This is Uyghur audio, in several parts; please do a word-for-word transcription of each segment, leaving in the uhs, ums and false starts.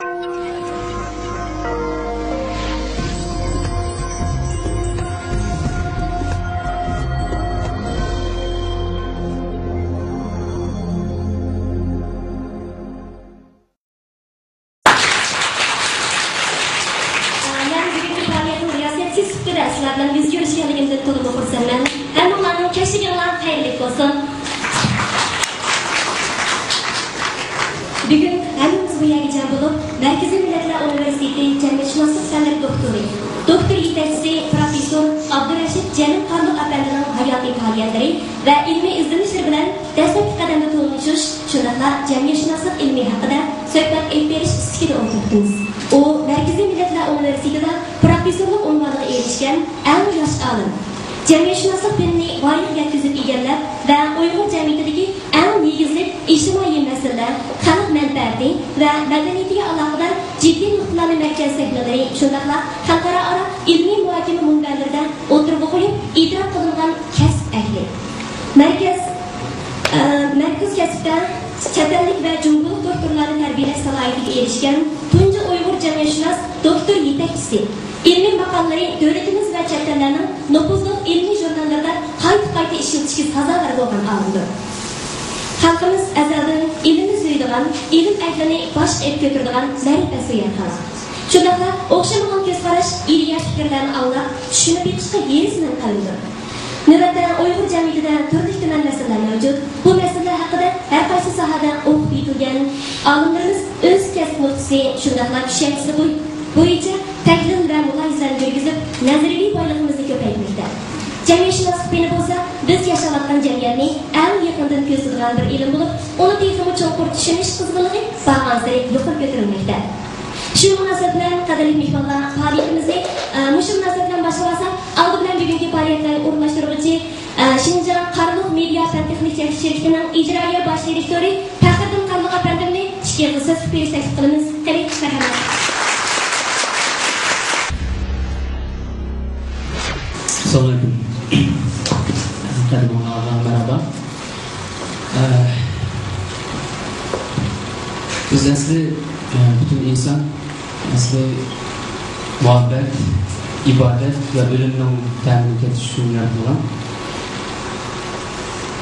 مەن بۈگۈنكى پائالىيەتنىڭ رىياسەتچىسى سۈپىتىدە سىلەر بىلەن يۈز كۆرۈشكەنلىكىمدىن تولىمۇ خۇرسەنمەن. ھەممىڭلارنىڭ كەچلىكىڭلار خەيرلىك بولسۇن. بۈگۈن ھەممىمىز بۇ يەرگە جەم بولۇپ، مەركىزىي مىللەتلەر ئۇنىۋېرسىتېتى جەمئىيەتشۇناسلىق پەنلىرى دوكتورى، دوكتور يېتەكچىسى پروفېسسور ئابدۇرەشىت جەلىل قارلۇق ئەپەندىنىڭ ھاياتىي پائالىيەتلىرى ۋە ئىلمىي ئىزدىنىشلىرى بىلەن دەسلەپكى قەدەمدە تونۇشۇش، شۇنداقلا جەمئىيەتشۇناسلىق ئىلمى ھەققىدە سۆھبەت ئېلىپ بېرىش ئىستىكىدە ئولتۇرۇپتىمىز. ئۇ مەركىزىي مىللەتلەر ئۇنىۋېرسىتېتىدا پروفېسسورلۇق ئۇنۋانىغا ئېرىشكەن ئەڭ ياش ئالىم. جەمئىيەتشۇناسلىق پېنىنى ۋايىغا يەتكۈزۈپ ئىگىلەپ ۋە ئۇيغۇر جەمئىيىتىدىكى ئەڭ نېگىزلىك ئىجتىمائىي مەسىلىلەر، خەلق مەنپەئەتى ۋە مەدەنىيىتىگە ئالاقىدار جىددىي نۇقتىلارنى مەركەز سەھنىلىرى، شۇنداقلا خەلقئارا ئىلمىي مۇھاكىمە مۇنبەرلىرىدە ئوتتۇرىغا قويۇپ، ئېتىراپ قىلىنغان كەسىپ ئەھلى. مەركەز، ئە، مەركىزىي كەسىپتە چەت ئەللىك ۋە جۇڭگولۇق دوكتورلارنى تەربىيەلەش سالاھىيىتىگە ئېرىشكەن تۇنجى ئۇيغۇر جەمئىيەتشۇناس دوكتور يېتەكچىسى. ئىلمىي ماقالىلىرى دۆلىتىمىز ۋە چەت ئەللەرنىڭ نوپۇزلۇق ئىلمىي ژۇرناللىرىدا قايتا-قايتا ئىشلىتىشكە سازاۋەر بولغان ئالىمدۇر. خەلقىمىز ئەزەلدىن ئىلىمنى سۆيىدىغان، ئىلىم ئەھلىنى باشقا ئېلىپ كۆتۈرىدىغان مەرىپەتسۆيەر خەلق. شۇنداقلا ئوخشىمىغان كۆز قاراش، ئىدىيە، پىكىرلەرنى ئاڭلاپ، چۈشىنىپ بېقىشقا ھېرىسمەن قەۋمدۇر. نۆۋەتتە ئۇيغۇر جەمئىيىتىدە تۈرلۈك-تۈمەن مەسىلىلەر مەۋجۇت. بۇ مەسىلىلەر ھەققىدە ھەر قايسى ساھەدە ئوقۇپ يېتىلگەن ئالىملىرىمىز ئۆز كەسىپ نۇقتىسى، شۇنداقلا چۈشەنچىسى بوي-، بويىچە تەھلىل ۋە مۇلاھىزىلەرنى يۈرگۈزۈپ، نەزەرىيىۋى بايلىقىمىزنى كۆپەيتمەكتە. جەمئىيەتشۇناسلىق پېنى بولسا بىز ياشاۋاتقان جەمئىيەتنى ئەڭ يېقىندىن كۆزىتىدىغان بىر ئىلىم بولۇپ، ئۇنى تېخىمۇ چوڭقۇر چۈشىنىش قىزغىنلىقى بارغانسېرى يۇقىرى كۆتۈرۈلمەكتە. شۇ مۇناسىۋەت بىلەن، قەدىرلىك مېھمانلار، پائالىيىتىمىزنى، ئە، مۇشۇ مۇناسىۋەت بىلەن باشلىۋالساق، ئالدى بىلەن بۈگۈنكى پائالىيەتلەرنى ئورۇنلاشتۇرغۇچى، ئە، شىنجاڭ قارلۇق مېدىيا پەن تېخنىك شىركىتىنىڭ ئىجرائىيە باش دىرېكتورى پەخرىدىن قارلۇق ئەپەندىمنى ئىككى ئېغىز سۆز قىلىپ بېرىش تەكلىپ قىلىمىز. قېنى، مەرھەمەت. ئەسسالامۇئەلەيكۇم. قەدىرلىك مېھمانلارغا مەرھابا. ئە، بىز ئەسلى، ئە، پۈتۈن ئىنسان ئەسلى مۇھەببەت، ئىبادەت ۋە ئۆلۈمنىڭ تەمىنى تېتىش ئۈچۈن يارىتىلغان.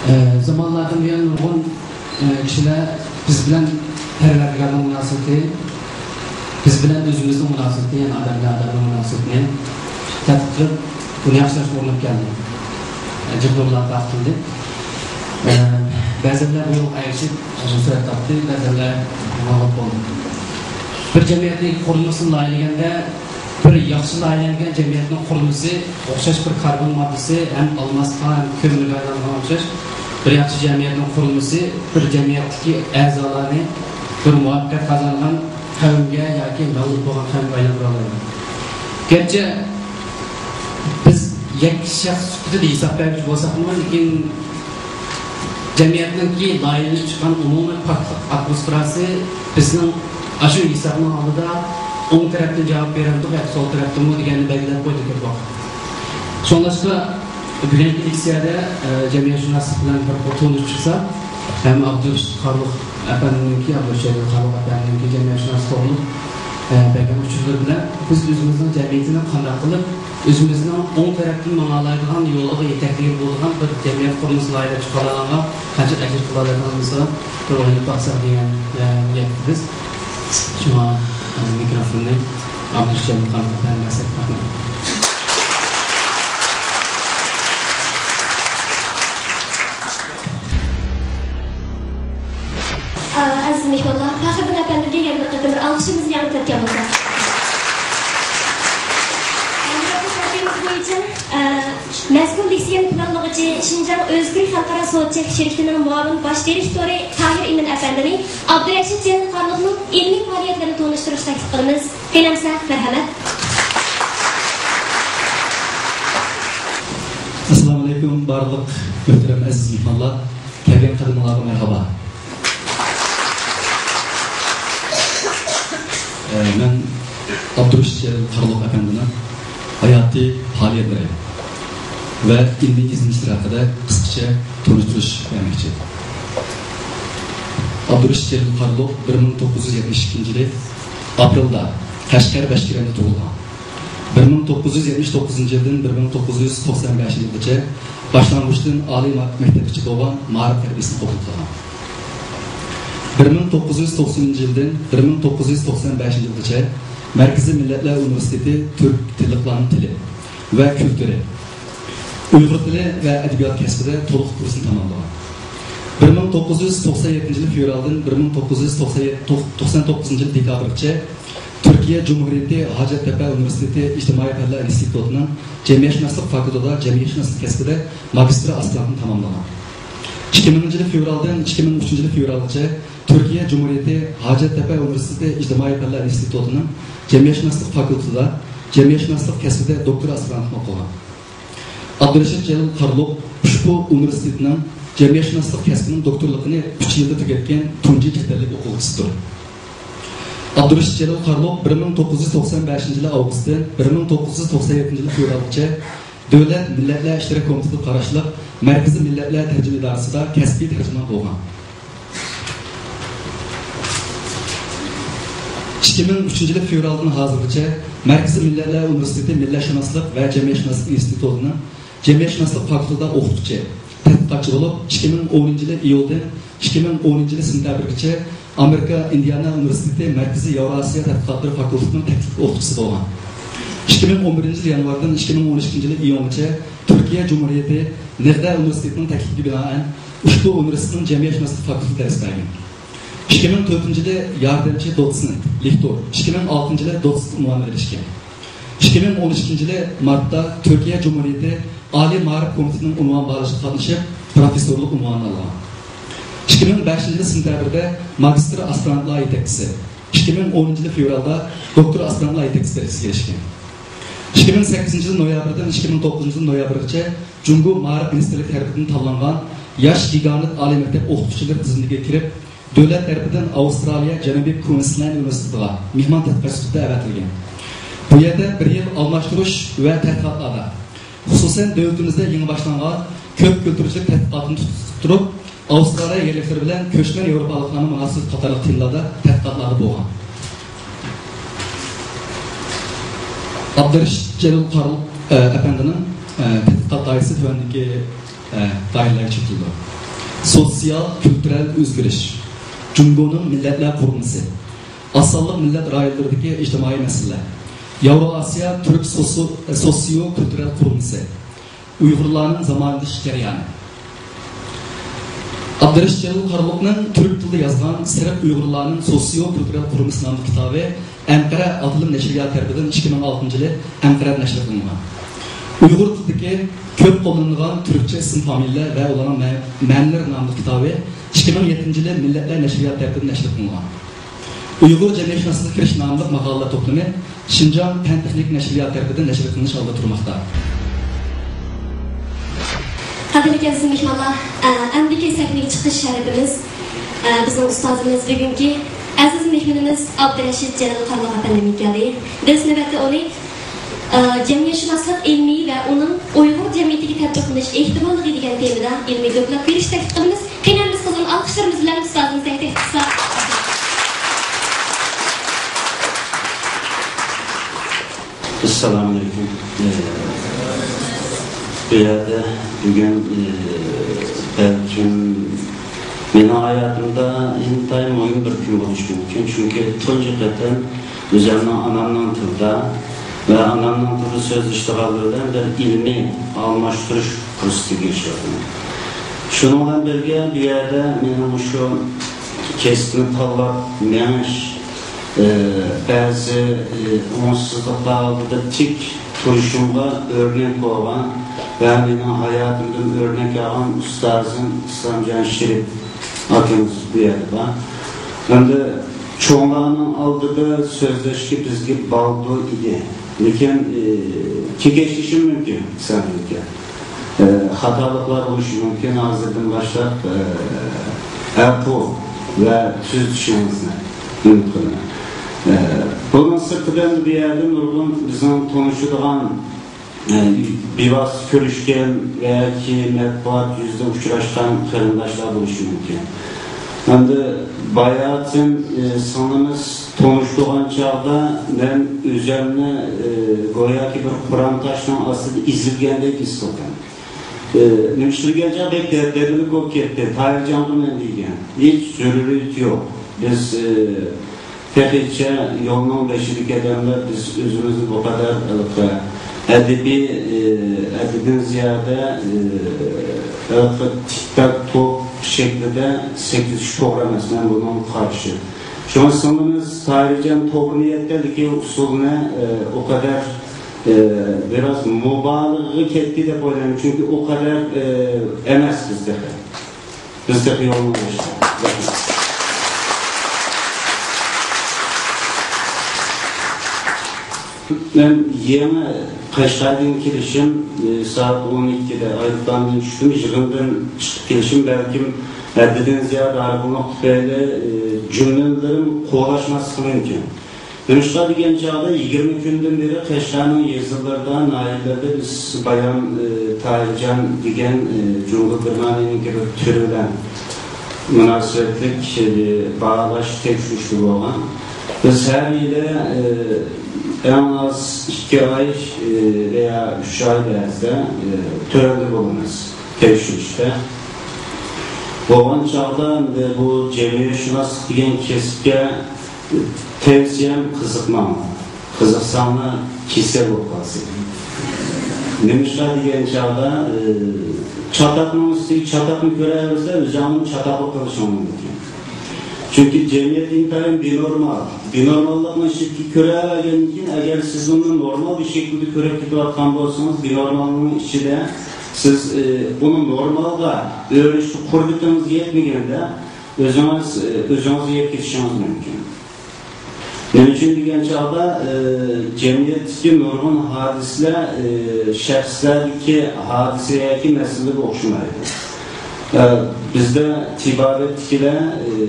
ئە، زامانلاردىن بۇيان نۇرغۇن، ئە، كىشىلەر بىز بىلەن پەرۋەردىگارنىڭ مۇناسىۋىتى، بىز بىلەن ئۆزىمىزنىڭ مۇناسىۋىتى، يەنى ئادەم بىلەن ئادەمنىڭ مۇناسىۋىتىنى تەتقىق قىلىپ، بۇنى ياخشىلاشقا ئۇرۇنۇپ كەلدى. جىق نۇرلار تارقىتىلدى. ئە، بەزىلەر بۇ يولغا ئەگىشىپ، نۇسرەت تاپتى، بەزىلەر مەغلۇپ بولدى. بىر جەمئىيەتنىڭ قۇرۇلمىسىنى لايىھەلىگەندە، بىر ياخشى لايىھەلەنگەن جەمئىيەتنىڭ قۇرۇلمىسى ئوخشاش بىر كاربون ماددىسى ھەم ئالماسقا ھەم كۆمۈرگە ئايلانغان ئوخشاش. بىر ياخشى جەمئىيەتنىڭ قۇرۇلمىسى بىر جەمئىيەتتىكى ئەزالارنى بىر مۇۋەپپەقىيەت قازانغان قەۋمگە ياكى مەغلۇپ بولغان قەۋمگە ئايلاندۇرالايدۇ. گەرچە بىز يەككە شەخس سۈپىتىدە ھېساب بەرگۈچى بولساقمۇ، لېكىن جەمئىيەتنىڭكى لايىھەلىنىپ چىققان ئومۇمىي پاكلىق ئاتموسفېراسى بىزنىڭ ئاشۇ ھېسابنىڭ ئالدىدا ئوڭ تەرەپتىن جاۋاب بېرەمدۇق ياكى سول تەرەپتىنمۇ دېگەننى بەلگىلەپ قويدى كۆپ ۋاقىت. شۇڭلاشقا بۈگۈنكى لېكسىيەدە، ئە، جەمئىيەتشۇناسلىق بىلەن بىر قۇر تونۇشۇپ چىقسا، ھەم ئابدۇرېشىت قارلۇق ئەپەندىنىڭكى، ئابدۇرېشىت قارلۇق ئەپەندىنىڭكى جەمئىيەتشۇناس توغرۇلۇق، ئە، بەرگەن ئۇچۇرلىرى بىلەن بىز ئۆزىمىزنىڭ جەمئىيىتىنى قانداق قىلىپ ئۆزىمىزنىڭ ئوڭ تەرەپتىن ماڭالايدىغان يولىغا يېتەكلىگىلى بولىدىغان بىر جەمئىيەت قۇرۇلمىسى لايىھەلەپ چىقالايدىغانغا قانچە ئەجىر قىلالايدىغانلىقىمىزغا بىر ئويلىنىپ باقساق دېگەن، ئە، نىيەتتە بىز. شۇڭا، ئە، مىكروفوننى ئابدۇرېشىت قارلۇق ئەپەندىگە بەرسەك رەھمەت. ئەزىز مېھمانلار، پەخرىدىن ئەپەندىمگە يەنە بىر قېتىم بىر ئالقىشىمىزنى ياڭرىتىۋەتكەن بولساق. ئەمدى تەرتىپىمىز بويىچە، ئە، مەزكۇر لېكسىيەنى پىلانلىغۇچى شىنجاڭ ئۆزكۈرى خەلقئارا سودا چەكلىك شىركىتىنىڭ مۇئاۋىن باش دىرېكتورى تاھىر ئىمىن ئەپەندىنى ئابدۇرەشىت جەلىل قارلۇقنىڭ ئىلمىي پائالىيەتلىرىنى تونۇشتۇرۇشقا تەكلىپ قىلىمىز. قېنى ئەمسە، مەرھەمەت. ئەسسالامۇئەلەيكۇم، بارلىق مۆھتەرەم ئەزىز مېھمانلار. كەلگەن قەدىمىڭلارغا مەرھابا. ئە، مەن ئابدۇرېشىت جەلىل قارلۇق ئەپەندىنىڭ ھاياتىي پائالىيەتلىرى ۋە ئىلمىي ئىزدىنىشلىرى ھەققىدە قىسقىچە تونۇشتۇرۇش بەرمەكچى. ئابدۇرېشىت جەلىل قارلۇق بىر مىڭ توققۇز يۈز يەتمىش ئىككىنچى يىلى ئاپرېلدا قەشقەر بەشكىرەمدە تۇغۇلغان. بىر مىڭ توققۇز يۈز يەتمىش توققۇزىنچى يىلدىن بىر مىڭ توققۇز يۈز توقسان بەشىنچى يىلغىچە باشلانغۇچتىن ئالىي ما-، مەكتەپكىچە بولغان مائارىپ تەربىيەسىنى قوبۇل قىلغان. بىر مىڭ توققۇز يۈز توقسىنىنچى يىلدىن بىر مىڭ توققۇز يۈز توقسان بەشىنچى يىلغىچە مەركىزىي مىللەتلەر ئۇنىۋېرسىتېتى تۈرك تىللىقلارنىڭ تىلى ۋە كۈلتۈرى، ئۇيغۇر تىلى ۋە ئەدەبىيات كەسپىدە تولۇق كۇرسنى تاماملىغان. بىر مىڭ توققۇز يۈز توقسان يەتتىنچى يىلى فېۋرالدىن بىر مىڭ توققۇز يۈز توقسان يەتتە، توقسان توققۇزىنچى يىلى دېكابىرغىچە تۈركىيە جۇمھۇرىيىتى ھاجەتتەپە ئۇنىۋېرسىتېتى ئىجتىمائىي پەنلەر ئىنستىتۇتىنىڭ جەمئىيەتشۇناسلىق فاكۇلتېتىدا جەمئىيەتشۇناسلىق كەسپىدە ماگىستىر ئاسپىرانتنى تاماملىغان. ئىككى مىڭىنچى يىلى فېۋرالدىن ئىككى مىڭ ئۈچىنچى يىلى فېۋرالغىچە تۈركىيە جۇمھۇرىيىتى ھاجەتتەپە ئۇنىۋېرسىتېتى ئىجتىمائىي پەنلەر ئىنستىتۇتىنىڭ جەمئىيەتشۇناسلىق فاكۇلتېتىدا جەمئىيەتشۇناسلىق كەسپىدە دوكتور ئاسپىرانتلىقنى ئوقۇغان. ئابدۇرېشىت جەلىل قارلۇق ئۇشبۇ ئۇنىۋېرسىتېتنىڭ جەمئىيەتشۇناسلىق كەسپىنىڭ دوكتورلۇقىنى ئۈچ يىلدا تۈگەتكەن تۇنجى چەت ئەللىك ئوقۇغۇچىسىدۇر. ئابدۇرېشىت جەلىل قارلۇق بىر مىڭ توققۇز يۈز توقسان بەشىنچى يىلى ئاۋغۇستتىن بىر مىڭ توققۇز يۈز توقسان يەتتىنچى يىلى فېۋرالغىچە دۆلەت مىللەتلەر ئىشلىرى كومىتېتىغا قاراشلىق مەركىزىي مىللەتلەر تەرجىمە ئىدارىسىدا كەسپىي تەرجىمان بولغان. ئىككى مىڭ ئۈچىنچى يىلى فېۋرالدىن ھازىرغىچە مەركىزىي مىللەتلەر ئۇنىۋېرسىتېتى مىللەتشۇناسلىق ۋە جەمئىيەتشۇناسلىق ئىنستىتۇتىنىڭ جەمئىيەتشۇناسلىق فاكۇلتېتىدا ئوقۇتقۇچى، تەتقىقاتچى بولۇپ، ئىككى مىڭ ئونىنچى يىلى ئىيۇلدىن ئىككى مىڭ ئونىنچى يىلى سېنتەبىرگىچە ئامېرىكا ئىندىئانا ئۇنىۋېرسىتېتى مەركىزىي ياۋراسىيا تەتقىقاتلىرى فاكۇلتېتىنىڭ تەكلىپ ئوقۇتقۇچىسى بولغان. ئىككى مىڭ ئون بىرىنچى يىلى يانۋاردىن ئىككى مىڭ ئون ئىككىنچى يىلى ئىيۇنغىچە تۈركىيە جۇمھۇرىيىتى نېغدە ئۇنىۋېرسىتېتىنىڭ تەكلىپىگە بىنائەن ئۇشبۇ ئۇنىۋېرسىتېتنىڭ جەمئىيەتشۇناسلىق فاكۇلتېتىدا دەرس بەرگەن. ئىككى مىڭ تۆتىنچى يىلى ياردەمچى دوتسېنت، لېكتور، ئىككى مىڭ ئالتىنچى يىلى دوتسېنت ئۇنۋانىغا ئېرىشكەن. ئىككى مىڭ ئون ئىككىنچى يىلى مارتتا تۈركىيە جۇمھۇرىيىتى ئالىي مائارىپ كومىتېتىنىڭ ئۇنۋان باھالىشىغا قاتنىشىپ، پروفېسسورلۇق ئۇنۋانىنى ئالغان. ئىككى مىڭ بەشىنچى يىلى سېنتەبىردە ماگىستىر ئاسپىرانتلار يېتەكچىسى، ئىككى مىڭ ئونىنچى يىلى فېۋرالدا دوكتور ئاسپىرانتلار يېتەكچىسى دەرىجىسىگە ئېرىشكەن. ئىككى مىڭ سەككىزىنچى يىلى نويابىردىن ئىككى مىڭ توققۇزىنچى يىلى نويابىرغىچە جۇڭگو مائارىپ مىنىستىرلىكى تەرىپىدىن تاللانغان ياش گىگانت ئالىي مەكتەپ ئوقۇتقۇچىلىرى تىزىملىكىگە كىرىپ، دۆلەت تەرىپىدىن ئاۋسترالىيە جەنۇبىي كۇئىنسلاند ئۇنىۋېرسىتېتىغا مېھمان تەتقىقاتچى سۈپىتىدە ئەۋەتىلگەن. بۇ يەردە بىر يىل ئالماشتۇرۇش ۋە تەتقىقاتلاردا، خۇسۇسەن، دۆلىتىمىزدە يېڭى باشلانغان كۆپ كۈلتۈرچىلىك تەتقىقاتىنى تۇتۇپ تۇرۇپ، ئاۋسترالىيە يەرلىكلىرى بىلەن كۆچمەن ياۋروپالىقلارنىڭ مۇناسىۋىتى قاتارلىق تېمىلاردا تەتقىقاتلاردا بولغان. ئابدۇرېشىت جەلىل قارلۇق، ئە، ئەپەندىنىڭ، ئە، تەتقىقات دائىرىسى تۆۋەندىكى، ئە، دائىرىلەرگە چېتىلىدۇ. سوتسىيال كۈلتۈرەل ئۆزگىرىش، جۇڭگونىڭ مىللەتلەر قۇرۇلمىسى، ئاز سانلىق مىللەت رايونلىرىدىكى ئىجتىمائىي مەسىلىلەر، ياۋرو ئاسىيا تۈرك سوسو-، سوسىيو كۈلتۈرەل قۇرۇلمىسى، ئۇيغۇرلارنىڭ زامانىۋىلىشىش جەريانى. ئابدۇرېشىت جەلىل قارلۇقنىڭ تۈرك تىلىدا يازغان سېرىق ئۇيغۇرلارنىڭ سوسىيو كۈلتۈرەل قۇرۇلمىسى ناملىق كىتابى ئەنقەرە ئاتىلىم نەشرىياتى تەرىپىدىن ئىككى مىڭ ئالتىنچى يىلى ئەنقەرەدە نەشر قىلىنغان. ئۇيغۇر تىلىدىكى كۆپ قوللىنىلغان تۈركچە ئىسىم فامىلىلەر ۋە ئۇلارنىڭ مە-، مەنىلىرى ناملىق كىتابى ئىككى مىڭ يەتتىنچى يىلى مىللەتلەر نەشرىياتى تەرىپىدىن نەشر قىلىنغان. ئۇيغۇر جەمئىيەتشۇناسلىقىغا كىرىش ناملىق ماقالىلەر توپلىمى شىنجاڭ پەن تېخنىك نەشرىياتى تەرىپىدىن نەشر قىلىنىش ئالدىدا تۇرماقتا. قەدىرلىك ئەزىز مېھمانلار، ئە، ئەمدىكى سەھنىگە چىقىش شەرىپىمىز، ئە، بىزنىڭ ئۇستازىمىز، بۈگۈنكى ئەزىز مېھمىنىمىز ئابدۇرەشىت جەلىل قارلۇق ئەپەندىمگە كەلدى. بىز نۆۋەتتە ئۇنى، ئە، جەمئىيەتشۇناسلىق ئىلمى ۋە ئۇنىڭ ئۇيغۇر جەمئىيىتىگە تەتبىقلىنىش ئېھتىماللىقى دېگەن تېمىدا ئىلمىي دوكلات بېرىشكە تەكلىپ قىلىمىز. قېنى، بىز قىزغىن ئالقىشلىرىمىز بىلەن ئۇستازىمىزنى تەكلىپ قىلساق. ئەسسالامۇئەلەيكۇم. ئە، بۇ يەردە بۈگۈن، ئە، بەلكىم مېنىڭ ھاياتىمدا ئىنتايىن مۇھىم بىر كۈن بولۇشى مۇمكىن، چۈنكى تۇنجى قېتىم ئۆزۈمنىڭ ئانامنىڭ تىلىدا ۋە ئانامنىڭ تىلىدا سۆزلىشىدىغانلار بىلەن بىر ئىلمىي ئالماشتۇرۇش پۇرسىتىگە ئېرىشىۋاتىمەن. شۇنىڭ بىلەن بىرگە، بۇ يەردە مېنىڭ مۇشۇ كەسىپنى تاللاپ مېڭىش، ئى، بەزى، ئى، ئوڭۇشسىزلىقلار ئالدىدا تىك تۇرۇشۇمغا ئۆرنەك بولغان ۋە مېنىڭ ھاياتىمدىن ئۆرنەك ئالغان ئۇستازىم ئىسلامجان شېرىپ ئاكىمىز بۇ يەردە بار. ئەمدى چوڭلارنىڭ ئالدىدا سۆزلەشكە بىزگە بالدۇر ئىدى. لېكىن، ئى، كېكەچلىشىم مۇمكىن، سەن مۇمكىن. ئى، خاتالىقلار بولۇشى مۇمكىن. ھازىردىن باشلاپ، ئى، ئەپۇ ۋە تۈزىتىشىڭىزنى ئۈمىد قىلىمەن. ئى، بۇنىڭ سىرتىدا بۇ يەردە نۇرغۇن بىزنىڭ تونۇشىدىغان، ئە، بىۋاسىتە كۆرۈشكەن ۋە ياكى مەتبۇئات يۈزىدە ئۇچراشقان قېرىنداشلار بولۇشى مۇمكىن. ئەمدى باياتىن، ئى، سىڭلىمىز تونۇشتۇرغان چاغدا مەن ئۆزۈمنى، ئى، گوياكى بىر قورام تاشنىڭ ئاستىدا ئېزىلگەندەك ھېس قىلدىم. ئى، نېمە ئىش قىلغان چاغدا بەك دەبدەبىلىك بولۇپ كەتتى. تاھىرجانغا مەن دېگەن، ھېچ زۆرۈرىيىتى يوق. بىز، ئى، تېخىچە يولنىڭ بېشىدىكى ئادەملەر بىز ئۆزىمىزنى بۇ قەدەر ھېلىقى ئەدەبىي، ئى، ھەددىدىن زىيادە، ئى، ھېلىقى تىك-تاك توپ شەكلىدە سەكرىتىش توغرا ئەمەس. مەن بۇنىڭغا قارشى. شۇڭا سىڭلىمىز تاھىرجان توغرا نىيەتتە، لېكىن ئۇسۇلنى، ئى، ئۇ قەدەر، ئى، بىراز مۇبالىغىگە كەتتى دەپ ئويلايمەن. چۈنكى ئۇ قەدەر، ئى، ئەمەس بىز تېخى. بىز تېخى يولنىڭ بېشىدا. مەن يېڭى قەشقەردىن كېلىشىم، ئى، سائەت ئون ئىككىدە ئايروپىلاندىن چۈشتۈم. يىغىندىن چىقىپ كېلىشىم بەلكىم ھەددىدىن زىيادە ھارغىنلىق تۈپەيلى، ئى، جۈملىلىرىم قولاشماسلىقى مۇمكىن. نېمىشقا دېگەن چاغدا يىگىرمە كۈندىن بېرى قەشقەرنىڭ يېزىلىرىدا، ناھىيەلىرىدە بىز بايام، ئى، تاھىرجان دېگەن، ئى، جۇڭگو گېرمانىيەنىڭكى بىر تۈرى بىلەن مۇناسىۋەتلىك، ئى، باھالاش تەكشۈرۈشلىرى بولغان. بىز ھەر يىلى، ئى، ئەڭ ئاز ئىككى ئاي، ئى، ۋەيا ئۈچ ئاي بەزىدە، ئى، تۆۋەندە بولىمىز تەكشۈرۈشتە. بولغان چاغدا ئەمدى بۇ جەمئىيەتشۇناسلىق دېگەن كەسىپكە تەۋسىيەم قىزىقماڭلار. قىزىقساڭلار كېسەل بولۇپ قالىسىلەر. نېمىشقا دېگەن چاغدا، ئى، چاتاقنىڭ ئۈستىگە چاتاقنى كۆرەۋەرسە، ئۆزۈڭنىڭ چاتاق بولۇپ قېلىشىڭ مۇمكىن. چۈنكى جەمئىيەت ئىنتايىن بىنورمال. بىنورماللىقنى ئىچىدىكى كۆرەلىگەندىن كېيىن، ئەگەر سىز ئۇنى نورمال بىر شەكىلدە كۆرۈپ كېتىۋاتقان بولسىڭىز، بىنورمالنىڭ ئىچىدە سىز، ئى، ئۇنى نورمالغا ئۆرۈشكە قۇربىتىڭىز يەتمىگەندە، ئۆزىڭىز، ئى، ئۆزىڭىز يەپ كېتىشىڭىز مۇمكىن. نېمە ئۈچۈن دېگەن چاغدا، ئى، جەمئىيەتتىكى نۇرغۇن ھادىسىلەر، ئى، شەخسلەردىكى ھادىسە ياكى مەسىلىگە ئوخشىمايدۇ. ئى، بىزدە تېبابەتتىكىلەر، ئى،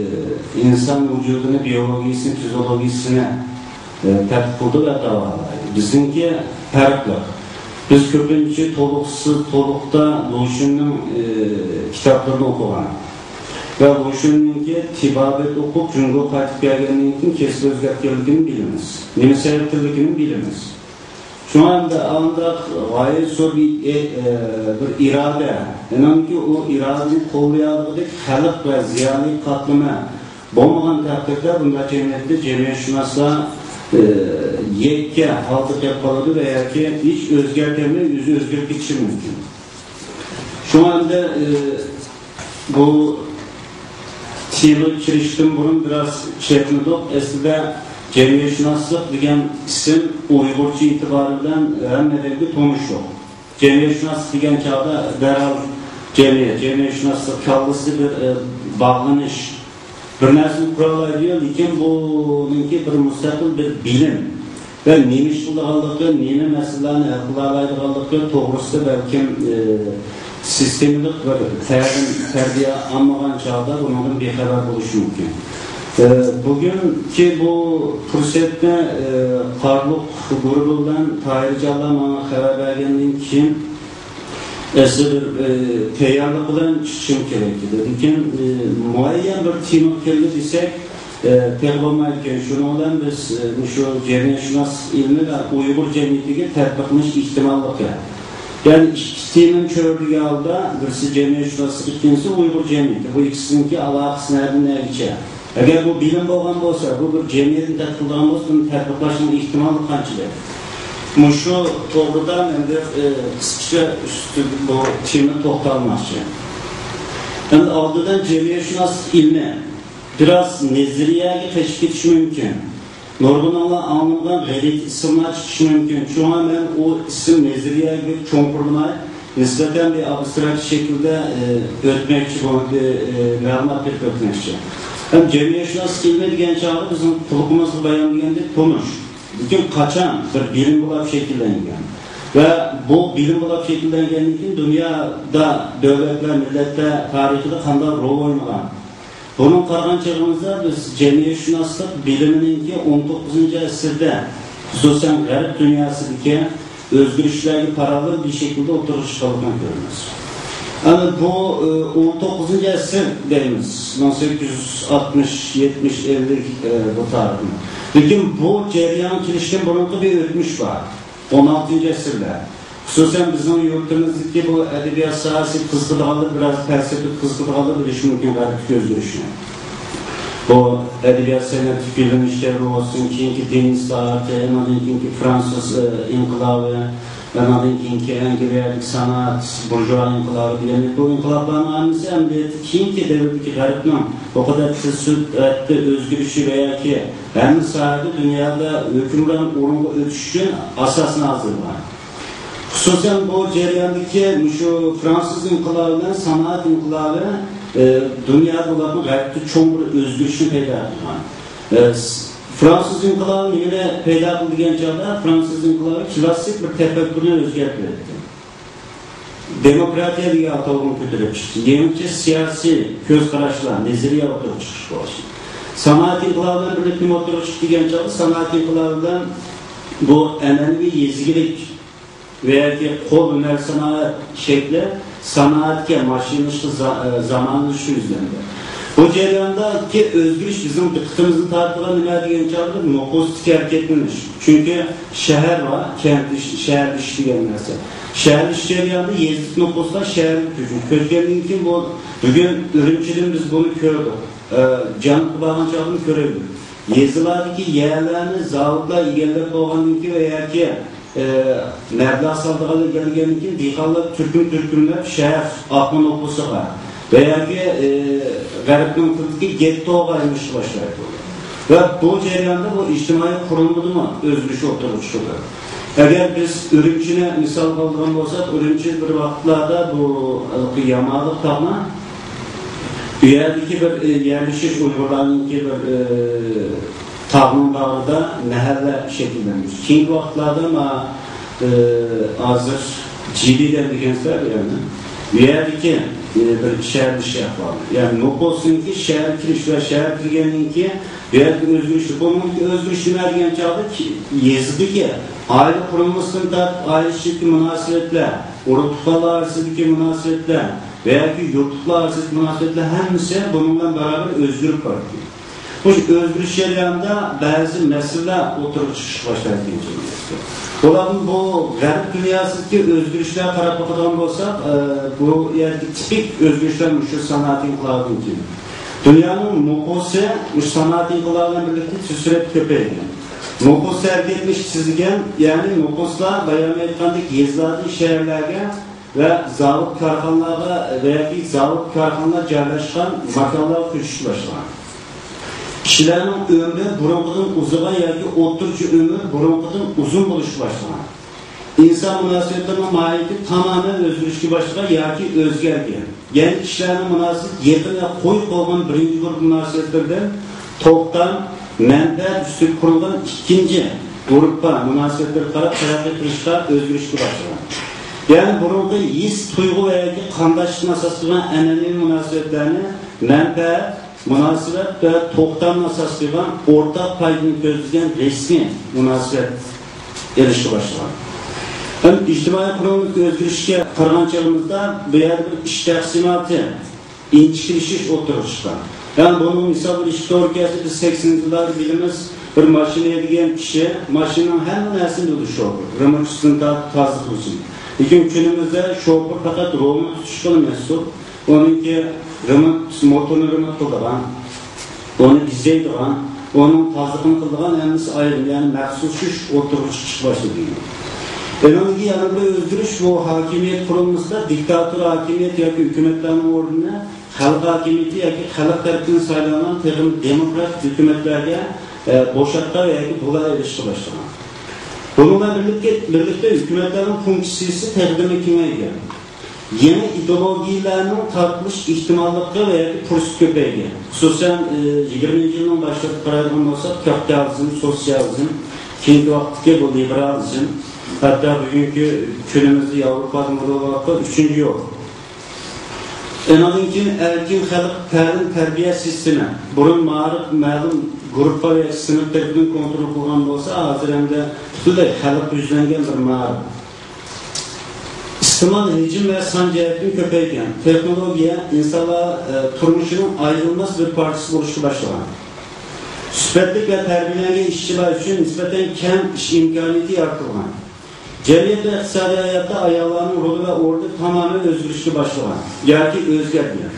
ئىنسان ۋۇجۇدىنى، بىيولوگىيىسىنى، فىزىولوگىيىسىنى، ئى، تەتقىق قىلىدۇ ۋە داۋالايدۇ. بىزنىڭكى پەرقلىق. بىز كۆپىنچە تولۇقسىز، تولۇقتا لۇشۈننىڭ، ئى، كىتابلىرىنى ئوقۇغان. ۋە لۇشۈننىڭكى تېبابەت ئوقۇپ، جۇڭگوغا قايتىپ كەلگەندىن كېيىن كەسىپ ئۆزگەرتكەنلىكىنى بىلىمىز. نېمە سەۋەبتىنلىكىنى بىلىمىز. شۇڭا ئەمدى ئانداق غايەت زور بىر، ئى، ئى، بىر ئىرادە، ئېنىقكى ئۇ ئىرادىنى قوللىيالىغۇدەك خەلق ۋە زىيالىي قاتلىمى بولمىغان تەقدىردە، بۇنداق جەمئىيەتتە جەمئىيەتشۇناسلار، ئى، يەككە ھالدا قېلىپ قالىدۇ ۋە ياكى ھېچ ئۆزگەرتەلمەي، ئۆزى ئۆزگىرىپ كېتىشى مۇمكىن. شۇڭا ئەمدى، ئى، بۇ تېمىغا كىرىشتىن بۇرۇن بىراز چېكىندۇق. ئەسلىدە جەمئىيەتشۇناسلىق دېگەن ئىسىم ئۇيغۇرچە ئېتىبارى بىلەن ھەممە ئادەمگە تونۇشلۇق. جەمئىيەتشۇناسلىق دېگەن چاغدا دەرھال جەمئىيەت، جەمئىيەتشۇناسلىق كاللىسىدا بىر، ئى، باغلىنىش، بىر نەرسىنى قۇرالايدۇ، لېكىن بۇنىڭكى بىر مۇستەقىل بىر بىلىم ۋە نېمە ئىش قىلىدىغانلىقى، نېمە مەسىلىلەرنى ھەل قىلالايدىغانلىقى توغرىسىدا بەلكىم، ئى، سىستېمىلىق بىر تەلىم، تەربىيە ئالمىغان چاغدا بۇنىڭدىن بىخەۋەر بولۇشى مۇمكىن. ئى، بۈگۈنكى بۇ پۇرسەتنى، ئى، قارلۇق گۇرۇپپا بىلەن تاھىرجانلار ماڭا خەۋەر بەرگەندىن كېيىن، ئەسلى بىر، ئى، تەييارلىق بىلەن چىقىشىم كېرەك ئىدى. لېكىن، ئى، مۇئەييەن بىر تېما كىردى دېسەك، ئى، تېخى بولمايدىكەن. شۇنىڭ بىلەن بىز، ئى، مۇشۇ جەمئىيەتشۇناسلىق ئىلمى ۋە ئۇيغۇر جەمئىيىتىگە تەتبىقلىنىش ئېھتىماللىقى. يەنى ئىككى تېمىنى چۆرىدىگەن ھالدا، بىرسى جەمئىيەتشۇناسلىق، ئىككىنچىسى ئۇيغۇر جەمئىيىتى. بۇ ئىككىسىنىڭكى ئالاقىسى نەدىن نەگىچە؟ ئەگەر بۇ بىلىم بولغان بولسا، بۇ بىر جەمئىيەتنى تەتقىق قىلىدىغان بولسا، بۇنى تەتبىقلاشنىڭ ئېھتىمالى قانچىلىك؟ مۇشۇ توغرىدا مەن بىر، ئى، قىسقىچە ئۈستى بۇ تېمىنى توختالماقچى. ئەمدى ئالدىدا جەمئىيەتشۇناسلىق ئىلمى بىراز نەزەرىيەگە قېچىپ كېتىشى مۇمكىن. نۇرغۇنۇڭلار ئاڭلىمىغان غەلىتە ئىسىملار چىقىشى مۇمكىن. شۇڭا مەن ئۇ ئىسىم نەزەرىيەگە بەك چوڭقۇرلىماي، نىسبەتەن بىر ئابستراكت شەكىلدە، ئى، ئۆتمەكچى، بۇنى بىر، ئى، مەلۇمات بېرىپ ئۆتمەكچى. ھەم جەمئىيەتشۇناسلىق ئىلمى دېگەن چاغدا بىزنىڭ قۇلىقىمىزغا بايان دېگەندەك تونۇش. لېكىن قاچان بىر بىلىم بولاپ شەكىللەنگەن ۋە بۇ بىلىم بولاپ شەكىللەنگەندىن كېيىن دۇنيادا دۆلەتلەر، مىللەتلەر تارىخىدا قانداق رول ئوينىغان؟ بۇنىڭغا قارىغان چېغىمىزدا بىز جەمئىيەتشۇناسلىق بىلىمىنىڭكى ئون توققۇزىنچى ئەسىردە، خۇسۇسەن غەرب دۇنياسىدىكى ئۆزگىرىشلەرگە پاراللېل بىر شەكىلدە ئوتتۇرىغا چىققانلىقىنى كۆرىمىز. ئەنە بۇ، ئە، ئون توققۇزىنچى ئەسىر دەيمىز، مىڭ سەككىز يۈز ئاتمىش، يەتمىش، ئەللىك، ئە، بۇ تارىخنى. لېكىن بۇ جەريانغا كېلىشتىن بۇرۇنقى بىر ئۆتمۈش بار. ئون ئالتىنچى ئەسىرلەر. خۇسۇسەن بىزنىڭ يۇرتىمىزدىكى بۇ ئەدەبىيات ساھەسىگە قىزىقىدىغانلار، بىراز پەلسەپىگە قىزىقىدىغانلار بىلىشى مۇمكىن غەربتىكى ئۆزگىرىشنى. بۇ ئەدەبىيات سەنئەت تىكلىنىشلىرى بولسۇن، كېيىنكى دىن ئىسلاھاتى، ئاندىن كېيىنكى فرانسۇز، ئە، ئىنقىلابى، ئاندىن كېيىنكى ئەنگلىيەدىكى سانائەت، بۇرژۇئا ئىنقىلابى دېگەندەك، بۇ ئىنقىلابلارنىڭ ھەممىسى ئەمەلىيەتتە كېيىنكى دەۋردىكى غەربنىڭ بۇ قەدەر تېز سۈرئەتتە ئۆزگىرىشى ۋە ياكى ھەممە ساھەدە دۇنيادا ھۆكۈمران ئورۇنغا ئۆتۈش ئۈچۈن ئاساسنى ھازىرلىغان. خۇسۇسەن بۇ جەرياندىكى مۇشۇ فرانسۇز ئىنقىلابى بىلەن سانائەت ئىنقىلابى، ئى، دۇنيادا بولۇپمۇ غەربتە چوڭ بىر ئۆزگىرىشنى پەيدا قىلغان. ئى، س-، فرانسۇز ئىنقىلابى نېمىنى پەيدا قىلدى دېگەن چاغدا، فرانسۇز ئىنقىلابى كلاسسىك بىر تەپەككۇرنى ئۆزگەرتىۋەتتى. دېموكراتىيە دېگەن ئاتالغۇنى كۆتۈرۈپ چىقتى. يېڭىچە سىياسىي كۆز قاراشلار، نەزەرىيە ئوتتۇرىغا چىقىشقا باشلىدى. سانائەت ئىنقىلابى بىلەن بىرلىكتە نېمە ئوتتۇرىغا چىقتى دېگەن چاغدا، سانائەت ئىنقىلابى بىلەن بۇ ئەنئەنىۋى يېزا ئىگىلىك ۋە ياكى قول ھۈنەر سانائەت شەكلى سانائەتكە، ماشىنىلىشىشقا زا-، ئە، زامانلىشىشقا يۈزلەندى. بۇ جەرياندىكى ئۆزگىرىش بىزنىڭ دىققىتىمىزنى تارتىدىغان نېمە دېگەن چاغدا، نوپۇستىكى ھەرىكەتلىنىش. چۈنكى شەھەر بار، كەنتلىشىش، شەھەرلىشىش دېگەن نەرسە. شەھەرلىشىش جەريانىدا يېزىلىق نوپۇسلار شەھەرگە كۆچىدۇ. كۆچكەندىن كېيىن بۇ، بۈگۈن ئۈرۈمچىدىن بىز بۇنى كۆردۇق. ئە، جەنۇبقا بارغان چاغدىمۇ كۆرەيلى. يېزىلاردىكى يەرلەرنى زاۋۇتلار ئىگىلەپ بولغاندىن كېيىن ۋە ياكى، ئى، مەبلەغ سالىدىغانلار كەلگەندىن كېيىن، دېھقانلار تۈركۈم-تۈركۈملەپ شەھەر ئاقما نوپۇسىغا ۋە ياكى، ئى، غەربنىڭ تىلىدىكى گېتتوغا ئايلىنىشقا باشلايدۇ. ۋە بۇ جەرياندا بۇ ئىجتىمائىي قۇرۇلمىدىمۇ ئۆزگىرىش ئوتتۇرىغا چىقىدۇ. ئەگەر بىز ئۈرۈمچىنى مىسالغا ئالىدىغان بولساق، ئۈرۈمچى بىر ۋاقىتلاردا بۇ، ھېلىقى يامالىق تاغنى، ئۇ يەردىكى بىر، ئى، يەرلىشىش ئۇيغۇرلارنىڭكى بىر، ئى، تاغنىڭ باغرىدا مەھەللە شەكىللەندۈرۈش. كېيىنكى ۋاقىتلاردا ما-، ئى، ھازىر جىلى دەپ دېگەنسىلەر بۇ يەرنى. بۇ يەردىكى، ئى، بىر شەھەرلىشىش ئەھۋالى. يەنى نوپۇسنىڭكى شەھەرگە كىرىش ۋە شەھەرگە كىرگەندىن كېيىن بۇ يەردىكى ئۆزگىرىش. بۇنىڭدىكى ئۆزگىرىش نېمە دېگەن چاغدا، كى-، يېزىدىكى ئائىلە قۇرۇلمىسىدىن تارتىپ ئائىلە ئىچىدىكى مۇناسىۋەتلەر، ئۇرۇق-تۇغقانلار ئارىسىدىكى مۇناسىۋەتلەر، ۋە ياكى يۇرتلۇقلار ئارىسىدىكى مۇناسىۋەتلەر ھەممىسى بۇنىڭ بىلەن باراۋەر ئۆزگىرىپ بارىدۇ. بۇ ئۆزگىرىش جەريانىدا بەزى مەسىلىلەر ئوتتۇرىغا چىقىشقا باشلايدىكەن. بۇلاردىن بۇ غەرب دۇنياسىدىكى ئۆزگىرىشلەرگە قاراپ باقىدىغان بولساق، ئە، بۇ يەردىكى تىپىك ئۆزگىرىشلەر مۇشۇ سانائەت ئىنقىلابىدىن كېيىن. دۇنيانىڭ نوپۇسى مۇشۇ سانائەت ئىنقىلابى بىلەن بىرلىكتە تېز سۈرئەتتە كۆپەيگەن. نوپۇس ھەرىكەتلىنىش تېزلىگەن، يەنى نوپۇسلار بايام ئېيتقاندەك يېزىلاردىن شەھەرلەرگە ۋە زاۋۇت-كارخانىلارغا ۋە ياكى زاۋۇت-كارخانىلار جايلاشقان ماكانلارغا كۆچۈشكە باشلىغان. كىشىلەرنىڭ ئۆمرى بۇرۇنقىدىن ئۇزىغان ياكى ئوتتۇرىچە ئۆمۈر بۇرۇنقىدىن ئۇزۇن بولۇشقا باشلىغان. ئىنسان مۇناسىۋەتلىرىنىڭ ماھىيىتى تامامەن ئۆزگىرىشكە باشلىغان ياكى ئۆزگەرگەن. يەنى كىشىلەرنىڭ مۇناسىۋىتى يېقىن ۋە قويۇق بولغان بىرىنچى گۇرۇپپا مۇناسىۋەتلىرىدىن توختام، مەنپەئەت ئۈستىگە قۇرۇلغان ئىككىنچى گۇرۇپپا مۇناسىۋەتلىرىگە قاراپ تەرەققىي قىلىشقا، ئۆزگىرىشكە باشلىغان. يەنى بۇرۇنقى ھېس، تۇيغۇ ۋە ياكى قانداشلىقنى ئاساس قىلغان ئەنئەنىۋى مۇناسىۋەتلەرنى مەنپەئەت، مۇناسىۋەت ۋە توختامنى ئاساس قىلغان ئورتاق پايدىنى كۆزلىگەن رەسمىي مۇناسىۋەت ئېلىشقا باشلىغان. ھەم ئىجتىمائىي قۇرۇلمىدىكى ئۆزگىرىشكە قارىغان چېغىمىزدا، بۇ يەردە بىر ئىش تەقسىماتى، ئىنچىكىلىشىش ئوتتۇرىغا چىققان. يەنى بۇنىڭ مىسال بېرىشكە توغرا كەلسە، بىز سەكسىنىنچى يىللاردا بىلىمىز، بىر ماشىنا ھەيدىگەن كىشى ماشىنىنىڭ ھەممە نەرسىنى بىلىدۇ شوپۇر. رېمونتچىسىدىن تارتىپ تازىلىقىغىچە. لېكىن كۈنىمىزدە شوپۇر پەقەت رولنى تۇتۇشقىلا مەسئۇل. ئۇنىڭكى رېمونت، موتورنى رېمونت قىلىدىغان، ئۇنى بېزەيدىغان، ئۇنىڭ تازىلىقىنى قىلىدىغان ھەممىسى ئايرىم، يەنى مەخسۇس ئىش ئوتتۇرىغا چىقىشقا باشلىدى. ئۇنىڭدىكى يەنە بىر ئۆزگىرىش، بۇ ھاكىمىيەت قۇرۇلمىسىدا دىكتاتور ھاكىمىيەت ياكى ھۆكۈمەتلەرنىڭ ئورنىنى خەلق ھاكىمىيىتى ياكى خەلق تەرىپىدىن سايلانغان تېخىمۇ دېموكراتىك ھۆكۈمەتلەرگە، ئە، بوشاتقان ياكى بۇلاپ ئېلىشقا باشلىغان. بۇنىڭ بىلەن بىرلىكتە، بىرلىكتە ھۆكۈمەتلەرنىڭ فۇنكسىيىسى تېخىمۇ كېڭەيگەن. يېڭى ئىدېئولوگىيەلەرنىڭ تارقىلىش ئېھتىماللىقى ۋە ياكى پۇرسىتى كۆپەيگەن. خۇسۇسەن، ئى، يىگىرمىنچى يىلنىڭ باشلىرىغا قارايدىغان بولساق، كاپىتالىزم، سوتسىيالىزم، كېيىنكى ۋاقىتتىكى بۇ لىبېرالىزم، ھەتتا بۈگۈنكى كۈنىمىزدە ياۋروپادا مودا بولۇۋاتقان ئۈچىنچى يول. ئۇنىڭدىن كېيىن ئەركىن خەلق تەلىم-تەربىيە سىستېمى، بۇرۇن مائارىپ مەلۇم گۇرۇپپا ۋە سىنىپ تەرىپىدىن كونترول قىلغان بولسا، ھازىر ئەمدى پۈتۈنلەي خەلققە يۈزلەنگەن بىر مائارىپ. ئىستېمال ھەجىم ۋە سان جەھەتتىن كۆپەيگەن. تېخنولوگىيە ئىنسانلار، ئە، تۇرمۇشىنىڭ ئايرىلماس بىر پارچىسى بولۇشقا باشلىغان. سۈپەتلىك ۋە تەربىيەلەنگەن ئىشچىلار ئۈچۈن نىسبەتەن كەڭ ئىش ئىمكانىيىتى يارىتىلغان. جەمئىيەت ۋە ئىقتىسادىي ھاياتتا ئاياللارنىڭ رولى ۋە ئورنى تامامەن ئۆزگىرىشكە باشلىغان ياكى ئۆزگەرگەن.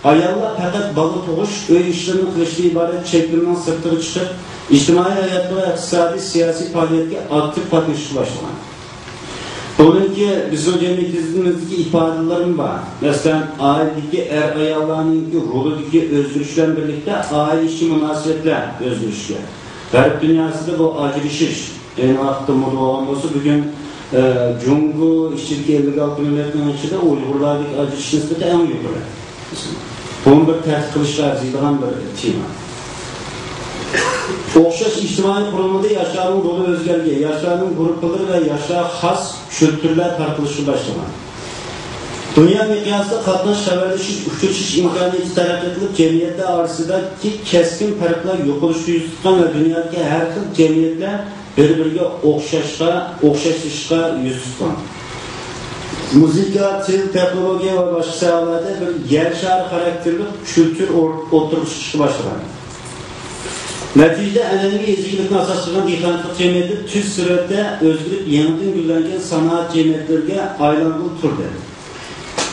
ئاياللار پەقەت بالا تۇغۇش، ئۆي ئىشلىرىنى قىلىشتىن ئىبارەت چەكلىمىنىڭ سىرتىغا چىقىپ، ئىجتىمائىي ھاياتقا ۋە ئىقتىسادىي، سىياسىي پائالىيەتكە ئاكتىپ قاتنىشىشقا باشلىغان. بۇنىڭكى بىزنىڭ جەمئىيىتىمىزدىكى ئىپادىلىرىمۇ بار. مەسىلەن، ئائىلىدىكى ئەر-ئاياللارنىڭكى رولىدىكى ئۆزگىرىش بىلەن بىرلىكتە ئائىلە ئىچى مۇناسىۋەتلەر ئۆزگىرىشكە. غەرب دۇنياسىدا بۇ ئاجرىشىش ئەينى ۋاقىتتا مودا بولغان بولسا، بۈگۈن، ئە، جۇڭگو ئىچىدىكى ئەللىك ئالتە مىللەتنىڭ ئىچىدە ئۇيغۇرلاردىكى ئاجرىشىش نىسبىتى ئەڭ يۇقىرى. بۇنى بىر تەتقىق قىلىشقا ئەرزىيدىغان بىر تېما. ئوخشاش ئىجتىمائىي قۇرۇلمىدا ياشلارنىڭ رولى ئۆزگەرگەن، ياشلارنىڭ گۇرۇپپىلىرى ۋە ياشلارغا خاس كۈلتۈرلەر تارقىلىشقا باشلىغان. دۇنيا مىقياسىدا قاتناش، خەۋەرلىشىش، ئۇچرىشىش ئىمكانىيىتى تەرەققىي قىلىپ، جەمئىيەتلەر ئارىسىدىكى كەسكىن پەرقلەر يوقىلىشقا يۈز تۇتقان ۋە دۇنيادىكى ھەر خىل جەمئىيەتلەر بىر-بىرىگە ئوخشاشقا، ئوخشاشلىشىشقا يۈز تۇتقان. مۇزىكا، تىل، تېخنولوگىيە ۋە باشقا ساھەلەردە بىر يەر شارى خاراكتېرلىك كۈلتۈر ئور-، ئوتتۇرىغا چىقىشقا باشلىغان. نەتىجىدە، ئەنئەنىۋى يېزا ئىگىلىكىنى ئاساس قىلغان دېھقانچىلىق جەمئىيىتى تۈز سۈرئەتتە ئۆزگىرىپ، يېڭىدىن گۈللەنگەن سانائەت جەمئىيەتلىرىگە ئايلانغىلى تۇردى.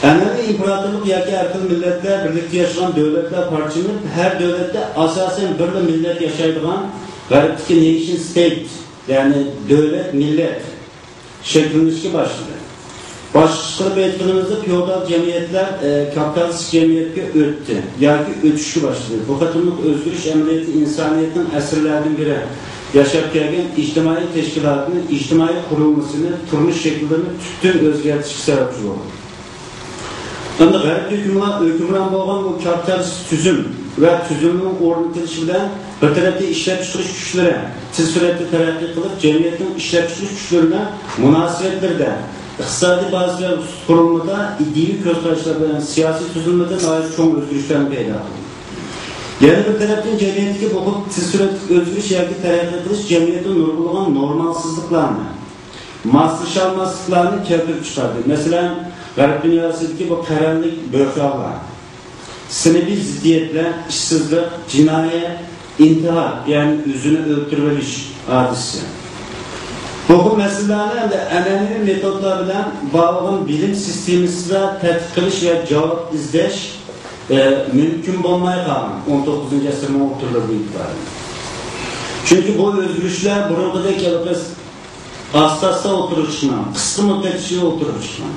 ئەنئەنىۋى ئىمپېراتورلۇق ياكى ھەر خىل مىللەتلەر بىرلىكتە ياشىغان دۆلەتلەر پارچىلىنىپ، ھەر دۆلەتتە ئاساسەن بىرلا مىللەت ياشايدىغان غەربتىكى نېيشن ستېيت، يەنى دۆلەت، مىللەت شەكىللىنىشكە باشلىدى. باشقىچە قىلىپ ئېيتقىنىمىزدا، فېئودال جەمئىيەتلەر، ئە، كاپىتالىستىك جەمئىيەتكە ئۆتتى ياكى ئۆتۈشكە باشلىدى. بۇ قېتىملىق ئۆزگىرىش ئەمەلىيىتى ئىنسانىيەتنىڭ ئەسىرلەردىن بېرى ياشاپ كەلگەن ئىجتىمائىي تەشكىلاتىنى، ئىجتىمائىي قۇرۇلمىسىنى، تۇرمۇش شەكىللىرىنى تۈپتىن ئۆزگەرتىشكە سەۋەبچى بولدى. ئەمدى غەرب ھۆكۈمران، ھۆكۈمران بولغان بۇ كاپىتالىستىك تۈزۈم ۋە تۈزۈلمىنىڭ ئورنىتىلىشى بىلەن بىر تەرەپتىن ئىشلەپچىقىرىش كۈچلىرى تېز سۈرئەتتە تەرەققىي قىلىپ، جەمئىيەتنىڭ ئىشلەپچىقىرىش كۈچلىرى بىلەن مۇناسىۋەتلىرىدە، ئىقتىسادىي بازىسى ۋە قۇرۇلمىدا، ئىدىيەۋى كۆز قاراشلار بىلەن سىياسىي تۈزۈلمىدە ناھايىتى چوڭ ئۆزگىرىشلەرنى پەيدا قىلدى. يەنە بىر تەرەپتىن، جەمئىيەتتىكى بۇ خىل تېز سۈرئەتلىك ئۆزگىرىش ياكى تەرەققىي قىلىش جەمئىيەتتە نۇرغۇنلىغان نورمالسىزلىقلارنى، ماسلىشالماسلىقلارنى كەلتۈرۈپ چىقاردى. مەسىلەن، غەرب دۇنياسىدىكى بۇ قەرەللىك بۆھرانلار، سىنىپىي زىددىيەتلەر، ئىشسىزلىق، جىنايەت، ئىنتىھار، يەنى ئۆزىنى ئۆلتۈرۈۋېلىش ھادىسىسى. بۇ خىل مەسىلىلەرنى ئەمدى ئەنئەنىۋى مېتودلار بىلەن بارلىغان بىلىم سىستېمىسىدا تەتقىق قىلىش ۋە جاۋاب ئىزدەش، ئە، مۇمكىن بولماي قالغان ئون توققۇزىنچى ئەسىرنىڭ ئوتتۇرىلىرىدىن ئېتىبارەن. چۈنكى بۇ ئۆزگىرىشلەر بۇرۇنقىدەك ھېلىقى ئاستا-ئاستا ئوتتۇرىغا چىقمىغان، قىسقا مۇددەت ئىچىدە ئوتتۇرىغا چىققان.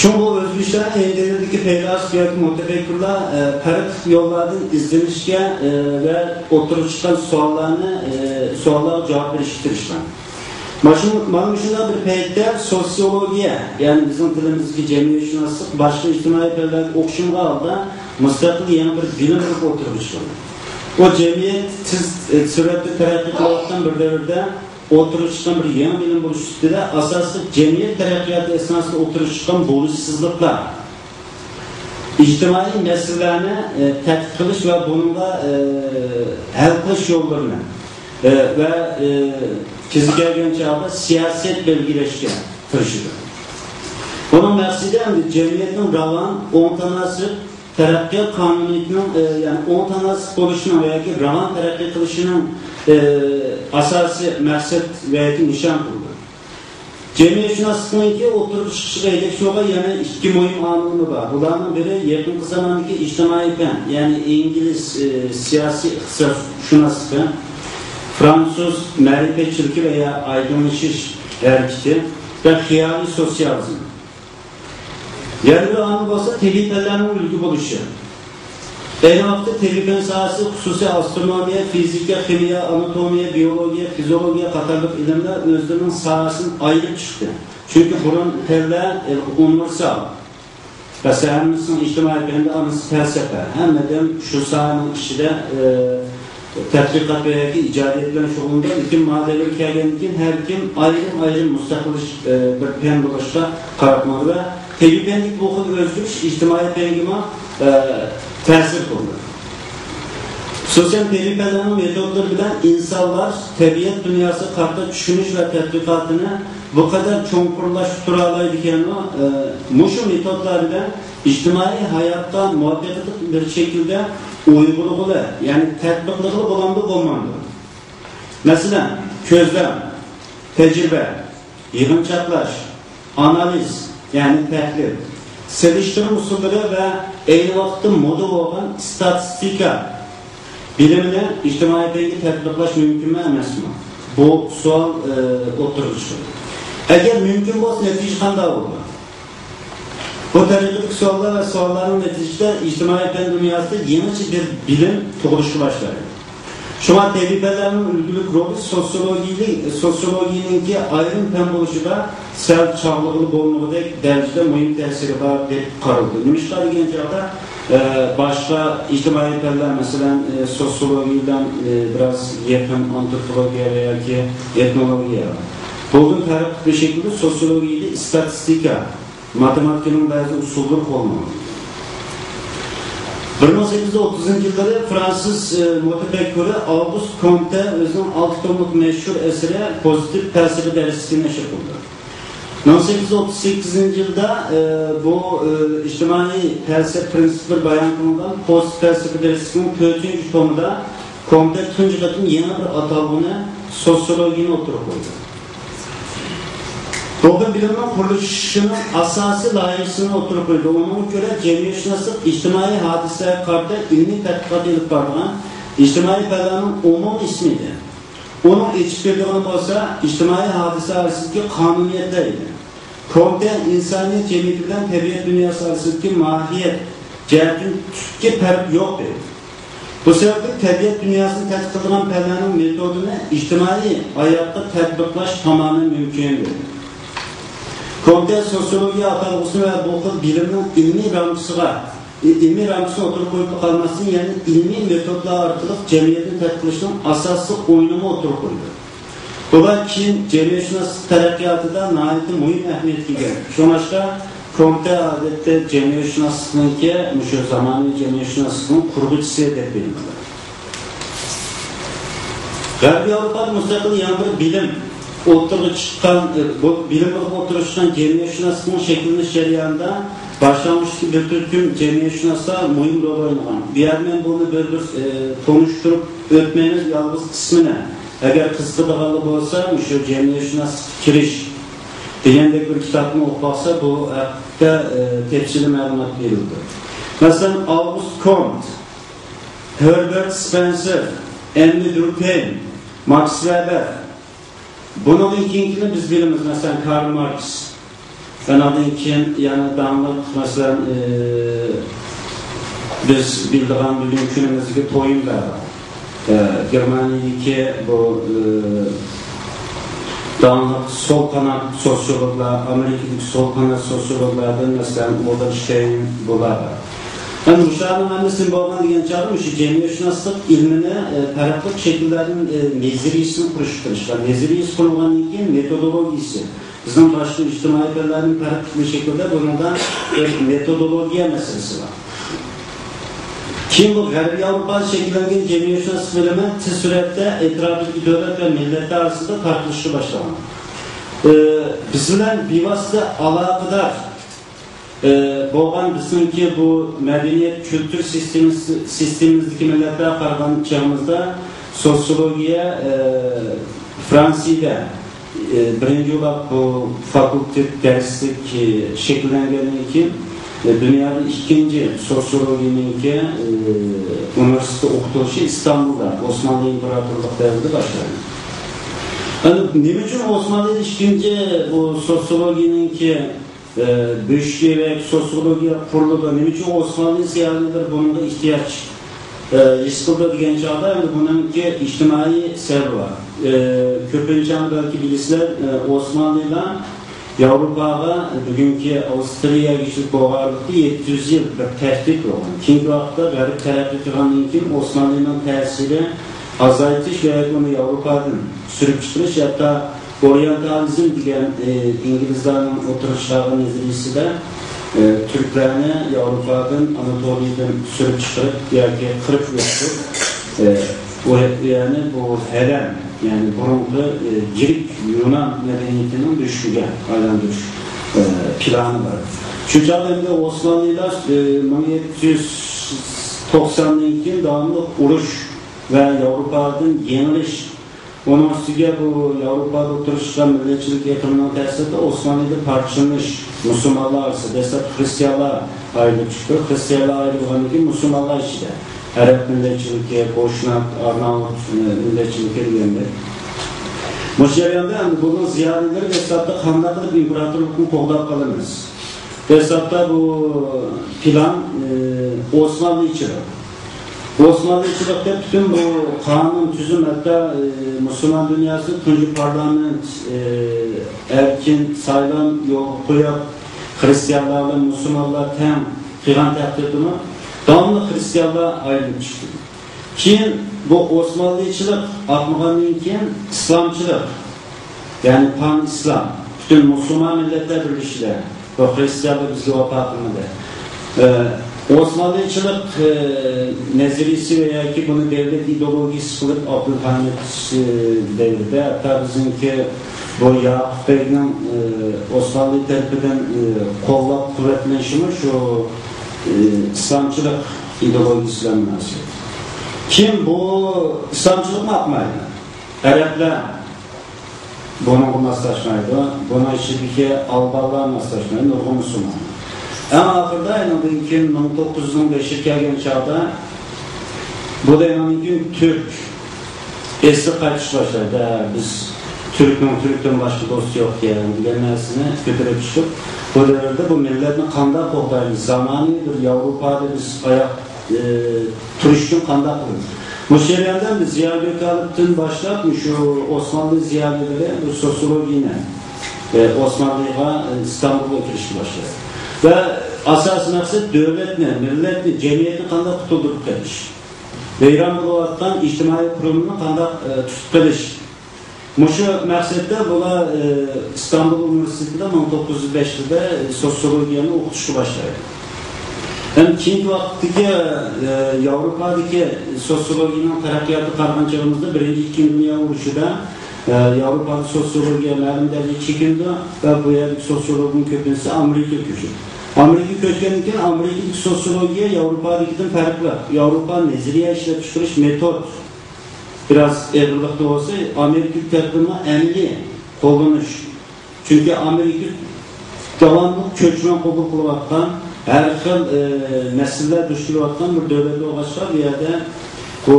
شۇڭا بۇ ئۆزگىرىشلەرنى ئىندىيىدىكى پەيلاسوپ ياكى مۇتەپەككۇرلار، ئە، پەرقلىق يوللاردىن ئىزدىنىشكە، ئە، ۋە ئوتتۇرىغا چىققان سوئاللارنى، ئە، سوئاللارغا جاۋاب بېرىشكە تىرىشقان. مانا شۇ، مانا مۇشۇنداق بىر پەيتتە سوتسىيولوگىيە، يەنى بىزنىڭ تىلىمىزدىكى جەمئىيەتشۇناسلىق، باشقا ئىجتىمائىي پەنلەرگە ئوخشىمىغان ھالدا مۇستەقىل يېڭى بىر بىلىم بولۇپ ئوتتۇرىغا چىقىدۇ. ئۇ جەمئىيەت تېز، ئە، سۈرئەتتە تەرەققىي قىلىۋاتقان بىر دەۋردە ئوتتۇرىغا چىققان بىر يېڭى بىلىم بولۇش سۈپىتىدە، ئاساسلىق جەمئىيەت تەرەققىياتى ئەسناسىدا ئوتتۇرىغا چىققان بولۇشسىزلىقلار، ئىجتىمائىي مەسىلىلەرنى، ئە، تەتقىق قىلىش ۋە بۇنىڭغا، ئە، ھەل قىلىش يوللىرىنى، ئە، ۋە، ئە، كېزىكەلگەن چاغدا سىياسەت بەلگىلەشكە تىرىشىدۇ. بۇنىڭ مەقسىتى ئەمدى جەمئىيەتنىڭ راۋان، ئوڭ تاناسىپ، تەرەققىيات قانۇنىيىتىنىڭ، ئە، يەنى ئوڭ تاناسىپ بولۇشىنىڭ ياكى راۋان تەرەققىي قىلىشىنىڭ، ئە، ئاساسىي مەقسەت ۋە نىشان قىلىدۇ. جەمئىيەتشۇناسلىقنىڭكى ئوتتۇرىغا چىقىشىغا يېتەكچى بولغان يەنە ئىككى مۇھىم ئامىلمۇ بار. بۇلارنىڭ بىرى يېقىنقى زاماندىكى ئىجتىمائىي پەن، يەنى ئىنگلىز، ئى، سىياسىي ئىقتىسادشۇناسلىقى، فرانسۇز مەرىپەتچىلىكى ۋە يا ئايدىڭلىشىش ھەرىكىتى ۋە خىيالىي سوتسىيالىزم. يەنە بىر ئامىل بولسا تېببىي پەنلەرنىڭ ئۈلگە بولۇشى. ئەينى ۋاقىتتا تېببىي پەن ساھەسى، خۇسۇسىي ئاسترونومىيە، فىزىكا، خىمىيە، ئاناتومىيە، بىيولوگىيە، فىزىئولوگىيە قاتارلىق ئىلىملەر ئۆزلىرىنىڭ ساھەسىدىن ئايرىپ چىقتى. چۈنكى بۇرۇن پەنلەر، ئە، ئۇنىۋېرسال. مەسىلەن، ھەممىسىنىڭ ئىجتىمائىي پەندە، ئانىسى پەلسەپە. ھەممە ئادەم شۇ ساھەنىڭ ئىچىدە، ئە، تەتقىقات ۋە ياكى ئىجادىيەت بىلەن شۇغۇللىنىدۇ. لېكىن ما دەۋرگە كەلگەندىن كېيىن ھەر كىم ئايرىم-ئايرىم مۇستەقىل ئىش، ئە، بىر پەن بولۇشقا قاراپ ماڭىدۇ ۋە تېببىي پەندىكى بۇ خىل ئۆزگىرىش ئىجتىمائىي پەنگىمۇ، ئە، تەسىر قىلدى. خۇسۇسەن، تېببىي پەنلەرنىڭ مېتودلىرى بىلەن ئىنسانلار تەبىئەت دۇنياسىغا قارىتا چۈشىنىش ۋە تەتبىقاتىنى بۇ قەدەر چوڭقۇرلاشتۇرالايدىكەنمۇ؟ ئە، مۇشۇ مېتودلار بىلەن ئىجتىمائىي ھاياتقا مۇۋەپپەقىيەتلىك بىر شەكىلدە ئۇيغۇنلىغىلى، يەنى تەتبىقلىغىلى بولامدۇ، بولمامدۇ؟ مەسىلەن، كۆزلەم، تەجرىبە، يىغىنچاقلاش، ئانالىز، يەنى تەھلىل، سېلىشتۇرما ئۇسۇللىرى ۋە ئەينى ۋاقىتتا مودا بولغان ئىستاتىستىكا بىلىمىنى ئىجتىمائىي پەنگە تەتبىقلاش مۇمكىنمۇ ئەمەسمۇ؟ بۇ سوئال، ئى، ئوتتۇرىغا چىقىدۇ. ئەگەر مۇمكىن بولسا، نەتىجە قانداق بولىدۇ؟ بۇ تەرىقىدىكى سوئاللار ۋە سوئاللارنىڭ نەتىجىسىدە ئىجتىمائىي پەن دۇنياسىدا يېڭىچە بىر بىلىم تۇغۇلۇشقا باشلايدۇ. شۇڭا تەبىئىي پەنلەرنىڭ ئۈلگىلىك رولى سوتسىيولوگىيىلىك، سوتسىيولوگىيىنىڭكى ئايرىم پەن بولۇشىدا سەل چاغلىغىلى بولمىغۇدەك دەرىجىدە مۇھىم تەسىرى بار دەپ قارىلىدۇ. نېمىشقا دېگەن چاغدا، ئە، باشقا ئىجتىمائىي پەنلەر، مەسىلەن، ئە، سوتسىيولوگىيە بىلەن، ئە، بىراز يېقىن ئانتروپولوگىيە ياكى ئېتنولوگىيە. بۇدىن پەرقلىق بىر شەكىلدە سوتسىيولوگىيىدە ئىستاتىستىكا، ماتېماتىكىنىڭ بەزى ئۇسۇللىرى قوللىنىلغان. بىر مىڭ سەككىز يۈز ئوتتۇزىنچى يىللىرى فرانسىز، ئى، مۇتەپەككۇرى ئاۋغۇست كومتە ئۆزىنىڭ ئالتە توملۇق مەشھۇر ئەسىرى پوزىتىپ پەلسەپە دەرسلىكىنى نەشر قىلدى. مىڭ سەككىز يۈز ئوتتۇز سەككىزىنچى يىلدا، ئى، بۇ، ئى، ئىجتىمائىي پەلسەپە پىرىنسىپلىرى بايان قىلىنغان پوزىتىپ پەلسەپە دەرسلىكىنىڭ تۆتىنچى تومىدا كومتە تۇنجى قېتىم يېڭى بىر ئاتالغۇنى، سوتسىيولوگىيىنى ئوتتۇرىغا قويدى. بۇ خىل بىلىمنىڭ قۇرۇلۇشىنىڭ ئاساسىي لايىھىسىنى ئوتتۇرىغا قويدى. ئۇنىڭغا كۆرە، جەمئىيەتشۇناسلىق ئىجتىمائىي ھادىسىلەرگە قارىتا ئىلمىي تەتقىقات ئېلىپ بارىدىغان ئىجتىمائىي پەنلەرنىڭ ئومۇمىي ئىسمى ئىدى. ئۇنىڭ ئېچىپ بېرىدىغىنى بولسا ئىجتىمائىي ھادىسە ئارىسىدىكى قانۇنىيەتلەر ئىدى. كومتە ئىنسانىيەت جەمئىيىتى بىلەن تەبىئەت دۇنياسى ئارىسىدىكى ماھىيەت جەھەتتىن تۈپكە پەرق يوق دەيدۇ. بۇ سەۋەبلىك تەبىئەت دۇنياسىنى تەتقىق قىلىدىغان پەنلەرنىڭ مېتودىنى ئىجتىمائىي ھاياتقا تەتبىقلاش تامامەن مۇمكىن دەيدۇ. كومتە سوتسىيولوگىيە ئاتالغۇسىنى ۋە بۇ خىل بىلىمنىڭ ئىلمىي رامكىسىغا، ئىلمىي رامكىسىنى ئوتتۇرىغا قويۇپلا قالماستىن، يەنە ئىلمىي مېتودلار ئارقىلىق جەمئىيەتنى تەتقىق قىلىشنىڭ ئاساسلىق ئويۇنىمۇ ئوتتۇرىغا قويدى. بۇلار كېيىن جەمئىيەتشۇناسلىق تەرەققىياتىدا ناھايىتى مۇھىم ئەھمىيەتكە ئىگە. شۇڭلاشقا كومتە ئادەتتە جەمئىيەتشۇناسلىقنىڭكى، مۇشۇ زامانىۋى جەمئىيەتشۇناسلىقنىڭ قۇرغۇچىسى دەپ بىلىنىدۇ. غەربىي ياۋروپادا مۇستەقىل يېڭى بىر بىلىم ئوتتۇرىغا چىققان، بۇ بىلىم بولۇپ ئوتتۇرىغا چىققان جەمئىيەتشۇناسلىقنىڭ شەكىللىنىش جەريانىدا باشلانغۇچتىكى بىر تۈركۈم جەمئىيەتشۇناسلار مۇھىم رول ئوينىغان. بۇ يەردە مەن بۇنى بىر-بىر، ئى، تونۇشتۇرۇپ ئۆتمەيمىز، يالغۇز قىسمىنى. ئەگەر قىزىقىدىغانلار بولسا، مۇشۇ جەمئىيەتشۇناسلىققا كىرىش دېگەندەك بىر كىتابنى ئوقۇپ باقسا، بۇ ھەقتە، ئى، تەپسىلىي مەلۇمات بېرىلىدۇ. مەسىلەن، ئاۋغۇست كونت، ھېربېرت سپېنسېر، ئەننى دۇركھېيم، ماكس ۋېبېر. بۇنىڭدىن كېيىنكىنى بىز بىلىمىز، مەسىلەن، كارل ماركس. ئانىڭدىن كېيىن يەنە داڭلىق، مەسىلەن، ئى، بىز بىلىدىغان بۈگۈنكى كۈنىمىزدىكى توينبېر، ئى، گېرمانىيەدىكى بۇ، ئى، داڭلىق سول قانات سوتسىيولوگلار، ئامېرىكىدىكى سول قانات سوتسىيولوگلاردىن، مەسىلەن، ئۇلرىشتېين، بۇلار. ئەمدى مۇشۇلارنىڭ ھەممىسى نېمە بولغان دېگەن چاغدا، مۇشۇ جەمئىيەتشۇناسلىق ئىلمىنى، ئى، پەرقلىق شەكىللەردىن، ئى، نەزەرىيىسىنى قۇرۇشقا تىرىشقان. نەزەرىيىسى قۇرۇلغاندىن كېيىن مېتودولوگىيىسى، بىزنىڭ باشقا ئىجتىمائىي پەنلەردىن پەرقلىق بىر شەكىلدە بۇنىڭدا بىر مېتودولوگىيە مەسىلىسى بار. كېيىن بۇ غەربىي ياۋروپادا شەكىللەنگەن جەمئىيەتشۇناسلىق بىلىمى تېز سۈرئەتتە ئەتراپىدىكى دۆلەت ۋە مىللەتلەر ئارىسىدا تارقىلىشقا باشلىغان. ئى، بىز بىلەن بىۋاسىتە ئالاقىدار، ئى، بولغان بىزنىڭكى بۇ مەدەنىيەت، كۈلتۈر سىستېمىسى، سىستېمىمىزدىكى مىللەتلەرگە قارىغان چېغىمىزدا سوتسىيولوگىيە، ئى، فرانسىيەدە، ئى، بىرىنچى يىللاپ بۇ فاكۇلتېت دەرسلىك، ئى، شەكىللەنگەندىن كېيىن، ئى، دۇنيادا ئىككىنچى سوتسىيولوگىيەنىڭكى، ئى، ئۇنىۋېرسىتېتتا ئوقۇتۇلۇشى ئىستانبۇلدا، ئوسمانلى ئىمپېراتورلۇق دەۋرىدە باشلاندى. ئەمدى نېمە ئۈچۈن ئوسمانلىدا ئىككىنچى بۇ سوتسىيولوگىيەنىڭكى ئى، بۆشۈكى ۋە سوتسىيولوگىيە قۇرۇلىدۇ. نېمە ئۈچۈن ئوسمانلى زىيالىيلىرى بۇنىڭغا ئېھتىياج، ئى، ھېس قىلىدۇ دېگەن چاغدا، ئەمدى بۇنىڭكى ئىجتىمائىي سەۋەبى بار. ئى، كۆپىنچە بەلكى بىلىسىلەر، ئى، ئوسمانلىلار ياۋروپاغا، بۈگۈنكى ئاۋسترىيەگىچىلىك بولغانلىقتا، يەتتە يۈز يىل بىر تەھدىت بولغان. كېيىنكى ۋاقىتتا غەرب تەرەققىي قىلغاندىن كېيىن، ئوسمانلىنىڭ تەسىرى ئازايتىش ۋە ئۇنى ياۋروپادىن سۈرۈپ چىقىرىش، ھەتتا ئورىيېنتالىزم دېگەن، ئى، ئىنگلىزلارنىڭ ئوتتۇرىغا چىقارغان نەزەرىيىسىدە، ئى، تۈركلەرنى ياۋروپادىن، ئاناتولىيەدىن سۈرۈپ چىقىرىپ ياكى قىرىپ يوقىتىپ، ئە، ئۇ، يەنى بۇ ھەرەم، يەنى بۇرۇنقى، ئە، گرېك يۇنان مەدەنىيىتىنىڭ بۆشۈكىگە ئايلاندۇرۇش، ئە، پىلانى بار. شۇ چاغدا ئەمدى ئوسمانلىلار، ئە، مىڭ يەتتە يۈز توقساندىن كېيىن داۋاملىق ئۇرۇش ۋە ياۋروپادىن يېڭىلىش، ئۇنىڭ ئۈستىگە بۇ ياۋروپادا ئولتۇرۇشقان مىللەتچىلىك ئېقىمىنىڭ تەسىرىدە ئوسمانلىدا پارچىلىنىش، مۇسۇلمانلار ئارىسىدا، دەسلەپ خرىستىيانلار ئايرىلىپ چىقتى. خرىستىيانلار ئايرىلغاندىن كېيىن مۇسۇلمانلار ئىچىدە ئەرەب مىللەتچىلىكى، بوشناك، ئارناۋۇت، ئە، مىللەتچىلىكى دېگەندەك. مۇشۇ جەرياندا ئەمدى بۇنىڭ زىيالىيلىرى دەسلەپتە قانداق قىلىپ ئىمپېراتورلۇقنى قوغداپ قالىمىز؟ دەسلەپتە بۇ پىلان، ئى، ئوسمانلىچىلىق. ئوسمانلىچىلىقتا پۈتۈن بۇ قانۇن، تۈزۈم، ھەتتا، ئى، مۇسۇلمان دۇنياسىدا تۇنجى پارلامېنت، ئى، ئەركىن سايلام يولغا قويۇپ، خرىستىيانلار بىلەن مۇسۇلمانلار تەڭ قىلغان تەقدىردىمۇ داۋاملىق خرىستىيانلار ئايرىلىپ چىقتى. كېيىن بۇ ئوسمانلىچىلىق ئاقمىغاندىن كېيىن ئىسلامچىلىق، يەنى پان ئىسلام، پۈتۈن مۇسۇلمان مىللەتلەر بىرلىشىدە، بۇ خرىستىيانلار بىزگە ۋاپا قىلمىدى. ئە، ئوسمانلىچىلىق، ئە، نەزەرىيىسى ۋە ياكى بۇنى دۆلەت ئىدېئولوگىيىسى قىلىپ ئابدۇلھەمىد، ئە، دەۋرىدە ھەتتا بىزنىڭكى بۇ ياقۇپ بەگنىڭ، ئى، ئوسمانلى تەرىپىدىن، ئى، قوللاپ قۇۋۋەتلىنىشىمۇ شۇ، ئى، ئىسلامچىلىق ئىدېئولوگىيىسى بىلەن مۇناسىۋەتلىك. كىم بۇ ئىسلامچىلىقنى ئاقمايدۇ؟ ئەرەبلەر بۇنىڭغا ماسلاشمايدۇ. بۇنىڭ ئىچىدىكى ئالبانلار ماسلاشمايدۇ، نۇرغۇن مۇسۇلمانلار. ئەڭ ئاخىرىدا ئېنىڭدىن كېيىن مىڭ توققۇز يۈز مىڭ بەشكە كەلگەن چاغدا بۇ دەيمەنكى تۈرك ئېسىل قايتىش باشلايدۇ. ھە، بىز تۈركنىڭ، تۈركتىن باشقا دوستى يوقكەن دېگەن نەرسىنى كۆتۈرۈپ چىقىپ، بۇ دەۋردە بۇ مىللەتنى قانداق قوغدايمىز؟ زامانىۋى بىر ياۋروپادا بىز ئاياق، ئە، تۇرۇش ئۈچۈن قانداق قىلىمىز؟ مۇشۇ جەرياندا بىز زىيا گۆكالىپتىن باشلاپ، مۇشۇ ئوسمانلى زىيالىيلىرى بۇ سوسىيولوگىيىنى، ئە، ئوسمانلىغا، ئە، ئىستانبۇلغا كىرىشكە باشلايدۇ. ۋە ئاساسىي مەقسەت دۆلەتنى، مىللەتنى، جەمئىيەتنى قانداق قۇتۇلدۇرۇپ قېلىش؟ ۋەيران بولۇۋاتقان ئىجتىمائىي قۇرۇلمىنى قانداق، ئە، تۇتۇپ قېلىش؟ مۇشۇ مەقسەتتە بۇلار، ئە، ئىستانبۇل ئۇنىۋېرسىتېتىدا مىڭ توققۇز يۈز بەشتە سوسىيولوگىيەنى ئوقۇتۇشقا باشلايدۇ. ھەم كېيىنكى ۋاقىتتىكى، ئە، ياۋروپادىكى سوسىيولوگىيەنىڭ تەرەققىياتىغا قارىغان چېغىمىزدا، بىرىنچى، ئىككىنچى دۇنيا ئۇرۇشىدا، ئە، ياۋروپادا سوسىيولوگىيە مەلۇم دەرىجىدە چېكىنىدۇ ۋە بۇ يەردىكى سوسىيولوگنىڭ كۆپىنچىسى ئامېرىكىغا كۆچىدۇ. ئامېرىكىغا كۆچكەندىن كېيىن ئامېرىكىدىكى سوسىيولوگىيە ياۋروپادىكىدىن پەرقلىق. ياۋروپا نەزەرىيە ئىشلەپ چىقىرىش مېتود بىراز ئېغىرلىقتا بولسا، ئامېرىكا تەرىپىدىنمۇ ئەمەلىي قوللىنىش. چۈنكى ئامېرىكا داۋاملىق كۆچمەن قوبۇل قىلىۋاتقان، ھەر خىل، ئى، مەسىلىلەر دۇچ كېلىۋاتقان بىر دۆلەت بولغاچقا، بۇ يەردە بۇ،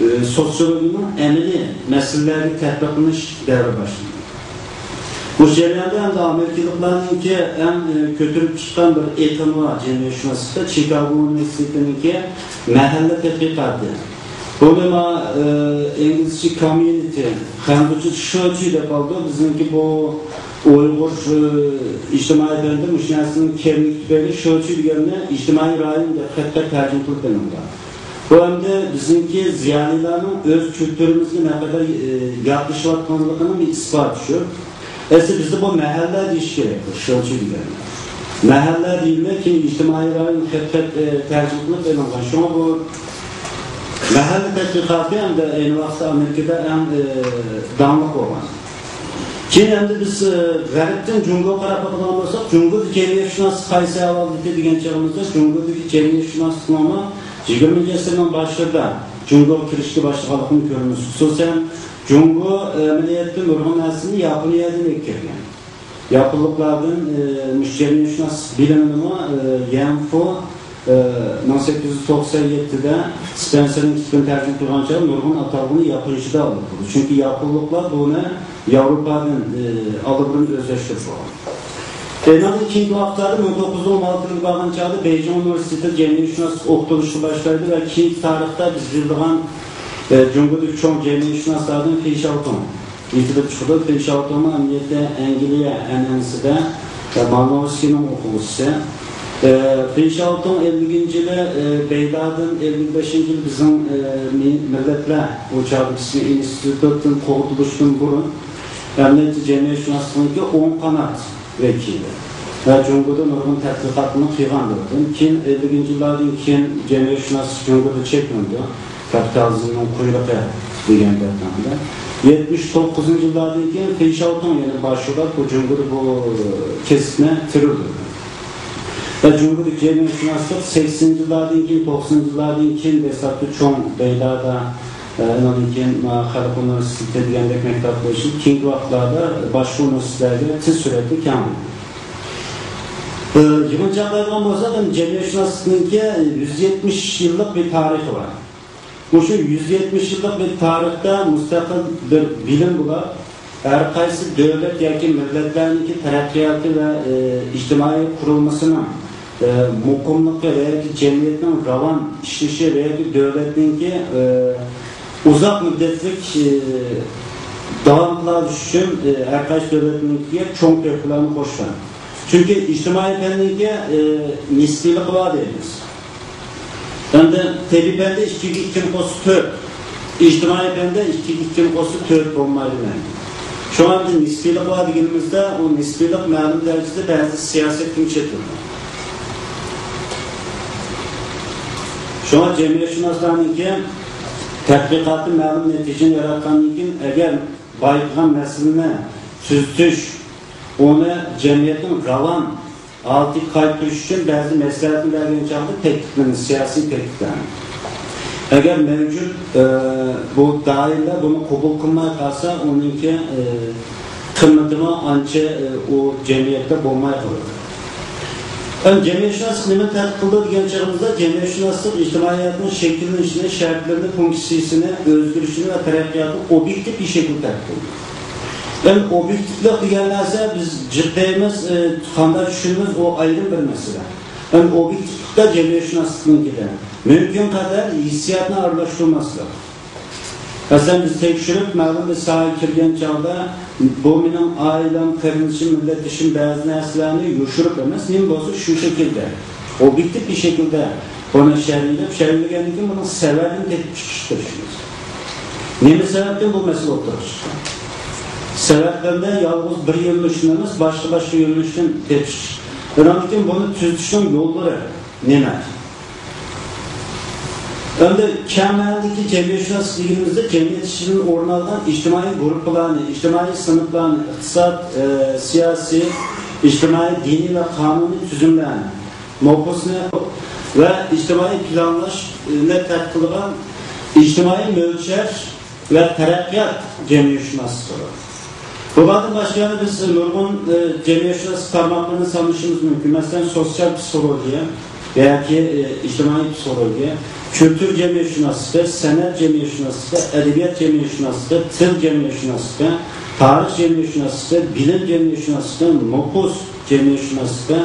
ئى، سوتسىيولوگىيەنىڭ ئەمەلىي مەسىلىلەرگە تەتبىقلىنىش دەۋرى باشلىنىدۇ. بۇ جەرياندا ئەمدى ئامېرىكىلىقلارنىڭكى ئەڭ، ئى، كۆتۈرۈپ چىققان بىر ئېقىمى بار جەمئىيەتشۇناسلىقتا، چىكاگو ئۇنىۋېرسىتېتىنىڭكى مەھەللە تەتقىقاتى. بۇنى ما، ئى، ئىنگلىزچە كوميۇنىتى، خەنزۇچە شېچۈ دەپ قالدى. بىزنىڭكى بۇ ئۇيغۇر، ئى، ئىجتىمائىي پەندى مۇشۇ نەرسىنىڭ كەملىكى تۈپەيلى شېچۈ دېگەننى ئىجتىمائىي رايون دەپ خەتخەت تەرجىمە قىلىپ ئېلىنغان. بۇ ئەمدى بىزنىڭكى زىيالىيلارنىڭ ئۆز كۈلتۈرىمىزگە نەقەدەر، ئى، ياتلىشىۋاتقانلىقىنىڭ بىر ئىسپاتى شۇ. ئەسلى بىزدە بۇ مەھەللە دېيىش كېرەك، بۇ شېچۈ دېگەن. مەھەللە دېيىلمەي، كېيىن ئىجتىمائىي رايون خەت-خەت، ئى، تەرجىمە قىلىپ ئېلىنغان. شۇڭا بۇ مەھەللە تەتقىقاتى ئەمدى ئەينى ۋاقىتتا ئامېرىكىدا ئەڭ، ئى، داڭلىق بولغان. كېيىن ئەمدى بىز، ئى، غەربتىن جۇڭگوغا قاراپ باقىدىغان بولساق، جۇڭگودا جەمئىيەتشۇناسلىق قايسى ئەھۋالدا دېگەن چېغىمىزدا، جۇڭگودىكى جەمئىيەتشۇناسلىقنىڭمۇ يىگىرمىنچى ئەسىرنىڭ باشلىرىدا جۇڭگوغا كىرىشكە باشلىغانلىقىنى كۆرىمىز. خۇسۇسەن، جۇڭگو ئەمەلىيەتتە نۇرغۇن نەرسىنى ياپونىيەدىن ئەكىرگەن. ياپونلۇقلاردىن، ئى، مۇشۇ جەمئىيەتشۇناسلىق بىلىمىنىمۇ، ئى، يەنفۇ، ئى، مىڭ سەككىز يۈز توقسەن يەتتىدە سپېنسېرنىڭ كىتابىنى تەرجىمە قىلغان چاغدا نۇرغۇن ئاتالغۇنى ياپونچىدا ئالدۇرۇپ بولدى. چۈنكى ياپونلۇقلار بۇنى ياۋروپادىن، ئى، ئالدىبۇرۇن ئۆزلەشتۈرۈپ بولغان. ئېنىڭدىن كېيىنكى ۋاقىتلاردا مىڭ توققۇز يۈز ئون ئالتىغا بارغان چاغدا بېيجىڭ ئۇنىۋېرسىتېتىدا جەمئىيەتشۇناسلىق ئوقۇتۇلۇشقا باشلايدۇ ۋە كېيىنكى تارىختا بىز بىلىدىغان، ئى، جۇڭگودىكى چوڭ جەمئىيەتشۇناسلاردىن فېي شياۋتۇڭ ئېيتىلىپ چىقىدۇ. فېي شياۋتۇڭمۇ ئەمەلىيەتتە ئەنگلىيە ئەنئەنىسىدە، ئى، مالنوۋسكىينىڭ ئوقۇغۇچىسى. ئى، فېي شياۋتۇڭ ئەللىكىنچى يىلى، ئى، بېيدادىن، ئەللىك بەشىنچى يىلى بىزنىڭ، ئى، مى-، مىللەتلەر ئوچاقى ئىسمى ئىنستىتۇتتىن قوغدىلىشتىن بۇرۇن، ئەمەلىيەتتە جەمئىيەتشۇناسلىقنىڭكى ئوڭ قانات ۋەكىلى ۋە جۇڭگودا نۇرغۇن تەتقىقاتلارنى قىلغان بولدى. كېيىن، ئەللىكىنچى يىللاردىن كېيىن جەمئىيەتشۇناسلىق جۇڭگودا چەكلىنىدۇ. كاپىتالىزمنىڭ قۇيرۇقى دېگەن گەپنىڭدە. يەتمىش توققۇزىنچى يىللاردىن كېيىن فېيشاۋتۇڭ يەنە باشلىق بۇ جۇڭگودا بۇ كەسىپنى تىرىلدۈردى. ۋە جۇڭگودىكى جەمئىيەتشۇناسلىق سەكسىنىنچى يىللاردىن كېيىن، توقسىنىنچى يىللاردىن كېيىن دەسلەپتە چوڭ بەيدادا، ئە، ئۇنىڭدىن كېيىن، ئە، خەلق ئۇنىۋېرسىتېتى دېگەندەك مەكتەپ بولۇشى، كېيىنكى ۋاقىتلاردا باشقا ئۇنىۋېرسىتېتلەرگە تېز سۈرئەتتە كەڭ بولدى. ئە، يىغىنچاقلايدىغان بولساق، ئەمدى جەمئىيەتشۇناسلىقنىڭكى يۈز يەتمىش يىللىق بىر تارىخى بار. مۇشۇ يۈز يەتمىش يىللىق بىر تارىختا مۇستەقىل بىر بىلىم بولاپ، ھەر قايسى دۆلەت ياكى مىللەتلەرنىڭكى تەرەققىياتى ۋە، ئى، ئىجتىمائىي قۇرۇلمىسىنىڭ، ئى، مۇقىملىقى ۋە ياكى جەمئىيەتنىڭ راۋان ئىشلىشى ۋە ياكى دۆلەتنىڭكى، ئى، ئۇزاق مۇددەتلىك، ئى، داۋام قىلالىشى ئۈچۈن، ئى، ھەر قايسى دۆلەتنىڭكىگە چوڭ تۆھپىلەرنى قوشقان. چۈنكى ئىجتىمائىي پەننىڭكى، ئى، نىسپىيلىقى بار دەيمىز. ئەمدى تەبىئىي پەندە ئىككىگە ئىككىنى قوشسا تۆت، ئىجتىمائىي پەندە ئىككىگە ئىككىنى قوشسا تۆت بولمايدۇ مەن. شۇڭا ئەمدى نىسپىيلىق بار دېگىنىمىزدە، ئۇ نىسپىيلىق مەلۇم دەرىجىدە بەزى سىياسەتتىن چېتىلىدۇ. شۇڭا جەمئىيەتشۇناسلارنىڭكى تەتقىقاتى مەلۇم نەتىجىنى ياراتقاندىن كېيىن، ئەگەر بايقىغان مەسىلىنى تۈزىتىش، ئۇنى جەمئىيەتنىڭ راۋان ھالىتىگە قايتۇرۇش ئۈچۈن بەزى مەسلىھەتنى بەرگەن چاغدا تەكلىپلەرنى، سىياسىي تەكلىپلەرنى. ئەگەر مەۋجۇت، ئە، بۇ دائىرىلەر بۇنى قوبۇل قىلماي قالسا، ئۇنىڭكى، ئە، قىممىتىمۇ ئانچە، ئە، ئۇ جەمئىيەتتە بولماي قالىدۇ. ئەمدى جەمئىيەتشۇناسلىق نېمىنى تەتقىق قىلىدۇ دېگەن چېغىمىزدا، جەمئىيەتشۇناسلىق ئىجتىمائىيەتنىڭ شەكىللىنىشىنى، شەرتلىرىنى، فۇنكسىيىسىنى، ئۆزگىرىشىنى ۋە تەرەققىياتىنى ئوبيېكتىپ بىر شەكىلدە تەتقىق قىلىدۇ. ئەمدى ئوبيېكتىپلىق دېگەن نەرسە بىز جىق دەيمىز، ئى، قانداق چۈشىنىمىز، ئۇ ئايرىم بىر مەسىلە. ئەمدى ئوبيېكتىپلىقتا جەمئىيەتشۇناسلىقنىڭكىدە مۇمكىن قەدەر ھېسسىياتنى ئارىلاشتۇرماسلىق. مەسىلەن، بىز تەكشۈرۈپ، مەلۇم بىر ساھەگە كىرگەن چاغدا، بۇ مېنىڭ ئائىلەم، قېرىندىشىم، مىللەتدىشىم، بەزى نەرسىلەرنى يوشۇرۇپ ئەمەس، نېمە بولسا شۇ شەكىلدە، ئوبيېكتىپ بىر شەكىلدە بۇنى شەرھلەپ، شەرھلىگەندىن كېيىن بۇنىڭ سەۋەبىنى تېپىپ چىقىش تىرىشىمىز. نېمە سەۋەبتىن بۇ مەسىلە ئوتتۇرىغا چىققان؟ سەۋەبلەردە يالغۇز بىر يۆنىلىشتىن ئەمەس، باشقا-باشقا يۆنىلىشتىن تېپىش. ئۇنىڭدىن كېيىن بۇنى تۈزىتىشنىڭ يوللىرى نېمە؟ ئەمدى كەڭ مەنىدىكى جەمئىيەتشۇناسلىق دېگىنىمىزدە جەمئىيەت ئىچىدىن ئورۇن ئالغان ئىجتىمائىي گۇرۇپپىلارنى، ئىجتىمائىي سىنىپلارنى، ئىقتىساد، ئە، سىياسىي، ئىجتىمائىي، دىنىي ۋە قانۇنىي تۈزۈملەرنى، نوپۇسنى ۋە ئىجتىمائىي پىلانلاشنى تەتقىق قىلىدىغان ئىجتىمائىي مۆلچەر ۋە تەرەققىيات جەمئىيەتشۇناسلىقى بار. بۇلاردىن باشقا يەنە بىز نۇرغۇن، ئى، جەمئىيەتشۇناسلىق تارماقلىرىنى سانىشىمىز مۇمكىن. مەسىلەن، سوتسىيال پسىخولوگىيە ياكى، ئى، ئىجتىمائىي پسىخولوگىيە، كۈلتۈر جەمئىيەتشۇناسلىقى، سەنئەت جەمئىيەتشۇناسلىقى، ئەدەبىيات جەمئىيەتشۇناسلىقى، تىل جەمئىيەتشۇناسلىقى، تارىخ جەمئىيەتشۇناسلىقى، بىلىم جەمئىيەتشۇناسلىقى، نوپۇس جەمئىيەتشۇناسلىقى،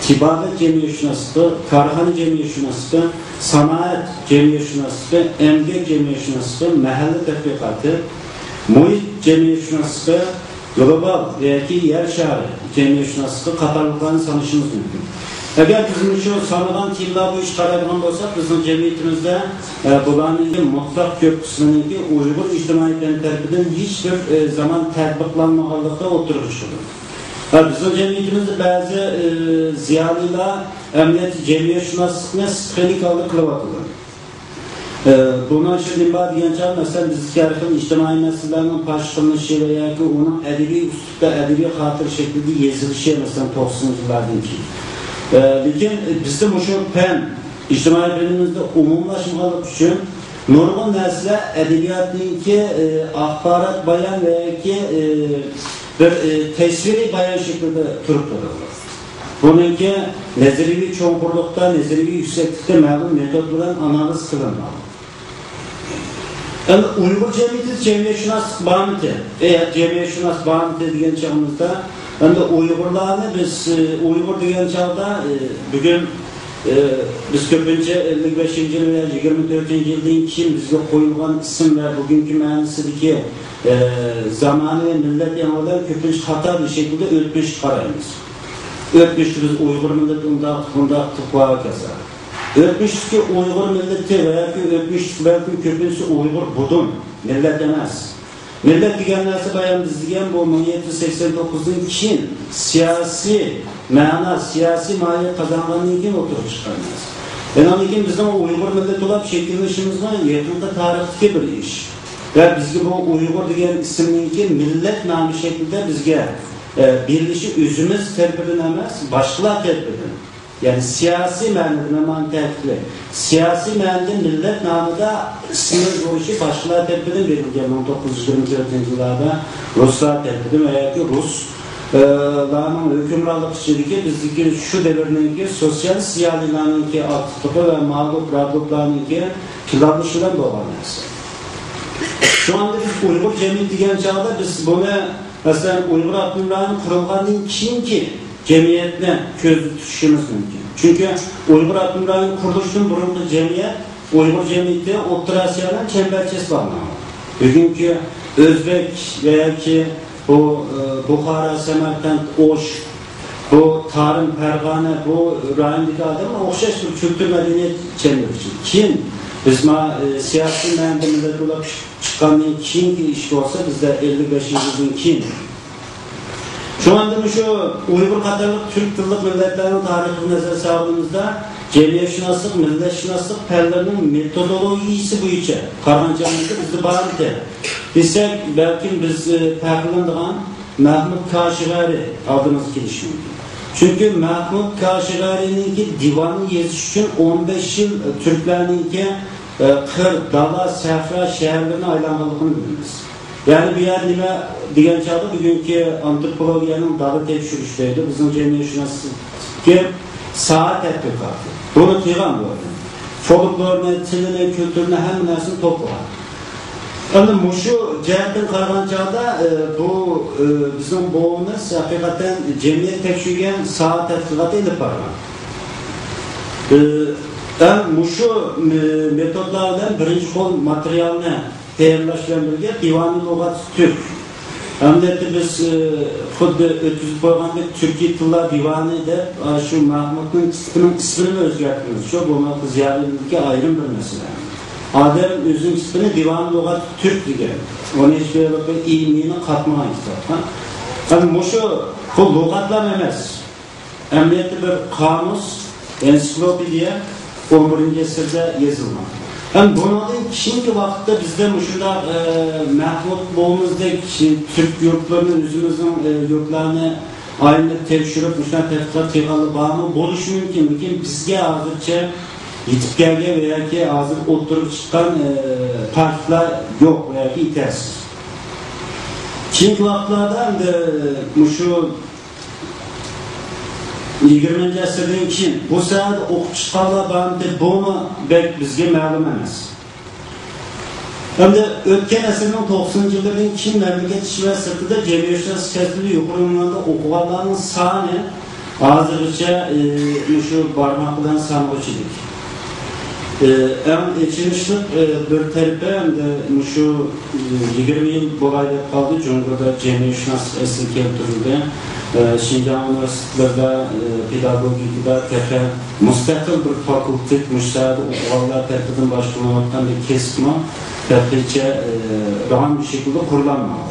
تېبابەت جەمئىيەتشۇناسلىقى، كارخانا جەمئىيەتشۇناسلىقى، سانائەت جەمئىيەتشۇناسلىقى، ئەمگەك جەمئىيەتشۇناسلىقى، مەھەللە تەتقىقاتى، مۇھىت جەمئىيەتشۇناسلىقى، گلوبال ياكى يەر شارى جەمئىيەتشۇناسلىقى قاتارلىقلارنى سانىشىمىز مۇمكىن. ئەگەر بىز مۇشۇ سانىغان تېمىلار بويىچە قارايدىغان بولساق، بىزنىڭ جەمئىيىتىمىزدە، ئە، بۇلارنىڭ مۇتلەق كۆپ قىسمىنىڭكى ئۇيغۇر ئىجتىمائىي پەن تەرىپىدىن ھېچبىر، ئە، زامان تەتبىقلانمىغانلىقى ئوتتۇرىغا چىقىدۇ. ھە، بىزنىڭ جەمئىيىتىمىزدە بەزى، ئى، زىيالىيلار ئەمەلىيەتتە جەمئىيەتشۇناسلىقنى سىخېمىك ھالدا قىلىۋاتىدۇ. ئى، بۇنىڭ ئىچىدە نېمە بار دېگەن چاغدا، مەسىلەن، بىزدىكى ھەر خىل ئىجتىمائىي مەسىلىلەرنىڭ پاش قىلىنىشى ۋە ياكى ئۇنىڭ ئەدەبىي ئۇسلۇبتا، ئەدەبىي خاتىرە شەكلىدە يېزىلىشى، مەسىلەن، توقسىنىنچى يىللاردىن كېيىن. ئى، لېكىن بىزدە مۇشۇ پەن ئىجتىمائىي پەنىمىزدە ئومۇملاشمىغانلىقى ئۈچۈن، نۇرغۇن نەرسىلەر ئەدەبىياتنىڭكى، ئى، ئاخبارات بايان ۋە ياكى، ئى، بىر، ئى، تەسۋىرىي بايان شەكلىدە تۇرۇپ تۇرىدۇ. بۇنىڭكى نەزەرىيىۋى چوڭقۇرلۇقتا، نەزەرىيىۋى يۈكسەكلىكتە مەلۇم مېتود بىلەن ئانالىز قىلىنىدۇ. ئەمدى ئۇيغۇر جەمئىيىتىدە جەمئىيەتشۇناسلىق بارمىتى؟ ئە، جەمئىيەتشۇناس بارمىتى دېگەن چاغىمىزدا، ئەمدى ئۇيغۇرلارنى بىز، ئە، ئۇيغۇر دېگەن چاغدا، ئە، بۈگۈن، ئە، بىز كۆپىنچە ئەللىك بەشىنچى يىل ۋە يىگىرمە تۆتىنچى يىلدىن كېيىن بىزگە قويۇلغان ئىسىم ۋە بۈگۈنكى مەنىسىدىكى، ئە، زامانىۋى مىللەت ئېڭى بىلەن كۆپىنچە خاتا بىر شەكىلدە ئۆتمۈشكە قارايمىز. ئۆتمۈشتە بىز ئۇيغۇر مىللىتى ئۇنداق، بۇنداق دەپ ۋە ھاكازا. ئۆتمۈشتىكى ئۇيغۇر مىللىتى ۋە ياكى ئۆتمۈشتىكى بەلكىم كۆپىنچىسى ئۇيغۇر بۇدۇن مىللەت ئەمەس. مىللەت دېگەن نەرسە بايام بىز دېگەن بۇ مىڭ يەتتە يۈز سەكسەن توققۇزدىن كېيىن سىياسىي مەنا، سىياسىي ماھىيەت قازانغاندىن كېيىن ئوتتۇرىغا چىققان نەرسە. ئاندىن كېيىن بىزنىڭ ئۇيغۇر مىللىتى بولۇپ شەكىللىنىشىمىزنىڭ يېقىنقى تارىختىكى بىر ئىش. ۋە بىزگە بۇ ئۇيغۇر دېگەن ئىسىمنىڭكى مىللەت نامى شەكلىدە بىزگە، ئە، بېرىلىشى ئۆزىمىز تەرىپىدىن ئەمەس، باشقىلار تەرىپىدىن. يەنى سىياسىي مەنىدە، مەن مانا تەكىتلەي. سىياسىي مەنىدە مىللەت نامىدا ئىسىمنىڭ بولۇشى باشقىلار تەرىپىدىن بېرىلگەن، مىڭ توققۇز يۈز يىگىرمە تۆتىنچى يىللاردا رۇسلار تەرىپىدىن ۋە ياكى رۇس، ئە، لارنىڭ ھۆكۈمرانلىقى ئىچىدىكى بىزدىكى شۇ دەۋرنىڭكى سوتسىيالىست زىيالىيلارنىڭكى ئاكتىپلىقى ۋە ماگوف رادوفلارنىڭكى پىلانلىشى بىلەن بولغان نەرسە. شۇڭا بىز ئۇيغۇر جەمئىيىتى دېگەن چاغدا بىز بۇنى، مەسىلەن، ئۇيغۇر ئاپتونوم رايونى قۇرۇلغاندىن كېيىنكى جەمئىيەتنى كۆزدە تۇتۇشىمىز مۇمكىن. چۈنكى ئۇيغۇر ئاپتونوم رايونى قۇرۇلۇشتىن بۇرۇنقى جەمئىيەت، ئۇيغۇر جەمئىيىتى ئوتتۇرا ئاسىيا بىلەن چەمبەرچەس باغلانغان. بۈگۈنكى ئۆزبېك ۋە ياكى بۇ، ئى، بۇخارا، سەمەرقەنت، ئوش، بۇ تارىم، پەرغانە، بۇ رايوندىكى ئادەملەر ئوخشاش بىر كۈلتۈر، مەدەنىيەت چەمبىرى ئىچىدە. كېيىن بىز ما، ئى، سىياسىي مەنىدە مىللەت بولۇپ چىققاندىن كېيىنكى ئىش بولسا، بىزدە ئەللىك بەشىنچى يىلدىن كېيىن. شۇڭا ئەمدى مۇشۇ ئۇيغۇر قاتارلىق تۈرك تىللىق مىللەتلەرنىڭ تارىخىغا نەزەر سالغىنىمىزدا، جەمئىيەتشۇناسلىق، مىللەتشۇناسلىق پەنلىرىنىڭ مېتودولوگىيىسى بويىچە قارىغان چاغىمىزدا بىزدە بارمىكەن دېسەك، بەلكىم بىز، ئى، پەخىرلىنىدىغان مەھمۇد كاشغەرى ئالدىمىزغا كېلىشى مۇمكىن. چۈنكى مەھمۇد كاشغەرىنىڭكى دىۋانى يېزىش ئۈچۈن ئون بەش يىل تۈركلەرنىڭكى، ئى، قىر، دالا، سەھرا، شەھەرلىرىنى ئايلانغانلىقىنى بىلىمىز. يەنى بۇ يەر نېمە دېگەن چاغدا بۈگۈنكى ئانتروپولوگىيەنىڭ دالا تەكشۈرۈش دەيدۇ، بىزنىڭ جەمئىيەتشۇناسلىقتىكى ساھە تەتقىقاتى. بۇنى قىلغان بۇ ئادەم. فولكلورنى، تىلىنى، كۈلتۈرىنى، ھەممە نەرسىنى توپلىغان. ئەمدى مۇشۇ جەھەتتىن قارىغان چاغدا، ئى، بۇ، ئى، بىزنىڭ بوۋىمىز ھەقىقەتەن جەمئىيەت تەكشۈرگەن ساھە تەتقىقاتى ئېلىپ بارغان. ئى، ھەم مۇشۇ مې-، مېتودلار بىلەن بىرىنچى قول ماتېرىيالنى تەييارلاش بىلەن بىرگە دىۋانى لۇغەت تۈرك. ئەمدى بىز، ئى، خۇددى ئۆتكۈزۈپ قويغاندەك تۈركىي تىللار دىۋانى دەپ، ئا، شۇ مەھمۇدنىڭ كىتابىنىڭ ئىسمىنىمۇ ئۆزگەرتىمىز. شۇ بولماقتا زىيادىلىكى ئايرىم بىر مەسىلە. ئادەم ئۆزىنىڭ كىتابىنى دىۋانى لۇغەت تۈرك دېگەن. ئۇنى ھېچ بىر ئىمىنى قاتمىغان كىتاب. ھە؟ ھەم مۇشۇ، بۇ لۇغەتلار ئەمەس. ئەمەلىيەتتە بىر قامۇس، ئېنسىكلوپېدىيە ئون بىرىنچى ئەسىردە يېزىلغان. ھەم بۇنىڭدىن كېيىنكى ۋاقىتتا بىزدە مۇشۇنداق، ئە، مەھمۇد بوۋىمىزدەك تۈرك يۇرتلىرىنى، ئۆزىمىزنىڭ، ئە، يۇرتلارنى ئايلىنىپ تەكشۈرۈپ، مۇشۇنداق تەتقىقات قىلغانلار بارمۇ؟ بولۇشى مۇمكىن، لېكىن بىزگە ھازىرچە يېتىپ كەلگەن ۋە ياكى ھازىر ئوتتۇرىغا چىققان، ئە، پاكىتلار يوق ۋە ياكى يېتەرسىز. كېيىنكى ۋاقىتلاردا ئەمدى مۇشۇ يىگىرمىنچى ئەسىردىن كېيىن بۇ ساھەدە ئوقۇپ چىققانلار بارمىدى، بۇمۇ بەك بىزگە مەلۇم ئەمەس. ئەمدى ئۆتكەن ئەسىرنىڭ توقسىنىنچى يىللىرىدىن كېيىن مەملىكەت ئىچى ۋە سىرتىدا جەمئىيەتشۇناسلىق كەسپىدە يۇقىرى ئۇنۋاندا ئوقۇغانلارنىڭ سانى ھازىرغىچە، ئى، مۇشۇ بارماق بىلەن سانىغۇچىدەك. ئى، ئەڭ ئېچىنىشلىق، ئى، بىر تەرىپى ئەمدى مۇشۇ يىگىرمە يىل بولاي دەپ قالدى، جۇڭگودا جەمئىيەتشۇناسلىق ئەسلىگە كەلتۈرۈلدى. ئى، شىنجاڭ ئۇنىۋېرسىتېتلىرىدا، ئى، پېداگوگىكىدا تېخى مۇستەقىل بىر فاكۇلتېت، مۇشۇ ساھەدە ئوقۇغانلار تەرىپىدىن باشقۇرۇلۇۋاتقان بىر كەسىپمۇ تېخىچە، ئى، راۋان بىر شەكىلدە قۇرۇلالمىغان.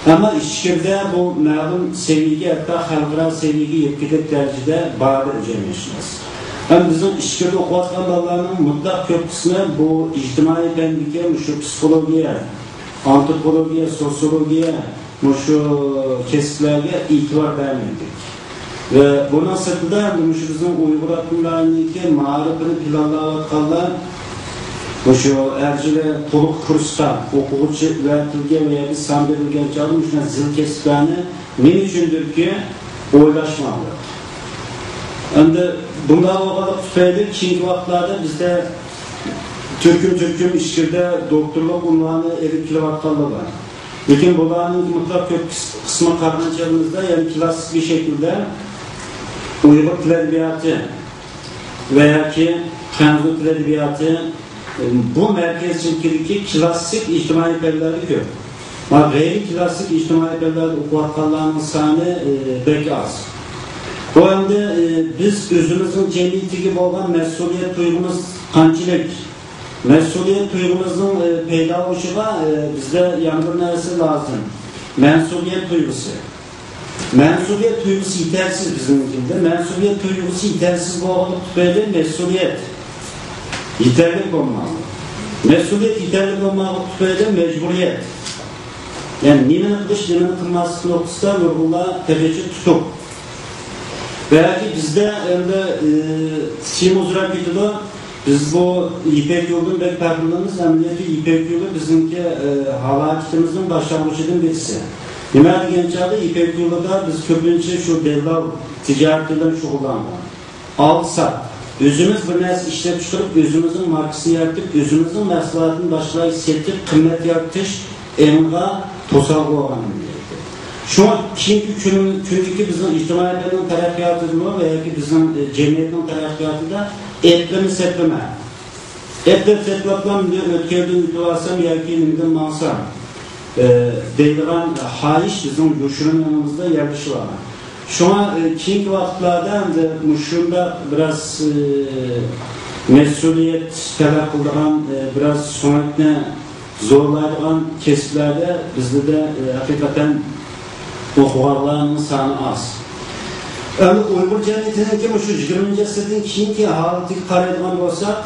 ئەمما ئىچكىرىدە بۇ مەلۇم سەۋىيەگە، ھەتتا خەلقئارا سەۋىيەگە يەتكۈدەك دەرىجىدە باردى جەمئىيەتشۇناسلىق. ھەم بىزنىڭ ئىچكىرىدە ئوقۇۋاتقان بالىلارنىڭ مۇتلەق كۆپ قىسمى بۇ ئىجتىمائىي پەندىكى مۇشۇ پسىخولوگىيە، ئانتروپولوگىيە، سوتسىيولوگىيە، مۇشۇ كەسىپلەرگە ئېتىبار بەرمەيدۇ. ۋە بۇنىڭ سىرتىدا، مۇشۇ بىزنىڭ ئۇيغۇر ئاپتونوم رايونىدىكى مائارىپىنى پىلانلاۋاتقانلار، مۇشۇ ھەر يىلى تولۇق كۇرسقا ئوقۇغۇچى ئەۋەتىلگەن ۋە ياكى سان بېرىلگەن چاغدا مۇشۇنداق زىل كەسىپلەرنى نېمە ئۈچۈندۇركى ئويلاشماڭلار. ئەمدى بۇنداق بولغانلىقى تۈپەيلى كېيىنكى ۋاقىتلاردا بىزدە تۈركۈم-تۈركۈم ئىچكىرىدە دوكتورلۇق ئۇنۋانى ئېلىپ كېلىۋاتقانلار بار. لېكىن بۇلارنىڭ مۇتلەق كۆپ قىس-، قىسمى قارىغان چېغىمىزدا، يەنى كىلاسسىك بىر شەكىلدە ئۇيغۇر تىل ئەدەبىياتى ۋە ياكى خەنزۇ تىل ئەدەبىياتى، بۇ مەركەزچىلىكىدىكى كىلاسسىك ئىجتىمائىي پەنلەردە كۆپ. مانا غەيرىي كىلاسسىك ئىجتىمائىي پەنلەردە ئوقۇۋاتقانلارنىڭ سانى، ئى، بەك ئاز. بۇ ئەمدى، ئى، بىز ئۆزىمىزنىڭ جەمئىيىتىگە بولغان مەسئۇلىيەت تۇيغۇمىز قانچىلىك؟ مەسئۇلىيەت تۇيغۇمىزنىڭ، ئى، پەيدا بولۇشىغا، ئى، بىزدە يەنە بىر نەرسە لازىم. مەسئۇلىيەت تۇيغۇسى. مەسئۇلىيەت تۇيغۇسى يېتەرسىز بىزنىڭ دىندا. مەسئۇلىيەت تۇيغۇسى يېتەرسىز بولغانلىقى تۈپەيلى مەسئۇلىيەت يېتەرلىك بولماقلىق. مەسئۇلىيەت يېتەرلىك بولماقلىق تۈپەيلىدىن مەجبۇرىيەت. يەنى نېمىنى قىلىش، نېمىنى قىلماسلىقنى نۇقتىسىدا نۇرغۇنلار تېخىچە تۇتۇق. بەلكى بىزدە ئەمدى، ئى، تېما ئۇزىراپ كېتىدۇ. بىز بۇ يىپەك يولىدىن بەك پەخىرلىنىمىز. ئەمەلىيەتتە يىپەك يولى بىزنىڭكى، ئى، ھالاكىتىمىزنىڭ باشلانغۇچىدىن بىرسى. نېمە دېگەن چاغدا يىپەك يولىدا بىز كۆپىنچە شۇ دەللال تىجارىتى بىلەن شۇغۇللانغان. ئالساق، ئۆزىمىز بىر نەرسە ئىشلەپ چىقىرىپ، ئۆزىمىزنىڭ ماركىسىنى يارىتىپ، ئۆزىمىزنىڭ مەھسۇلاتىنى باشقىلارغا سېتىپ، قىممەت يارىتىش ئېڭىغا توسالغۇ بولغان ئەمەلىيەتتە. شۇڭا كېيىنكى كۈن-، كۈندىكى بىزنىڭ ئىجتىمائىي پەننىڭ تەرەققىياتىدىمۇ ۋە ياكى بىزنىڭ، ئە، جەمئىيەتنىڭ تەرەققىياتىدا ئەپلىمە سەپلىمە، ئەپلەپ سەپلەپلا مۇنداق ئۆتكەلدىن ئۆتۈۋالسام ياكى نېمىدىن ماڭسام، ئە، دەيدىغان خاھىش بىزنىڭ يوشۇرۇن ئېڭىمىزدا يەرلىشىۋالغان. شۇڭا، ئە، كېيىنكى ۋاقىتلاردا ئەمدى مۇشۇنداق بىراز، ئە، مەسئۇلىيەت تەلەپ قىلىدىغان، ئە، بىراز سۆڭەكنى زورلايدىغان كەسىپلەردە بىزدە، ئە، ھەقىقەتەن ئوقۇغانلارنىڭ سانى ئاز. ئەمدى ئۇيغۇر جەمئىيىتىنىڭكى مۇشۇ يىگىرمىنچى ئەسىردىن كېيىنكى ھالىتىگە قارايدىغان بولساق،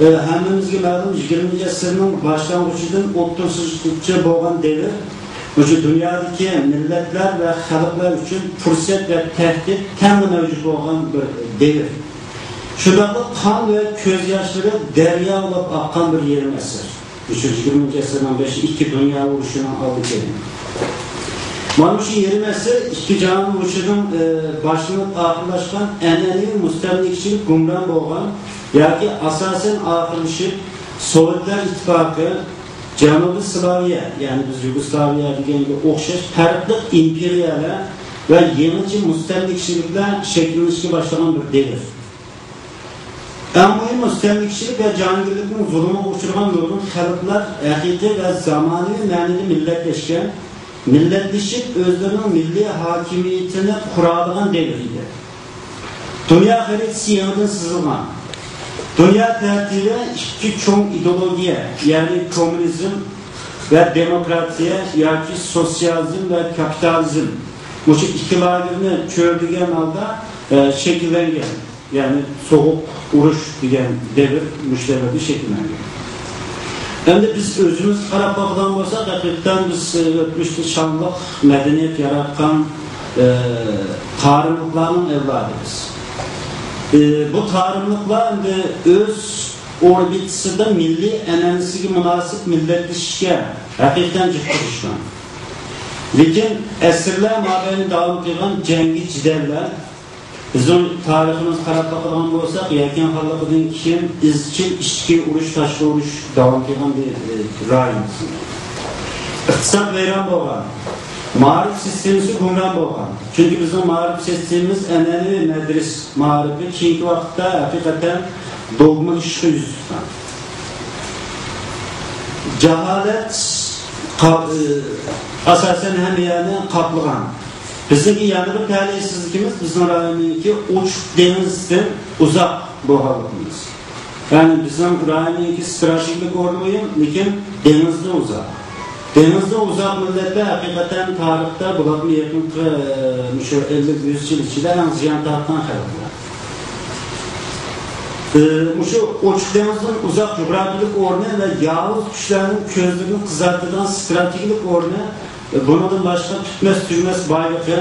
ئە، ھەممىمىزگە مەلۇم، يىگىرمىنچى ئەسىرنىڭ باشلانغۇچىدىن ئوتتۇرىسىغىچە بولغان دەۋر مۇشۇ دۇنيادىكى مىللەتلەر ۋە خەلقلەر ئۈچۈن پۇرسەت ۋە تەھدىت تەڭلا مەۋجۇت بولغان بىر دەۋر. شۇنداقلا قان ۋە كۆز ياشلىرى دەريا بولۇپ ئاققان بىر يېرىم ئەسىر. مۇشۇ يىگىرمىنچى ئەسىرنىڭ بېشى ئىككى دۇنيا ئۇرۇشىنىڭ ئالدى كېيىن. مانا مۇشۇ يېرىم ئەسىر ئىككى جاھان ئۇرۇشىنىڭ، ئى، باشلىنىپ ئاخىرلاشقان ئەنئەنىۋى مۇستەملىكىچىلىك گۇمران بولغان ياكى ئاساسەن ئاخىرلىشىپ، سوۋېتلار ئىتتىپاقى، جەنۇبىي سلاۋىيە، يەنى بىز يۇگوسلاۋىيە دېگەنگە ئوخشاش پەرقلىق ئىمپېرىيەلەر ۋە يېڭىچە مۇستەملىكىچىلىكلەر شەكىللىنىشكە باشلىغان بىر دەۋر. ئەڭ مۇھىمى، مۇستەملىكىچىلىك ۋە جاھانگىرلىكنىڭ زۇلۇمىغا ئۇچرىغان نۇرغۇن خەلقلەر ھەقىقىي ۋە زامانىۋى مەنىدە مىللەتلەشكەن، مىللەتلىشىپ ئۆزلىرىنىڭ مىللىي ھاكىمىيىتىنى قۇرالىغان دەۋر ئىدى. دۇنيا خەرىتىسى يېڭىدىن سىزىلغان. دۇنيا تەرتىپى ئىككى چوڭ ئىدېئولوگىيە، يەنى كوممۇنىزم ۋە دېموكراتىيە ياكى سوتسىيالىزم ۋە كاپىتالىزم، مۇشۇ ئىككى لاگېرنى چۆرىدىگەن ھالدا، ئە، شەكىللەنگەن. يەنى سوغۇق ئۇرۇش دېگەن دەۋر، مۇشۇ دەۋردە شەكىللەنگەن. ئەمدى بىز ئۆزىمىزگە قاراپ باقىدىغان بولساق، ھەقىقەتەن بىز، ئە، ئۆتمۈشتە شانلىق مەدەنىيەت ياراتقان، ئە، تارىملىقلارنىڭ ئەۋلادى بىز. ئە، بۇ تارىملىقلار ئەمدى ئۆز ئوربىتىسىدا مىللىي ئەنئەنىسىگە مۇناسىپ مىللەتلىشىشكە ھەقىقەتەن جىق تىرىشقان. لېكىن ئەسىرلەر مابەينىدە داۋام قىلغان جەڭگى جېدەللەر، بىزنىڭ تارىخىمىزغا قاراپ باقىدىغان بولساق، يەكەن خانلىقىدىن كېيىن ئىزچىل ئىچكى ئۇرۇش، تاشقى ئۇرۇش داۋام قىلغان بىر، ئى، رايون بىزنىڭ. ئىقتىساد ۋەيران بولغان، مائارىپ سىستېمىسى گۇمران بولغان. چۈنكى بىزنىڭ مائارىپ سىستېمىمىز ئەنئەنىۋى مەدرىسە مائارىپى كېيىنكى ۋاقىتتا ھەقىقەتەن دوگمىلىشىشقا يۈز تۇتقان. جاھالەت قا-، ئى، ئاساسەن ھەممە يەرنى قاپلىغان. بىزنىڭكى يەنە بىر تەلەيسىزلىكىمىز، بىزنىڭ رايوننىڭكى ئوچۇق دېڭىزدىن ئۇزاق بولغانلىقىمىز. يەنى بىزنىڭ رايوننىڭكى ستراتېگىيەلىك ئورنى مۇھىم، لېكىن دېڭىزدىن ئۇزاق. دېڭىزدىن ئۇزاق مىللەتلەر ھەقىقەتەن تارىختا بولۇپمۇ يېقىنقى، ئى، مۇشۇ ئەللىك، يۈز يىل ئىچىدە ئەڭ زىيان تارتقان خەلقلەر. ئى، مۇشۇ ئوچۇق دېڭىزدىن ئۇزاق جۇغراپىيەلىك ئورنى ۋە ياۋۇز كۈچلەرنىڭ كۆزلىرىنى قىزارتىدىغان ستراتېگىيەلىك ئورنى، ئى، بۇنىڭدىن باشقا پۈتمەس-تۈگىمەس بايلىقى،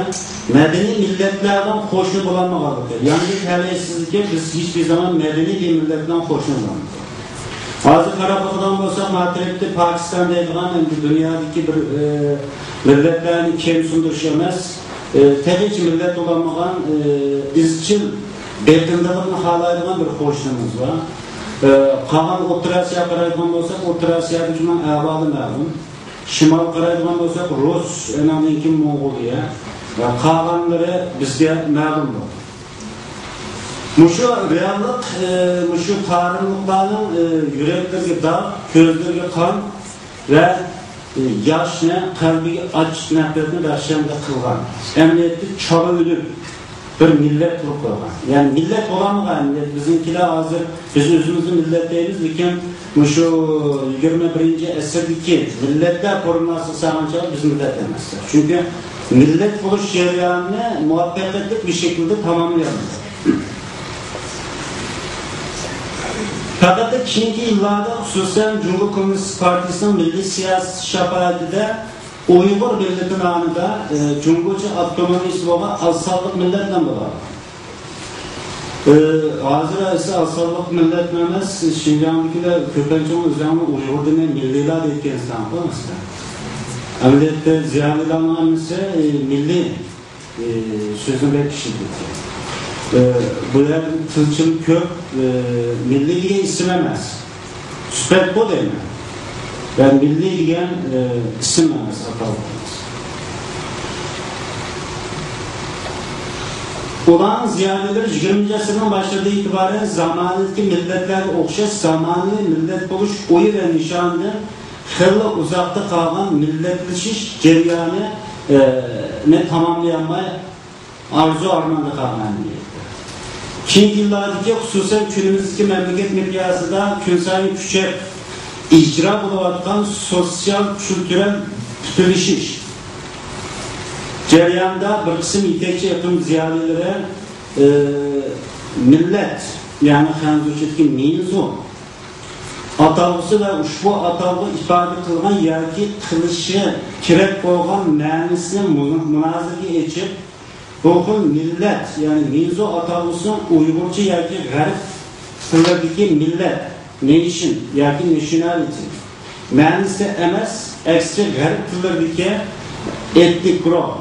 مەدەنىي مىللەتلەر بىلەن قوشنا بولالمىغانلىقى. يەنى بىر تەلەيسىزلىكى، بىز ھېچبىر زامان مەدەنىي بىر مىللەت بىلەن قوشنا بولالمىدۇق. ھازىر قاراپ باقىدىغان بولساق، مانا تەرەپتە پاكىستان دەيدىغان ئەمدى دۇنيادىكى بىر، ئى، مىللەتلەرنى كەمسىندۈرۈش ئەمەس، ئى، تېخىچە مىللەت بولالمىغان، ئى، ئىزچىل بېقىندىلىقنى خالايدىغان بىر قوشنىمىز بار. ئى، قالغان ئوتتۇرا ئاسىياغا قارايدىغان بولساق، ئوتتۇرا ئاسىيادىكىنىڭ ئەھۋالى مەلۇم. شىمالغا قارايدىغان بولساق، رۇس، ئانىڭدىن كېيىن موڭغۇلىيە ۋە قالغانلىرى بىزگە مەلۇمدۇر. مۇشۇ رېئاللىق، ئى، مۇشۇ تارىملىقلارنىڭ، ئى، يۈرەكلىرىگە داغ، كۆزلىرىگە قان ۋە، ئى، ياشنى، قەلبىگە ئاچچىق نەپرەتنى بەخشەندە قىلغان، ئەمەلىيەتتە چالا ئۆلۈپ، بىر مىللەت قۇرۇپ قويغان. يەنى مىللەت بولالمىغان مىللەت. بىزنىڭكىلەر ھازىر، بىز ئۆزىمىزنى مىللەت دەيمىز، لېكىن مۇشۇ يىگىرمە بىرىنچى ئەسىردىكى مىللەتلەر فورمۇلاسىغا سالغان چاغدا بىز مىللەت ئەمەسلەر. چۈنكى مىللەت بولۇش جەريانىنى مۇۋەپپەقىيەتلىك بىر شەكىلدە تاماملىيالمىدۇق. پەقەت كېيىنكى يىللاردا، خۇسۇسەن، جۇڭگو كوممۇنىست پارتىيىسىنىڭ مىللىي سىياسىي شاپائىتىدە ئۇيغۇر مىللىتى نامىدا، ئە، جۇڭگوچە ئاپتونومىيىسى بولغان ئاز سانلىق مىللەت نامى بار. ئە، ھازىر ئەسلى ئاز سانلىق مىللەت ئەمەس، شىنجاڭدىكىلەر كۆپىنچە ئۆزۈڭنى ئۇيغۇر دېمەي مىللىيلار دەيدىكەنسەن، مەسىلەن. ئەمەلىيەتتە زىيالىيلارنىڭ ھەممىسى، ئە، مىللىي ئى، سۆزنى بەك ئىشلىتىدۇ. ئى، بۇ يەردە تىلچىم كۆپ، ئى، مىللىي دېگەن ئىسىم ئەمەس. سۈپەت بۇ دەيمەن. يەنى مىللىي دېگەن، ئى، ئىسىم ئەمەس، ئاتالغۇ ئەمەس. ئۇلارنىڭ زىيالىيلىرى يىگىرمىنچى ئەسىرنىڭ باشلىرىدىن ئېتىبارەن زامانىدىكى مىللەتلەرگە ئوخشاش زامانىۋى مىللەت بولۇش ئويى ۋە نىشانىدىن خېلى ئۇزاقتا قالغان مىللەتلىشىش جەريانى، ئى، نى تاماملىيالماي، ئارزۇ-ئارماندا قالغان ئەمەلىيەتتە. كېيىنكى يىللاردىكى، خۇسۇسەن، كۈنىمىزدىكى مەملىكەت مىقياسىدا كۈنسايىن كۈچەپ ئىجرا بولۇۋاتقان سوتسىيال-كۈلتۈرەل پۈتۈنلىشىش جەريانىدا بىر قىسىم يېتەكچى ئېقىم زىيالىيلىرى، ئى، مىللەت، يەنى خەنزۇچىدىكى مىنزۇ ئاتالغۇسى ۋە ئۇشبۇ ئاتالغۇ ئىپادە قىلغان ياكى قىلىشى كېرەك بولغان مەنىسىنى مۇ-، مۇنازىرىگە ئېچىپ، بۇ خىل مىللەت، يەنى مىنزۇ ئاتالغۇسىنىڭ ئۇيغۇرچە ياكى غەرب تىللىرىدىكى مىللەت، نېيشىن ياكى نېشنالىتى، مەنىسى ئەمەس، ئەكسىچە غەرب تىللىرىدىكى ئېتنىك گۇرۇپ،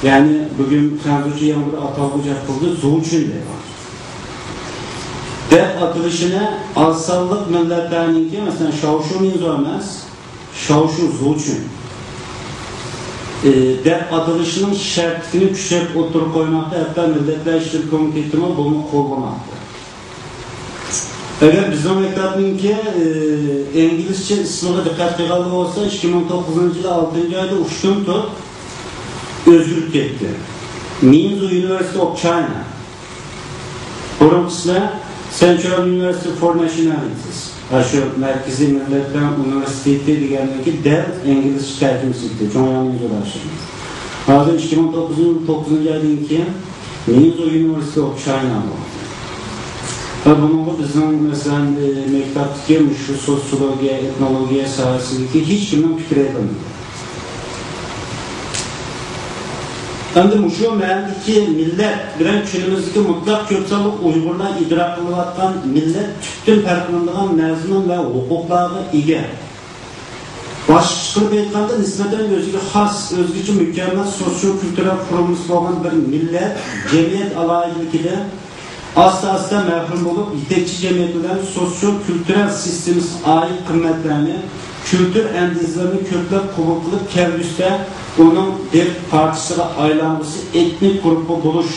يەنى بۈگۈن خەنزۇچە يەنە بىر ئاتالغۇ ئىجاد قىلدى، زۇچۈن دەپ. دەپ ئاتىلىشىنى ئاز سانلىق مىللەتلەرنىڭكى، مەسىلەن، شاۋشۇ مىنزۇ ئەمەس، شاۋشۇ زۇچۈن، ئى، دەپ ئاتىلىشىنىڭ شەرتلىكىنى كۈچەپ ئوتتۇرىغا قويماقتا، ھەتتا مىللەتلەر ئىشلىرى كومىتېتىمۇ بۇنى قوللىماقتا. ئەگەر بىزنىڭ مەكتەپنىڭكى، ئى، ئىنگلىزچە ئىسمىغا دىققەت قىلغانلار بولسا، ئىككى مىڭ توققۇزىنچى يىلى ئالتىنچى ئايدا ئۇشتۇمتۇت ئۆزگىرىپ كەتتى. Means University of China. بۇرۇنقىسىدا Central University for Nationalities. ھە، شۇ مەركىزىي مىللەتلەر ئۇنىۋېرسىتېتى دېگەننىڭكى دەل ئىنگلىزچە تەرجىمىسى ئىدى، جۇڭياڭ مىنزۇ داشىمىز. ھازىر ئىككى مىڭ توققۇزىنچى يىلدىن كېيىن مىنزۇ يۇنىۋېرسىتېت ئوف چاينا بولدى. ۋە بۇنىڭغا بىزنىڭ، مەسىلەن، ئى، مەكتەپتىكى مۇشۇ سوتسىيولوگىيە، ئېتنولوگىيە ساھەسىدىكى ھېچكىمنىڭ پىكرى ئېيتىلمىدى. ئەمدى مۇشۇ مەنىدىكى مىللەت بىلەن كۈنىمىزدىكى مۇتلەق كۆپ سانلىق ئۇيغۇرلار ئىدراك قىلىۋاتقان مىللەت تۈپتىن پەرقلىنىدىغان مەزمۇن ۋە ھوقۇقلارغا ئىگە. باشقىچە قىلىپ ئېيتقاندا، نىسبەتەن ئۆزىگە خاس، ئۆزگىچە مۇكەممەل سوتسىيو-كۈلتۈرەل قۇرۇلمىسى بولغان بىر مىللەت جەمئىيەت ئالاھىدىلىكىدىن ئاستا-ئاستا مەھرۇم بولۇپ، يېتەكچى جەمئىيەت بىلەن سوتسىيو-كۈلتۈرەل سىستېمىسىغا ئائىت قىممەتلەرنى، كۈلتۈر ئەندىزىلىرىنى كۆپلەپ قوبۇل قىلىپ كەلگۈسىدە ئۇنىڭ بىر پارچىسىغا ئايلانغۇسى ئېتنىك گۇرۇپپا بولۇش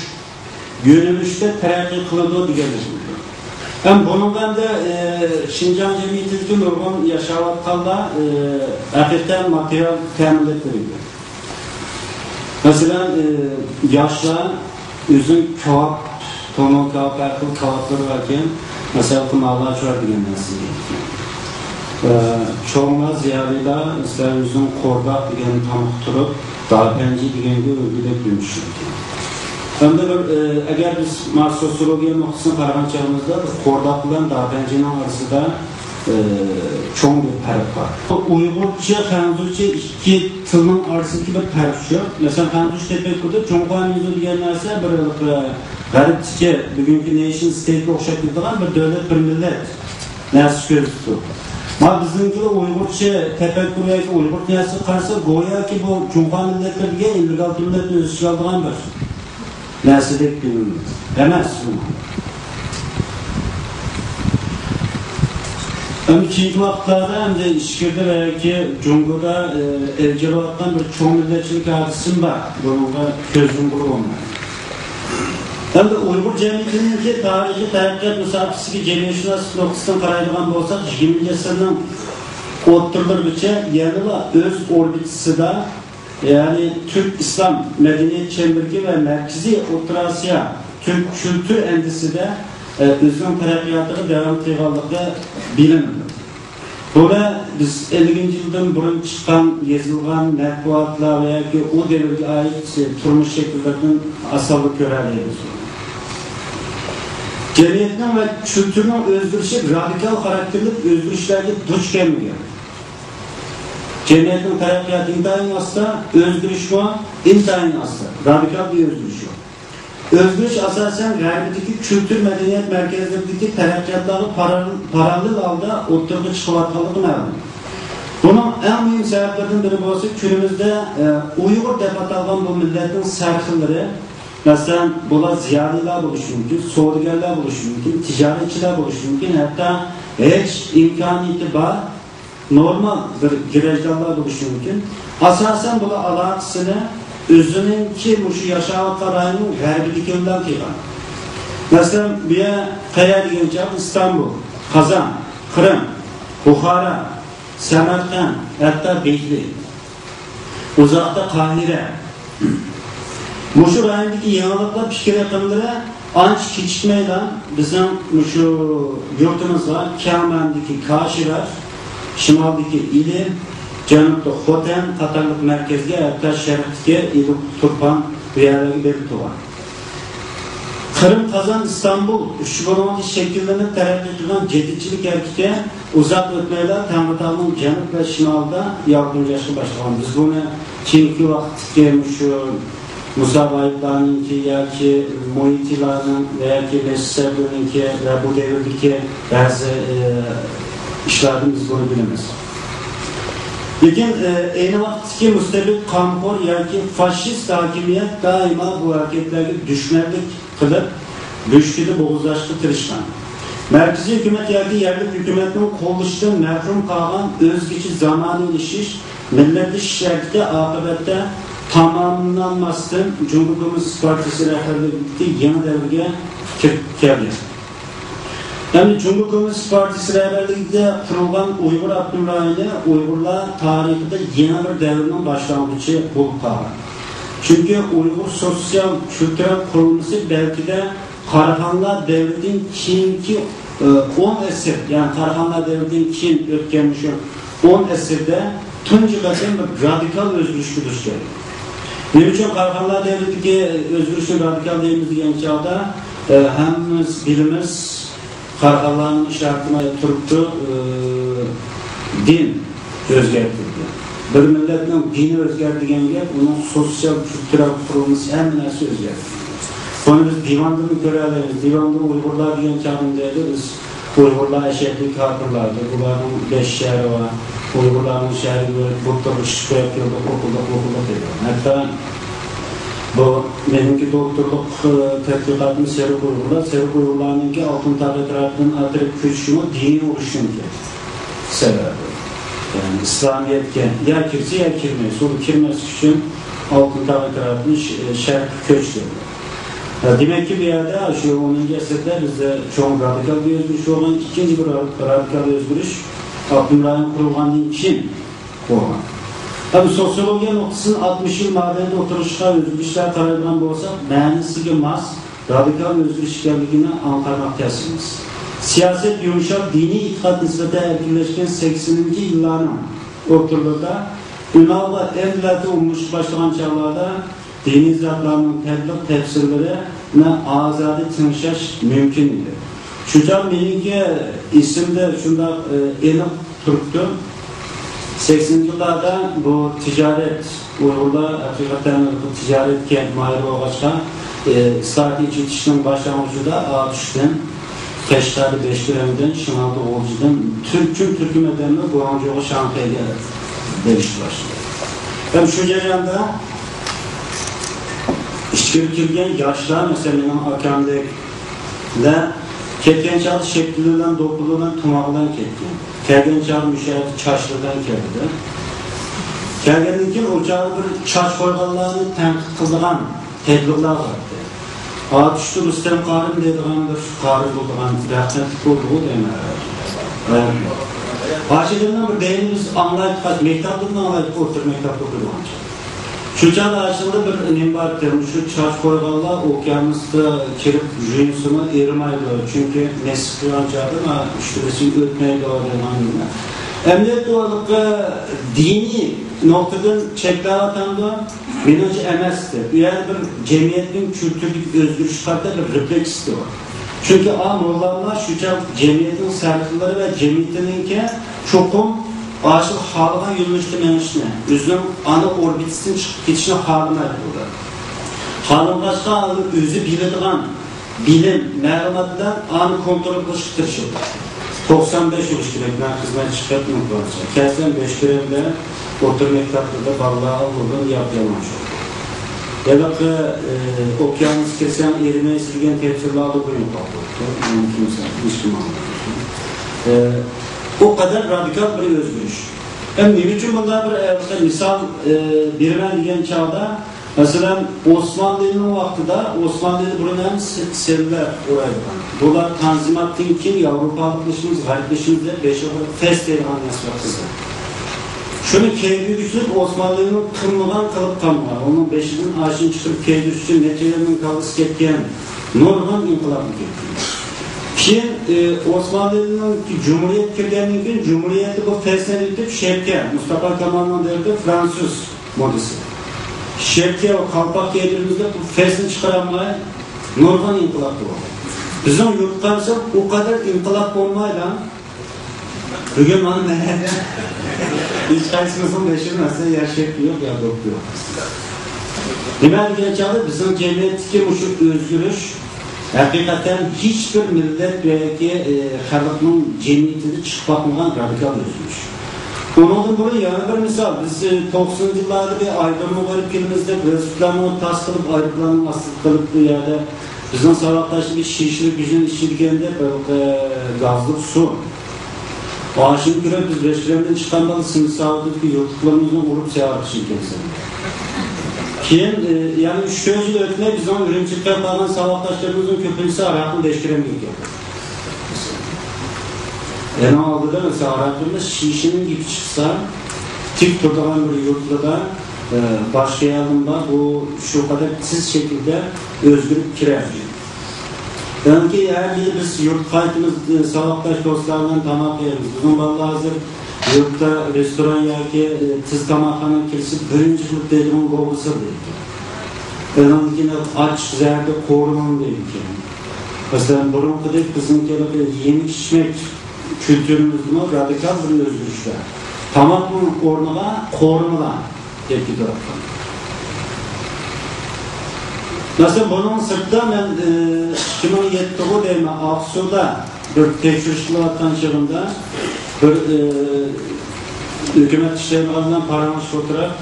يۆنىلىشىدە تەرەققىي قىلىدۇ دېگەنلىك. ھەم بۇنىڭغا ئەمدى، ئى، شىنجاڭ جەمئىيىتىدىكى نۇرغۇن ياشاۋاتقانلار، ئى، ھەقىقەتەن ماتېرىيال تەمىنلەپ بېرىدۇ. مەسىلەن، ئى، ياشلار ئۆزىنىڭ كاۋاپ، تونۇر كاۋاپ، ھەر خىل كاۋاپلىرى باركەن، مەسىلەن، ماللاچۇۋا دېگەن نەرسىگە. ئى، چوڭلار، زىيالىيلار، مەسىلەن، ئۆزىنىڭ قورداق دېگەن تامىقى تۇرۇپ، داپەنجى دېگەنگە ئۆگىدەك يۈمشىدى. ئەمدى بىر، ئى، ئەگەر بىز مانا سوتسىيولوگىيە نۇقتىسىدىن قارىغان چېغىمىزدا، بىر قورداق بىلەن داپەنجىنىڭ ئارىسىدا، ئى، چوڭ بىر پەرق بار. ئۇيغۇرچە، خەنزۇچە ئىككى تىلنىڭ ئارىسىدىكى بىر پەرق شۇ. مەسىلەن، خەنزۇچە تەپەككۇردە جۇڭخۇا مىنزۇ دېگەن نەرسە بىر، بىر غەربتىكى، بۈگۈنكى نېيشن ستېيتكە ئوخشاپ كېتىدىغان بىر دۆلەت، بىر مىللەت نەرسە كۆرسىتىدۇ. مانا بىزنىڭكىلەر ئۇيغۇرچە تەپەككۇر ياكى ئۇيغۇرچە نەرسىگە قارىسا، گوياكى بۇ جۇڭخۇا مىللەتلىرى دېگەن ئەللىك ئالتە مىللەتنى ئۆز ئىچىگە ئالىدىغان بىر نەرسىدەك بىلىنىدۇ. ئەمەس بۇ. ئەمدى كېيىنكى ۋاقىتلاردا ئەمدى ئىچكىرىدە ۋە ياكى جۇڭگودا، ئى، ئىلگىرىلەۋاتقان بىر چوڭ مىللەتچىلىك ھادىسىسىمۇ بار. بۇنىڭغا كۆز يۇمغىلى بولمايدۇ. ئەمدى ئۇيغۇر جەمئىيىتىنىڭكى تارىخىي تەرەققىيات مۇساپىسىگە جەمئىيەتشۇناسلىق نۇقتىسىدىن قارايدىغان بولساق، يىگىرمىنچى ئەسىرنىڭ ئوتتۇرىلىرىغىچە يەنىلا ئۆز ئوربىتىسىدا، يەنى تۈرك ئىسلام مەدەنىيەت چەمبىرىكى ۋە مەركىزىي ئوتتۇرا ئاسىيا تۈرك كۈلتۈر ئەندىزىسىدە، ئە، ئۆزىنىڭ تەرەققىياتىغا داۋام قىلغانلىقى بىلىنىدۇ. بۇلار بىز ئەللىكىنچى يىلدىن بۇرۇن چىققان، يېزىلغان مەتبۇئاتلار ۋە ياكى ئۇ دەۋرگە ئائىت تۇرمۇش شەكىللىرىدىن ئاسانلا كۆرەلەيمىز. جەمئىيەتنىڭ ۋە كۈلتۈرنىڭ ئۆزگىرىشى رادىكال خاراكتېرلىك ئۆزگىرىشلەرگە دۇچ كەلمىگەن. جەمئىيەتنىڭ تەرەققىياتى ئىنتايىن ئاستا، ئۆزگىرىشمۇ ئىنتايىن ئاستا. رادىكال بىر ئۆزگىرىش يوق. ئۆزگىرىش ئاساسەن غەربىدىكى كۈلتۈر مەدەنىيەت مەركەزلىرىدىكى تەرەققىياتلارغا پارال-، پاراللېل ھالدا ئوتتۇرىغا چىقىۋاتقانلىقى مەلۇم. بۇنىڭ ئەڭ مۇھىم سەۋەبلىرىدىن بىرى بولسا، كۈنىمىزدە، ئە، ئۇيغۇر دەپ ئاتالغان بۇ مىللەتنىڭ سەرخىللىرى، مەسىلەن، بۇلار زىيالىيلار بولۇشى مۇمكىن، سودىگەرلەر بولۇشى مۇمكىن، تىجارەتچىلەر بولۇشى مۇمكىن، ھەتتا ھېچ ئىمكانىيىتى بار نورمال بىر گىرەجدانلار بولۇشى مۇمكىن. ئاساسەن بۇلار ئالاقىسىنى ئۆزىنىڭكى مۇشۇ ياشاۋاتقان رايوننىڭ غەربىدىكى بىلەن قىلغان. مەسىلەن، بۇ يەر قەيەر دېگەن چاغ ئىستانبۇل، قازان، قىرىم، بۇخارا، سەمەرقەنت، ھەتتا دېھلى. ئۇزاقتا قاھىرە. مۇشۇ رايوندىكى يېڭىلىقلار پىكىر ئېقىملىرى ئانچە كېچىكمەيلا بىزنىڭ مۇشۇ يۇرتىمىزغا كەڭ مەنىدىكى كاشغەر، شىمالدىكى ئىلى، جەنۇبتا خوتەن قاتارلىق مەركەزگە، ھەتتا شەرقتىكى ئىلى تۇرپان بۇ يەرلەرگە بېرىپ تۇرغان. قىرىم، قازان، ئىستانبۇل ئۈچ بۇلۇڭىدا شەكىللىنىپ تەرەققىي قىلغان جەدىدچىلىك ھەرىكىتى ئۇزاق ئۆتمەيلا تەڭرىتاغنىڭ جەنۇب ۋە شىمالىدا يالقۇنجاشقا باشلىغان. بىز بۇنى كېيىنكى ۋاقىتتىكى مۇشۇ مۇسا ۋاھىدلارنىڭكى ياكى مۇھىتىلارنىڭ ياكى لېسسەبلىنىڭكى ۋە بۇ دەۋردىكى بەزى، ئى، ئىشلاردىن بىز بۇنى بىلىمىز. لېكىن، ئى، ئەينى ۋاقىتتىكى مۇستەبىت، قانخور ياكى فاشىست ھاكىمىيەت دائىما بۇ ھەرىكەتلەرگە دۈشمەنلىك قىلىپ، بۆشۈكىدە بوغۇزلاشقا تىرىشقان. مەركىزىي ھۆكۈمەت ياكى يەرلىك ھۆكۈمەتنىڭ قوللىشىدىن مەھرۇم قالغان ئۆزگىچە زامانىۋىلىشىش، مىللەتلىشىش ھەرىكىتى ئاقىۋەتتە تاماملانماستىن، جۇڭگو كوممۇنىست پارتىيىسى رەھبەرلىكىدىكى يېڭى دەۋرگە كىرىپ كەلگەن. ئەمدى جۇڭگو كوممۇنىست پارتىيىسى رەھبەرلىكىدە قۇرۇلغان ئۇيغۇر ئاپتونوم رايونى ئۇيغۇرلار تارىخىدا يېڭى بىر دەۋرنىڭ باشلانغۇچى بولۇپ قالغان. چۈنكى ئۇيغۇر سوتسىيال كۈلتۈرەل قۇرۇلمىسى بەلكىدە قاراخانلار دەۋرىدىن كېيىنكى، ئى، ئون ئەسىر، يەنى قاراخانلار دەۋرىدىن كېيىن ئۆتكەن مۇشۇ ئون ئەسىردە تۇنجى قېتىم بىر رادىكال ئۆزگىرىشكە دۇچ كەلدى. نېمە ئۈچۈن قاراخانلار دەۋرىدىكى ئۆزگىرىشنى رادىكال دەيمىز دېگەن چاغدا، ئى، ھەممىمىز بىلىمىز، قاراخانلارنىڭ ئىشارىتىنى تۇرۇپتۇ، ئى، دىن ئۆزگەرتىلدى. بىر مىللەتنىڭ دىنى ئۆزگەردى دېگەن گەپ ئۇنىڭ سوتسىيال كۈلتۈرەل قۇرۇلمىسى، ھەممە نەرسە ئۆزگەردى. بۇنى بىز دىۋاندىمۇ كۆرەلەيمىز. دىۋاندا ئۇيغۇرلار دېگەن چاغدا دەيدۇ، بىز ئۇيغۇرلار ئەشەددىي كاپىرلاردۇر، بۇلارنىڭ بەش شەھىرى بار، ئۇيغۇرلارنىڭ شەھىرىگە بۇتلىرىغا ئىشىك قويۇپ كەلدۇق، ئوقۇدۇق، ئوقۇدۇق دەيدۇ. ھەتتا بۇ مېنىڭكى دوكتورلۇق، ئى، تەتقىقاتىم سېرىق ئۇيغۇرلار، سېرىق ئۇيغۇرلارنىڭكى ئالتۇن تاغ ئەتراپىدىن ئاتىرىپ كۆچۈشىمۇ دىنىي ئۇرۇشنىڭكى سەۋەبى. يەنى ئىسلامىيەتكە يا كىرسە يا كىرمەي، سودا كىرمەسلىك ئۈچۈن ئالتۇن تاغ ئەتراپىدىن ش-، شەرققە كۆچتى. ھە، دېمەككى، بۇ يەردە شۇ ئونىنچى ئەسىردە بىزدە چوڭ رادىكال بىر ئۆزگىرىش بولغان، ئىككىنچى بىر را-، رادىكال ئۆزگىرىش ئاپتونوم رايون قۇرۇلغاندىن كېيىن بولغان. ئەمدى سوتسىيولوگىيە نۇقتىسىدىن ئاتمىش يىل مابەينىدە ئوتتۇرىغا چىققان ئۆزگىرىشلەرگە قارايدىغان بولساق، مەنىسىگە ماس رادىكال ئۆزگىرىش ئىكەنلىكىنى ئاڭقارماق تەس ئەمەس. سىياسەت يۇمشاپ، دىنىي ئېتىقاد نىسبەتەن ئەركىنلەشكەن سەكسىنىنچى يىللارنىڭ ئوتتۇرىلىرىدا، ئۈنئالغا ئەمدىلەتە ئومۇملىشىپ باشلىغان چاغلاردا دىنىي زاتلارنىڭ تەبلىغ تەپسىرلىرىنى ئازادە تىڭشاش مۇمكىن ئىدى. شۇ چاغ مېنىڭكى ئېسىمدە شۇنداق، ئى، ئېنىق تۇرۇپتۇ. سەكسىنىنچى يىللاردا بۇ تىجارەت، ئۇيغۇرلار ھەقىقەتەن بۇ تىجارەتكە ماھىر بولغاچقا، ئى، ئىسلاھات، ئېچىۋېتىشنىڭ باشلانغۇچىدا ئاتۇشتىن، قەشقەردە بەشبىرەمدىن، شىمالدا غۇلجىدىن، تۈركۈم تۈركۈم ئادەملەر گۇاڭجۇغا، شاڭخەيگە بېرىشكە باشلىدى. ھەم شۇ جەرياندا ئىچكىرى كىرگەن ياشلار، مەسىلەن، مېنىڭ ئاكامدەكلەر كەتكەن چاغدا شەپتۈلى بىلەن، دوپپىلى بىلەن، تۇماق بىلەن كەتكەن. كەلگەن چاغدا مۇشۇ يەردە چاچلىرى بىلەن كەلدى. كەلگەندىن كېيىن ئۇ چاغدا بىر چاچ قويغانلارنى تەنقىد قىلىدىغان تەبلىغلار بار ئىدى. ئاتۇشتا رۇستەم قارىم دەيدىغان بىر قارى بولىدىغان، رەھمەتلىك بولدىغۇ دەيمەن. ھاشىدىننىڭ بىر دەينى بىز ئاڭلايتتۇق، مەكتەپتىن ئاڭلايتتۇق، ئوتتۇرا مەكتەپتە ئوقۇيدىغان چاغ. شۇ چاغدا ئاشۇنداق بىر نېمە بار ئىكەن، شۇ چاچ قويغانلار ئوكيانۇستا كىرىپ يۇيۇنسىمۇ ئېرىمايدۇ، چۈنكى نېسىپ قىلغان چاغدا مانا ئۈستىدىن ئۆتمەيدۇ دەيدىغان نېمە. ئەمەلىيەتتە ئۇ ھېلىقى دىنىي نۇقتىدىن چەكلەۋاتامدۇ؟ مېنىڭچە ئەمەستى. ئۇ يەردە بىر جەمئىيەتنىڭ كۈلتۈرىدىكى ئۆزگىرىشكە قارىتا بىر رېفلېكسىيە بار. چۈنكى ئا موللاملار شۇ چاغ جەمئىيەتنىڭ سەرخىللىرى ۋە جەمئىيىتىنىڭكى چوقۇم ئاشۇ خالىغان يۆنىلىشتە مېڭىشنى، ئۆزىنىڭ ئانا ئوربىتىسىدىن چىقىپ كېتىشنى خالىمايدۇ بۇلار. خالىمىغاچقا ئۆزى بىلىدىغان بىلىم، مەلۇمات بىلەن ئانى كونترول قىلىشقا تىرىشىدۇ. توقسان بەش بولۇش كېرەك، مەن خىزمەت چىقىپ نۇقتىغا كەلسەم، بەش كىرەمدە ئوتتۇرا مەكتەپلەردە بالىلار ئالدىن ياپيالىڭاچ. ھېلىقى، ئى، ئوكيانۇسقا كىرسەڭ ئېرىمەيسىز دېگەن تەپسىرلاردا بۇيرۇق قاپتۇ. ئۇنىڭ كىمسە ھېچكىم ئاڭلىمايدۇ. ئى، ئۇ قەدەر رادىكال بىر ئۆزگىرىش. ھەم نېمە ئۈچۈن بۇنداق بىر، ئى، مىسال، ئى، بېرىمەن دېگەن چاغدا، مەسىلەن، ئوسمانلىنىڭ ۋاقتىدا، ئوسمانلىنى بۇرۇن ھەم سە-، سېلىلەر ئورايدىغان. بۇلار تانزىماتتىن كېيىن ياۋروپالىقلىشىمىز، غەربلىشىمىز دەپ بېشىغا فەس دەيدىغان نەرسە بار قىزىق. شۇنى كىيدۈرۈشۈپ، ئوسمانلىنىڭ قىلمىغان قىلىپ قالمىغان، ئۇنىڭ بېشىدىن ئاشۇنى چىقىرىپ كىيدۈرۈش ئۈچۈن نەچچە يىلنىڭ كاللىسى كەتكەن نۇرغۇن ئىنقىلابنى كەتكۈزدى. كېيىن، ئى، ئوسمانلىنىڭ جۇمھۇرىيەت كىرگەندىن كېيىن، جۇمھۇرىيەتتە بۇ فەسلەن ئۆتۈپ، شەپكە، مۇستاپا كامالنىڭ دەۋرىدە فرانسۇز مودىسى. شەپكە ۋە قالپاق كىيدۈرگىنىمىزدە بۇ فەسلىنى چىقىرالماي، نۇرغۇن ئىنقىلاب بولدى. بىزنىڭ يۇرتقا قارىساق، ئۇ قەدەر ئىنقىلاب بولمايلا. بۈگۈن مانا مەھەللە ھېچقايسىمىزنىڭ بېشىدا مەسىلەن يا شەپكە يوق، يا دوپپا يوق. نېمە دېگەن چاغدا بىزنىڭ جەمئىيەتتىكى مۇشۇ ئۆزگىرىش ھەقىقەتەن ھېچبىر مىللەت ياكى، ئى، خەلقنىڭ جەمئىيىتىدە چىقىپ باقمىغان رادىكال ئۆزگىرىش. ئۇنىڭدىن بۇرۇن يەنە بىر مىسال، بىز، ئى، توقسىنىنچى يىللاردا بىر ئايدىنغا بېرىپ كېلىمىز دەپ، ۋېلىسىپىتلارنى تاس قىلىپ، ئايروپىلاننىڭ ئاستىغا قىلىپ، بۇ يەردە بىزنىڭ ساۋاقداشلار بىر شىشىلىك گۆشنى ئىچىدىكەن دەپ، بىر، ئى، گازلىق سۇ. ئاشۇنى كۆرۈپ بىز بەش گىرەمدىن چىققان بالا سىمساۋۇتتىكى يۇرتلۇقلىرىمىزنى ئۇرۇپ سەۋر قىلىشىدىكەنسەن. كېيىن، ئى، يەنە ئۈچ تۆت يىل ئۆتمەي بىزنىڭ ئۈرۈمچىگە كەپ قالغان ساۋاقداشلىرىمىزنىڭ كۆپىنچىسى ھاراقنى بەش گىرەمگە ئېكەن. ئېنىڭ ئالدىدا مەسىلەن، ھاراقنى شىشىنىڭ گېپى چىقسا، تىك تۇرىدىغان بىر يۇرتلىدا، ئى، باشقا يەردىن بار، بۇ شۇ قەدەر تېز شەكىلدە ئۆزگىرىپ كىرەر. يەنىكى ھەر يىلى بىز يۇرتقا قايتىمىز، ساۋاقداش دوستلار بىلەن تاماق يەيمىز. بىزنىڭ بالىلار ھازىر يۇرتتا رېستوران ياكى، ئى، تېز تاماقخانىغا كىرسە، بىرىنچى قىلىپ دەيدىغان گوبىسى دەيدىكەن. ئۇنىڭدىن كېيىن ئاچچىق زەھەردە قورۇمىڭ دەيدىكەن. مەسىلەن، بۇرۇنقىدەك بىزنىڭكى يېمەك ئىچمەك كۈلتۈرىمىزدىمۇ رادىكال بىر ئۆزگىرىشلەر. تاماقنىڭ ئورنىغا قورۇمىلار. مەسىلەن، بۇنىڭ سىرتىدا مەن، ئى، ئىككى مىڭ يەتتىغۇ دەيمەن، ئاقسۇدا بىر تەكشۈرۈش قىلىۋاتقان چېغىمدا بىر، ئى، ھۆكۈمەت ئىشلەيدىغان بىلەن پاراڭلىشىپ ئولتۇرۇپ،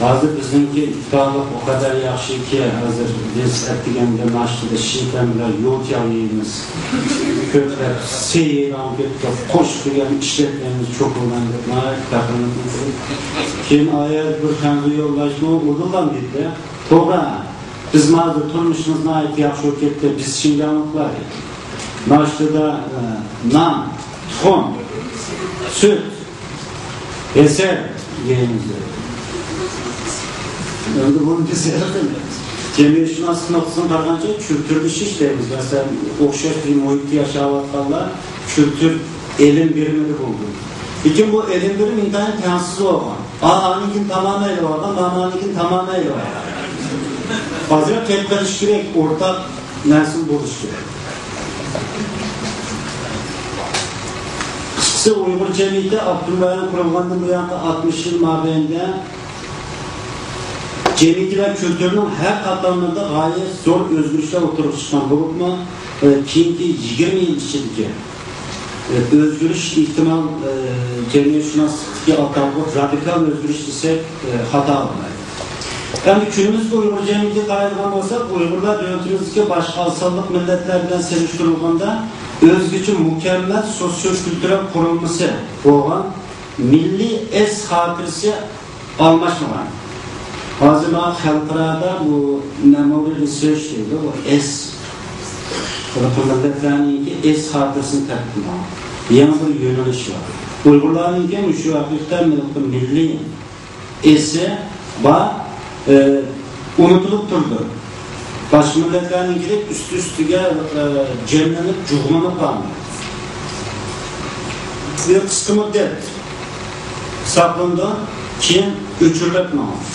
ھازىر بىزنىڭكى ئىپتارلىق ئۇ قەدەر ياخشىكى، ھازىر بىز ئەتىگەندە ناشتىدا شىنكەن بىلەن يوتيا يەيمىز. كۆپلەپ سېيىراڭ كۆپلەپ قوشۇق دېگەن ئىشلەتمەيمىز، چوكۇلدان دەپ ناھايىتى پەخىرلىنىپ قىلىپ. كېيىن ئايەت بىر خەنزۇ يولداشمۇ ئۇدۇللام دېدى. توغرا، بىز ھازىر تۇرمۇشىمىز ناھايىتى ياخشى بولۇپ كەتتى، بىز شىنجاڭلىقلار دېدى. ناشتىدا، ئە، نان، تۇخۇم، سۈت، ھەسەل يەيمىز دېدى. ئەمدى بۇنى بىز ھېلىقى جەمئىيەتشۇناسلىق نۇقتىسىدىن قارىغانچە كۈلتۈرلىشىش دەيمىز. مەسىلەن، ئوخشاش بىر مۇھىتتا ياشاۋاتقانلار كۈلتۈر ئېلىم بېرىمىدە بولدى. لېكىن بۇ ئېلىم بېرىم ئىنتايىن تەڭسىز بولغان. ئا، ئانىڭكىنى تامامەن ئېلىۋالغان، مانا ئانىڭكىنى تامامەن ئېلىۋالغان. ئازراق گەپ قىلىش كېرەك، ئورتاق نەرسىمۇ بولۇشى كېرەك. قىسقىسى، ئۇيغۇر جەمئىيىتى ئاپتونوم رايون قۇرۇلغاندىن بۇيانقى ئاتمىش يىل مابەينىدە جەمئىيىتى ۋە كۈلتۈرىنىڭ ھەر قاتلاملىرىدا غايەت زور ئۆزگىرىشلەر ئوتتۇرىغا چىققان بولۇپمۇ، ئە، كېيىنكى يىگىرمە يىل ئىچىدىكى، ئە، ئۆزگىرىش ئېھتىمال، ئە، جەمئىيەتشۇناسلىقتىكى ئاتالغۇ رادىكال ئۆزگىرىش دېسەك، ئە، خاتا بولمايدۇ. ئەمدى كۈنىمىزدىكى ئۇيغۇر جەمئىيىتىگە قارايدىغان بولساق، ئۇيغۇرلار دۆلىتىمىزدىكى باشقا ئاز سانلىق مىللەتلەر بىلەن سېلىشتۇرۇلغاندا ئۆزگىچە مۇكەممەل سوسىيو-كۈلتۈرەل قۇرۇلمىسى بولغان مىللىي ئەس خاتىرىسى ئالماشمىغان. ھازىر ماڭا خەلقئارادا بۇ مېمورى رىسېرچ دەيدۇ، بۇ ئەس. بۇ مىللەتلەرنىڭكى ئەس خاتىرىسىنى تەتقىق قىلىدىغان يېڭى بىر يۆنىلىش بار. ئۇيغۇرلارنىڭكى مۇشۇ ھەقىقەتەن مىللىي ئېسى بار، ئى، ئۇنتۇلۇپ تۇرىدۇ. باشقا مىللەتلەرنىڭكىدەك ئۈستى-ئۈستىگە، ئى، جەملىنىپ، جۇغلىنىپ قالمايدۇ. بىر قىسقا مۇددەت ساقلىنىدۇ، كېيىن ئۆچۈرۈلۈپ ماڭىدۇ.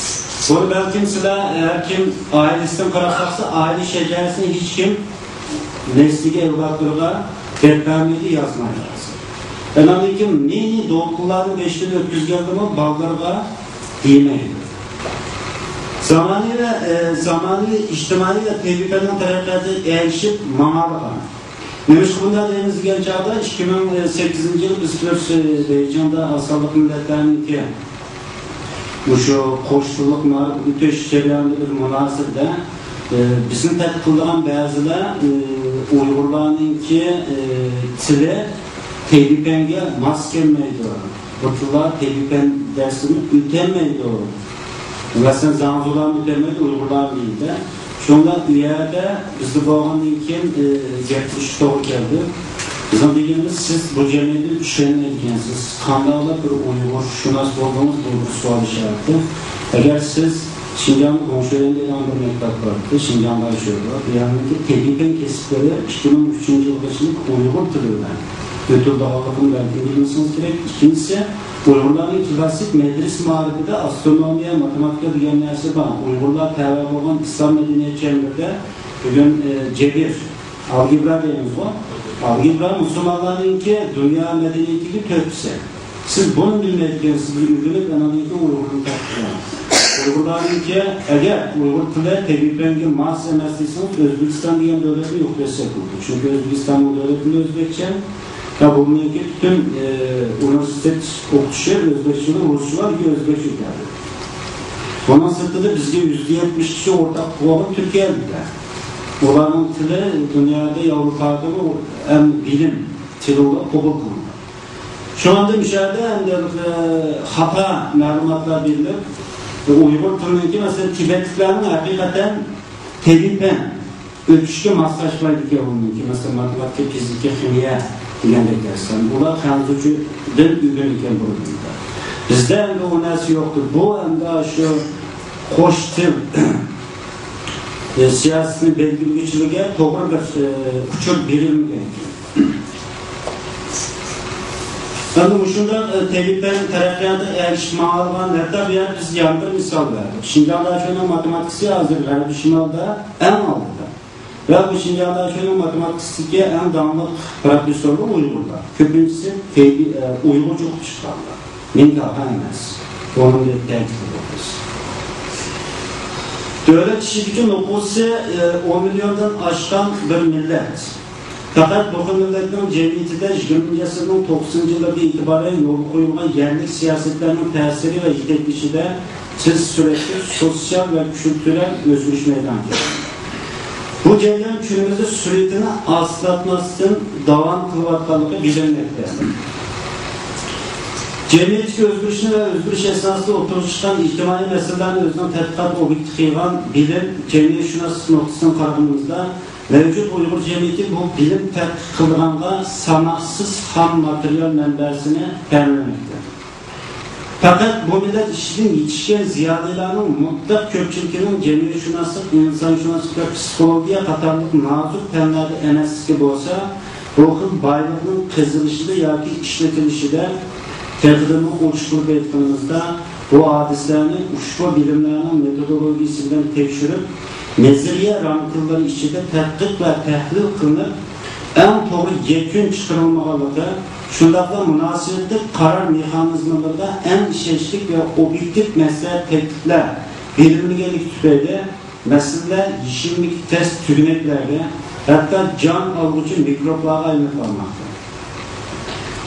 بۇنى بەلكىم سىلەر، ھەر كىم ئائىلىسىدىن قاراپ باقسا، ئائىلە شەجەرىسىنى ھېچكىم نەسلىگە، ئەۋلادلىرىغا دەپ بەرمەيدۇ، يازمايدۇ. ئاناندىن كېيىن نى-نى دولقۇنلارنى بېشىدىن ئۆتكۈزگەندىمۇ بالىلىرىغا دېمەيدۇ. زامانىۋى، ئە، زامانىۋى ئىجتىمائىي ۋە تېببىي پەننىڭ تەرەققىياتىغا ئەگىشىپ ماڭالىغان. نېمىشقا بۇنداق دەيمىز دېگەن چاغدا، ئىككى مىڭ سەككىزىنچى يىلى بىز تۆت بېيجىڭدا ئاز سانلىق مىللەتلەرنىڭكى مۇشۇ قوش تىللىق مائارىپ ئۆتۈش جەريانىدا بىر مۇناسىۋىتىدە، ئى، بىزنى تەنقىد قىلىدىغان بەزىلەر، ئى، ئۇيغۇرلارنىڭكى، ئى، تىلى تېببىي پەنگە ماس كەلمەيدۇ. بۇ تىللار تېببىي پەن دەرسىنى ئۆتەلمەيدۇ. مەسىلەن، زاڭزۇلارمۇ ئۆتەلمەيدۇ، ئۇيغۇرلارمۇ دەيدۇ. شۇنداق ئۇ يەردە بىزدە بولغاندىن كېيىن، ئى، گەپ قىلىشقا توغرا كەلدى. بىزنىڭ دېگىنىمىز، سىز بۇ جەمئىيەتنى چۈشەنمەيدىكەنسىز. قانداقلا بىر ئۇيغۇرشۇناس بولدىڭىز، بۇ بىر سوئال ئىشارىتى. ئەگەر سىز شىنجاڭ گۇڭشۈەن دېگەن بىر مەكتەپ بار ئىدى، شىنجاڭ داشۆدە. بۇ يەرنىڭكى تېببىي پەن كەسىپلىرى ئىككى مىڭ ئۈچىنچى يىلغىچە ئۇيغۇر تىلى بىلەن ئۆتۈلىدىغانلىقىنى بەلگىلىمىسىڭىز كېرەك. ئىككىنچىسى، ئۇيغۇرلارنىڭ كىلاسسىك مەدرىسە مائارىپىدا ئاسترونومىيە، ماتېماتىكا دېگەن نەرسە بار. ئۇيغۇرلار تەۋە بولغان ئىسلام مەدەنىيەت چەمبىرىدە بۈگۈن، ئى، جەبىر، ئالگېبرا دەيمىزغۇ؟ ئالگېبرا مۇسۇلمانلارنىڭكى دۇنيا مەدەنىيىتىدىكى تۆھپىسى. سىز بۇنى بىلمەيدىكەنسىز، بىر ئۆگىنىپ، ئاناندىن كېيىن ئۇيغۇرنى تەتقىق قىلىڭ. ئۇيغۇرلارنىڭكى، ئەگەر ئۇيغۇر تىلى تېببىي پەنگە ماس ئەمەس دېسىڭىز، ئۆزبېكىستان دېگەن دۆلەتنى يوق دېسەك بولىدۇ. چۈنكى ئۆزبېكىستاننىڭ دۆلەت تىلى ئۆزبېكچە. ۋە بۇنىڭكى پۈتۈن، ئى، ئۇنىۋېرسىتېت ئوقۇتۇشى ئۆزبېكچىدىن رۇسچىغا، ئۆزبېكچە كەلدى. بۇنىڭ سىرتىدا بىزگە يۈزدە يەتمىش كىشى ئورتاق بولغان تۈركىيەلىكلەر. ئۇلارنىڭ تىلى دۇنيادا، ياۋروپادىمۇ ئەڭ بىلىم تىلى بولۇپ قوبۇل قىلىنغان. شۇڭا مۇشۇ يەردە ئەمدى، ئى، خاتا مەلۇماتلار بېرىلىپ، ئۇيغۇر تىلىنىڭكى، مەسىلەن، تىبەتلىكلەرنىڭ ھەقىقەتەن تېببىي پەن ئۆتۈشكە ماسلاشمايدىكەن ئۇنىڭكى، مەسىلەن، ماتېماتىكا، فىزىكا، خىمىيە دېگەندەك دەرسلەر. بۇلار خەنزۇچىدىن ئۆگىنىدىكەن بۇ بىلىمدە. بىزدە ئەمدى ئۇ نەرسە يوقتۇ. بۇ ئەمدى شۇ قوش تىل، ئى، سىياسىتىنى بەلگىلىگۈچىلىكىگە توغرا بىر، ئى، ئۇچۇر بېرىلمىگەن. ئەمدى مۇشۇنداق، ئى، تېببىي پەن تەرەققىياتىغا ئەگىشىپ ماڭالىغان، ھەتتا بۇ يەردە بىز يەنە بىر مىسال بەردۇق. شىنجاڭ داشۆنىڭ ماتېماتىكىسى ھازىر غەربىي شىمالدا ئەڭ ئالدىدا. ۋە بۇ شىنجاڭ داشۆنىڭ ماتېماتىكىسىدىكى ئەڭ داڭلىق پروفېسسورلار ئۇيغۇرلار. كۆپىنچىسى تېببىي-، ئە، ئۇيغۇرچە ئوقۇپ چىققانلار. مېنىڭكى ئاتا ئەمەس. ئۇنىڭ بىلەن تەكىتلىدۇق بىز. دۆلەت ئىچىدىكى نوپۇسى، ئى، ئون مىليوندىن ئاشقان بىر مىللەت. پەقەت بۇ خىل مىللەتنىڭ جەمئىيىتىدە يىگىرمىنچى ئەسىرنىڭ توقسىنىنچى يىللىرىدىن ئېتىبارەن يولغا قويۇلغان يەرلىك سىياسەتلەرنىڭ تەسىرى ۋە يېتەكلىشىشىدە تېز سۈرئەتتە سوتسىيال ۋە كۈلتۈرەل ئۆزگىرىش مەيدانغا كەلدى. بۇ جەريان كۈنىمىزدە سۈرئىتىنى ئاستىلاتماستىن داۋام قىلىۋاتقانلىقى بىلىنمەكتە. جەمئىيەتتىكى ئۆزگىرىشنى ۋە ئۆزگىرىش ئەسناسىدا ئوتتۇرىغا چىققان ئىجتىمائىي مەسىلىلەرنى ئۆزىنىڭ تەتقىقات ئوبيېكتى قىلغان بىلىم، جەمئىيەتشۇناسلىق نۇقتىسىدىن قارىغىنىمىزدا، مەۋجۇت ئۇيغۇر جەمئىيىتى بۇ بىلىم تەتقىق قىلىدىغانغا ساناقسىز خام ماتېرىيال مەنبەسىنى تەمىنلىمەكتە. پەقەت بۇ مىللەت ئىچىدىن يېتىشكەن زىيالىيلارنىڭ مۇتلەق كۆپچىلىكىنىڭ جەمئىيەتشۇناسلىق، ئىنسانشۇناسلىق ۋە پسىخولوگىيە قاتارلىق نازۇك پەنلەردە ئەمەسلىكى بولسا، بۇ خىل بايلىقنىڭ قېزىلىشىدا ياكى ئىشلىتىلىشىدە تېخىدىنمۇ ئوچۇق قىلىپ ئېيتقىنىمىزدا، بۇ ھادىسىلەرنى ئۇشبۇ بىلىملەرنىڭ مېتودولوگىيىسى بىلەن تەكشۈرۈپ، نەزەرىيە رامكىلىرى ئىچىدە تەتقىق ۋە تەھلىل قىلىنىپ، ئەڭ توغرا يەكۈن چىقىرىلمىغانلىقى، شۇنداقلا مۇناسىۋەتلىك قارار مېخانىزملىرىدا ئەڭ ئىشەنچلىك ۋە ئوبيېكتىپ مەسلىھەت، تەكلىپلەر بېرىلمىگەنلىكى تۈپەيلى، مەسىلىلەر يېشىلمىكى تەس تۈگىنەكلەرگە، ھەتتا جان ئالغۇچى مىكروبلارغا ئايلىنىپ بارماقتا.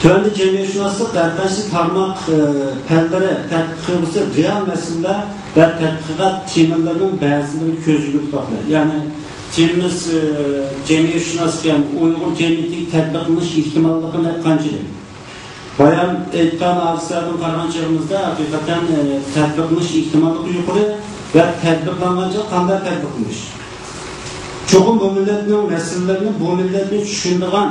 تۆۋەندە جەمئىيەتشۇناسلىق ھەر قايسى تارماق، ئى، پەنلىرى تەتقىق قىلغۇسى رېئال مەسىلىلەر ۋە تەتقىقات تېمىلىرىنىڭ بەزىلىرىنى كۆز يۇمۇپ باقىمىز. يەنى تېمىمىز، ئى، جەمئىيەتشۇناسلىق، يەنى ئۇيغۇر جەمئىيىتىگە تەتبىقلىنىش ئېھتىماللىقى قانچىلىك؟ بايام ئېيتقان ھادىسىلەردىن قارىغان چېغىمىزدا، ھەقىقەتەن، ئى، تەتبىقلىنىش ئېھتىماللىقى يۇقىرى ۋە تەتبىقلانغان چاغ قانداق تەتبىقلىنىش؟ چوقۇم بۇ مىللەتنىڭ مەسىلىلىرىنى بۇ مىللەتنى چۈشىنىدىغان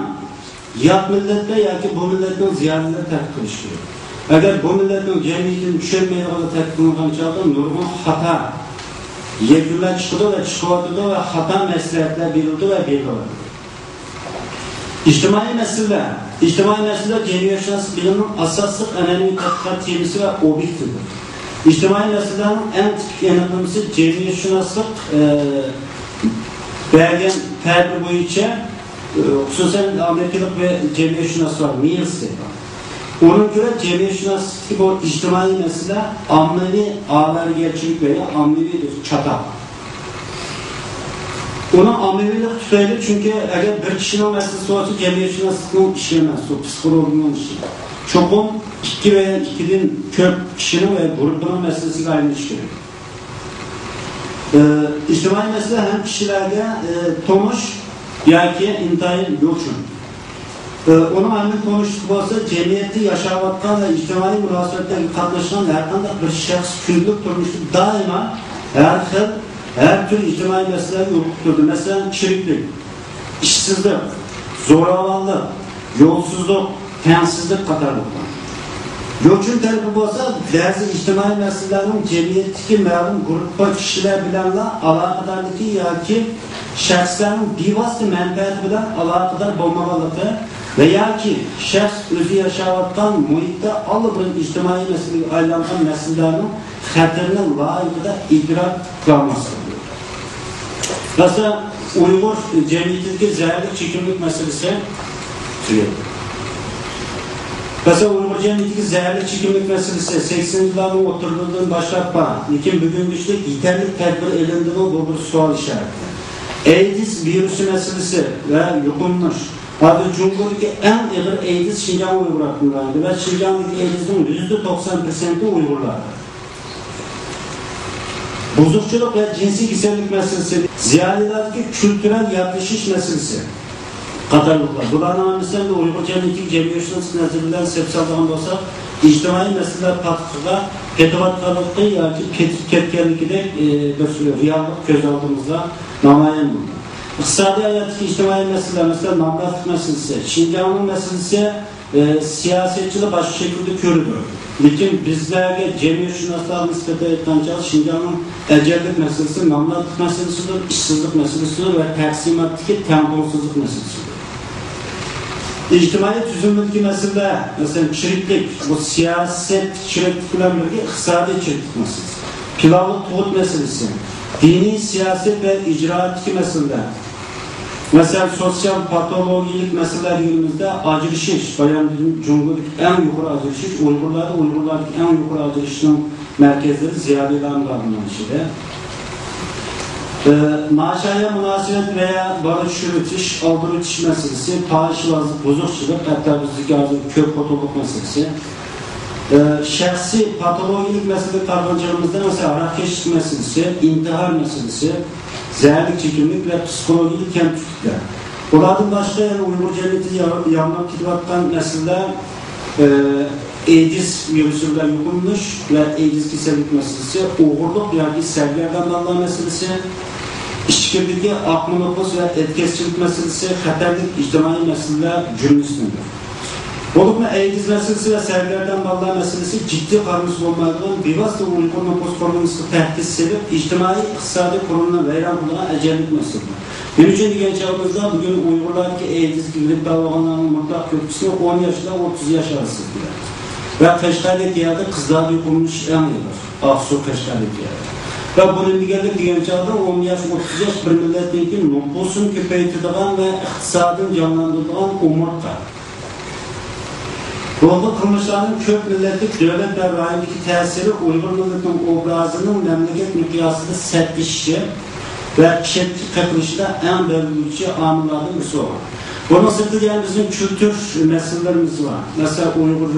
يات مىللەتلەر ياكى بۇ مىللەتنىڭ زىيالىيلىرى تەتقىق قىلىشى كېرەك. ئەگەر بۇ مىللەتنىڭ جەمئىيىتىنى چۈشەنمەيدىغانلار تەتقىق قىلغان چاغدا نۇرغۇن خاتا يەكۈنلەر چىقىدۇ ۋە چىقىۋاتىدۇ ۋە خاتا مەسلىھەتلەر بېرىلىدۇ ۋە بېرىلىۋاتىدۇ. ئىجتىمائىي مەسىلىلەر. ئىجتىمائىي مەسىلىلەر جەمئىيەتشۇناسلىق بىلىمىنىڭ ئاساسلىق ئەنئەنىۋى تەتقىقات تېمىسى ۋە ئوبيېكتىدۇر. ئىجتىمائىي مەسىلىلەرنىڭ ئەڭ تىپىك ئېنىقلىمىسى جەمئىيەتشۇناسلىق، ئى، بەرگەن تەرىپى بويىچە خۇسۇسەن ئامېرىكىلىق بىر جەمئىيەتشۇناس بار، مىلس دەيدۇ. ئۇنىڭغا كۆرە، جەمئىيەتشۇناسلىقتىكى بۇ ئىجتىمائىي مەسىلە ئاممىۋى ئاۋارىگەرچىلىك ۋە ئاممىۋى چاتاق. ئۇنىڭ ئاممىۋىلىقى تۈپەيلى، چۈنكى ئەگەر بىر كىشىنىڭ مەسىلىسى بولسا، جەمئىيەتشۇناسلىقنىڭ ئىشى ئەمەس، ئۇ پسىخولوگنىڭ ئىشى. چوقۇم ئىككى ۋە ئىككىدىن كۆپ كىشىنىڭ ۋە گۇرۇپپىنىڭ مەسىلىسىگە ئايلىنىشى كېرەك. ئى، ئىجتىمائىي مەسىلە ھەم كىشىلەرگە، ئى، تونۇش ياكى ئىنتايىن يوچۇن. ئى، ئۇنىڭ ھەممىگە تونۇشلۇق بولسا، جەمئىيەتتە ياشاۋاتقان ۋە ئىجتىمائىي مۇناسىۋەتلەرگە قاتناشقان ھەر قانداق بىر شەخس كۈندىلىك تۇرمۇشتا دائىما ھەر خىل، ھەر تۈر ئىجتىمائىي مەسىلىلەرگە يولۇقۇپ تۇرىدۇ. مەسىلەن، چىرىكلىك، ئىشسىزلىق، زوراۋانلىق، يولسىزلىق، تەڭسىزلىك قاتارلىقلار. يوچۇن تەرىپى بولسا، بەزى ئىجتىمائىي مەسىلىلەرنىڭ جەمئىيەتتىكى مەلۇم گۇرۇپپا كىشىلەر بىلەنلا ئالاقىدارلىقى ياكى شەخسلەرنىڭ بىۋاسىتە مەنپەئەتى بىلەن ئالاقىدار بولمىغانلىقى ۋە ياكى شەخس ئۆزى ياشاۋاتقان مۇھىتتا ئاللىبۇرۇن ئىجتىمائىي مەسىلىگە ئايلانغان مەسىلىلەرنىڭ خەتىرىنى لايىقىدا ئىدراك قىلالماسلىقى. مەسىلەن، ئۇيغۇر جەمئىيىتىدىكى زەھەرلىك چېكىملىك مەسىلىسى تۈگىدى. مەسىلەن، ئۇيغۇر جەمئىيىتىدىكى زەھەرلىك چېكىملىك مەسىلىسى سەكسىنىنچى يىللارنىڭ ئوتتۇرىلىرىدىن باشلاپ بار، لېكىن بۈگۈنگىچە يېتەرلىك تەدبىر ئېلىندىمۇ، بۇ بىر سوئال ئىشارىتى. ئەيدىز ۋىرۇسى مەسىلىسى ۋە يۇقۇملىنىش. ھازىر جۇڭگودىكى ئەڭ ئېغىر ئېيدىز شىنجاڭ ئۇيغۇر ئاپتونوم رايونىدا ۋە شىنجاڭدىكى ئېيدىزنىڭ يۈزدە توقسان پىرسەنتى ئۇيغۇرلاردا. بۇزۇقچىلىق ۋە جىنسىي كېسەللىك مەسىلىسى، زىيالىيلاردىكى كۈلتۈرەل ياتلىشىش مەسىلىسى قاتارلىقلار. بۇلارنىڭ ھەممىسى ئەمدى ئۇيغۇر جەمئىيىتىدىكى جەمئىيەتشۇناسلىق نەزىرى بىلەن سېلىپ سالىدىغان بولساق، ئىجتىمائىي مەسىلىلەر پاتقىقىغا پېتىۋاتقانلىقى ياكى پېتىپ كەتكەنلىكىدەك، ئى، بىر رېئاللىق كۆز ئالدىمىزدا نامايان بولىدۇ. ئىقتىسادىي ھاياتتىكى ئىجتىمائىي مەسىلىلەر، مەسىلەن، نامراتلىق مەسىلىسى، شىنجاڭنىڭ مەسىلىسى، ئى، سىياسەتچىلەر باشقا شەكىلدە كۆرىدۇ. لېكىن بىزلەرگە، جەمئىيەتشۇناسلارغا نىسبەتەن ئېيتقان چاغدا، شىنجاڭنىڭ ئەجەللىك مەسىلىسى نامراتلىق مەسىلىسىدۇر، ئىشسىزلىق مەسىلىسىدۇر ۋە تەقسىماتتىكى تەڭپۇڭسىزلىق مەسىلىسىدۇر. ئىجتىمائىي تۈزۈلمىدىكى مەسىلىلەر، مەسىلەن، چىرىكلىك، بۇ سىياسەت چىرىكلىك بىلەن بىرگە ئىقتىسادىي چىرىكلىك مەسىلىسى، پىلانلىق تۇغۇت مەسىلىسى، دىنىي سىياسەت ۋە ئىجرائاتتىكى مەسىلىلەر، مەسىلەن، سوتسىيال پاتولوگىيەلىك مەسىلىلەر دېگىنىمىزدە ئاجرىشىش، بايام دېدىم، جۇڭگودىكى ئەڭ يۇقىرى ئاجرىشىش، ئۇيغۇرلاردا، ئۇيغۇرلاردىكى ئەڭ يۇقىرى ئاجرىشىشنىڭ مەركەزلىرى زىيالىيلارنىڭ بارلىقىنىڭ ئىچىدە. ئى، ناشايان مۇناسىۋەت ۋە بالا چۈشۈرۈۋېتىش، ئالدۇرۇۋېتىش مەسىلىسى، پاھىشىۋازلىق، بۇزۇقچىلىق، ھەتتا بىزدىكى ھازىر كۆپ خوتۇنلۇق مەسىلىسى. ئى، شەخسىي پاتولوگىيەلىك مەسىلىگە قارىغان چېغىمىزدا، مەسىلەن، ھاراقكەشلىك مەسىلىسى، ئىنتىھار مەسىلىسى، زەھەرلىك چېكىملىك ۋە پسىخولوگىيەلىك كەمتۈكلۈكلەر. بۇلاردىن باشقا يەنە ئۇيغۇر جەمئىيىتىدە يا-، يامراپ كېتىۋاتقان مەسىلىلەر، ئى، ئېيدىز ۋىرۇسى بىلەن يۇقۇملىنىش ۋە ئېيدىز كېسەللىك مەسىلىسى، ئوغرىلىق ياكى سەرگەردان بالىلار مەسىلىسى، ئىچكىرىدىكى ئاقما نوپۇس ۋە ئەتكەسچىلىك مەسىلىسى قاتارلىق ئىجتىمائىي مەسىلىلەر جۈملىسىدىندۇر. بولۇپمۇ ئەيدىز مەسىلىسى ۋە سەرگەردان بالىلار مەسىلىسى جىددىي قارىمىسى بولمايدىغان، بىۋاسىتە ئۇيغۇر نوپۇس قۇرۇلمىسىغا تەھدىت سېلىپ، ئىجتىمائىي، ئىقتىسادىي قۇرۇلمىنى ۋەيران قىلىدىغان ئەجەللىك مەسىلىدۇر. نېمە ئۈچۈن دېگەن چاغىمىزدا، بۈگۈن ئۇيغۇرلاردىكى ئېيدىزگە گىرىپتار بولغانلارنىڭ مۇتلەق كۆپىسى ئون ياشتىن ئوتتۇز ياش ئارىسىدا. ۋە قەشقەردەك يەردە قىزلاردا يۇقۇملىنىش ئەڭ ئېغىر. ئاقسۇ، قەشقەردەك يەردە. ۋە بۇ نېمە دېگەنلىك دېگەن چاغدا، ئون ياش، ئوتتۇز ياش بىر مىللەتنىڭكى نوپۇسىنى كۆپەيتىدىغان ۋە ئىقتىسادىنى جانلاندۇرىدىغان ئومۇرتقا. بۇ خىل قىلمىشلارنىڭ كۆپ مىللەتلىك دۆلەت ۋە رايوندىكى تەسىرى ئۇيغۇر مىللىتىنىڭ ئوبرازىنىڭ مەملىكەت مىقياسىدا سەتلىشىشى ۋە چەتكە قېقىلىشىدا ئەڭ بەلگىلىگۈچى ئامىللاردىن بىرسى بولغان. بۇنىڭ سىرتىدا يەنە بىزنىڭ كۈلتۈر مەسىلىلىرىمىز بار. مەسىلەن، ئۇيغۇر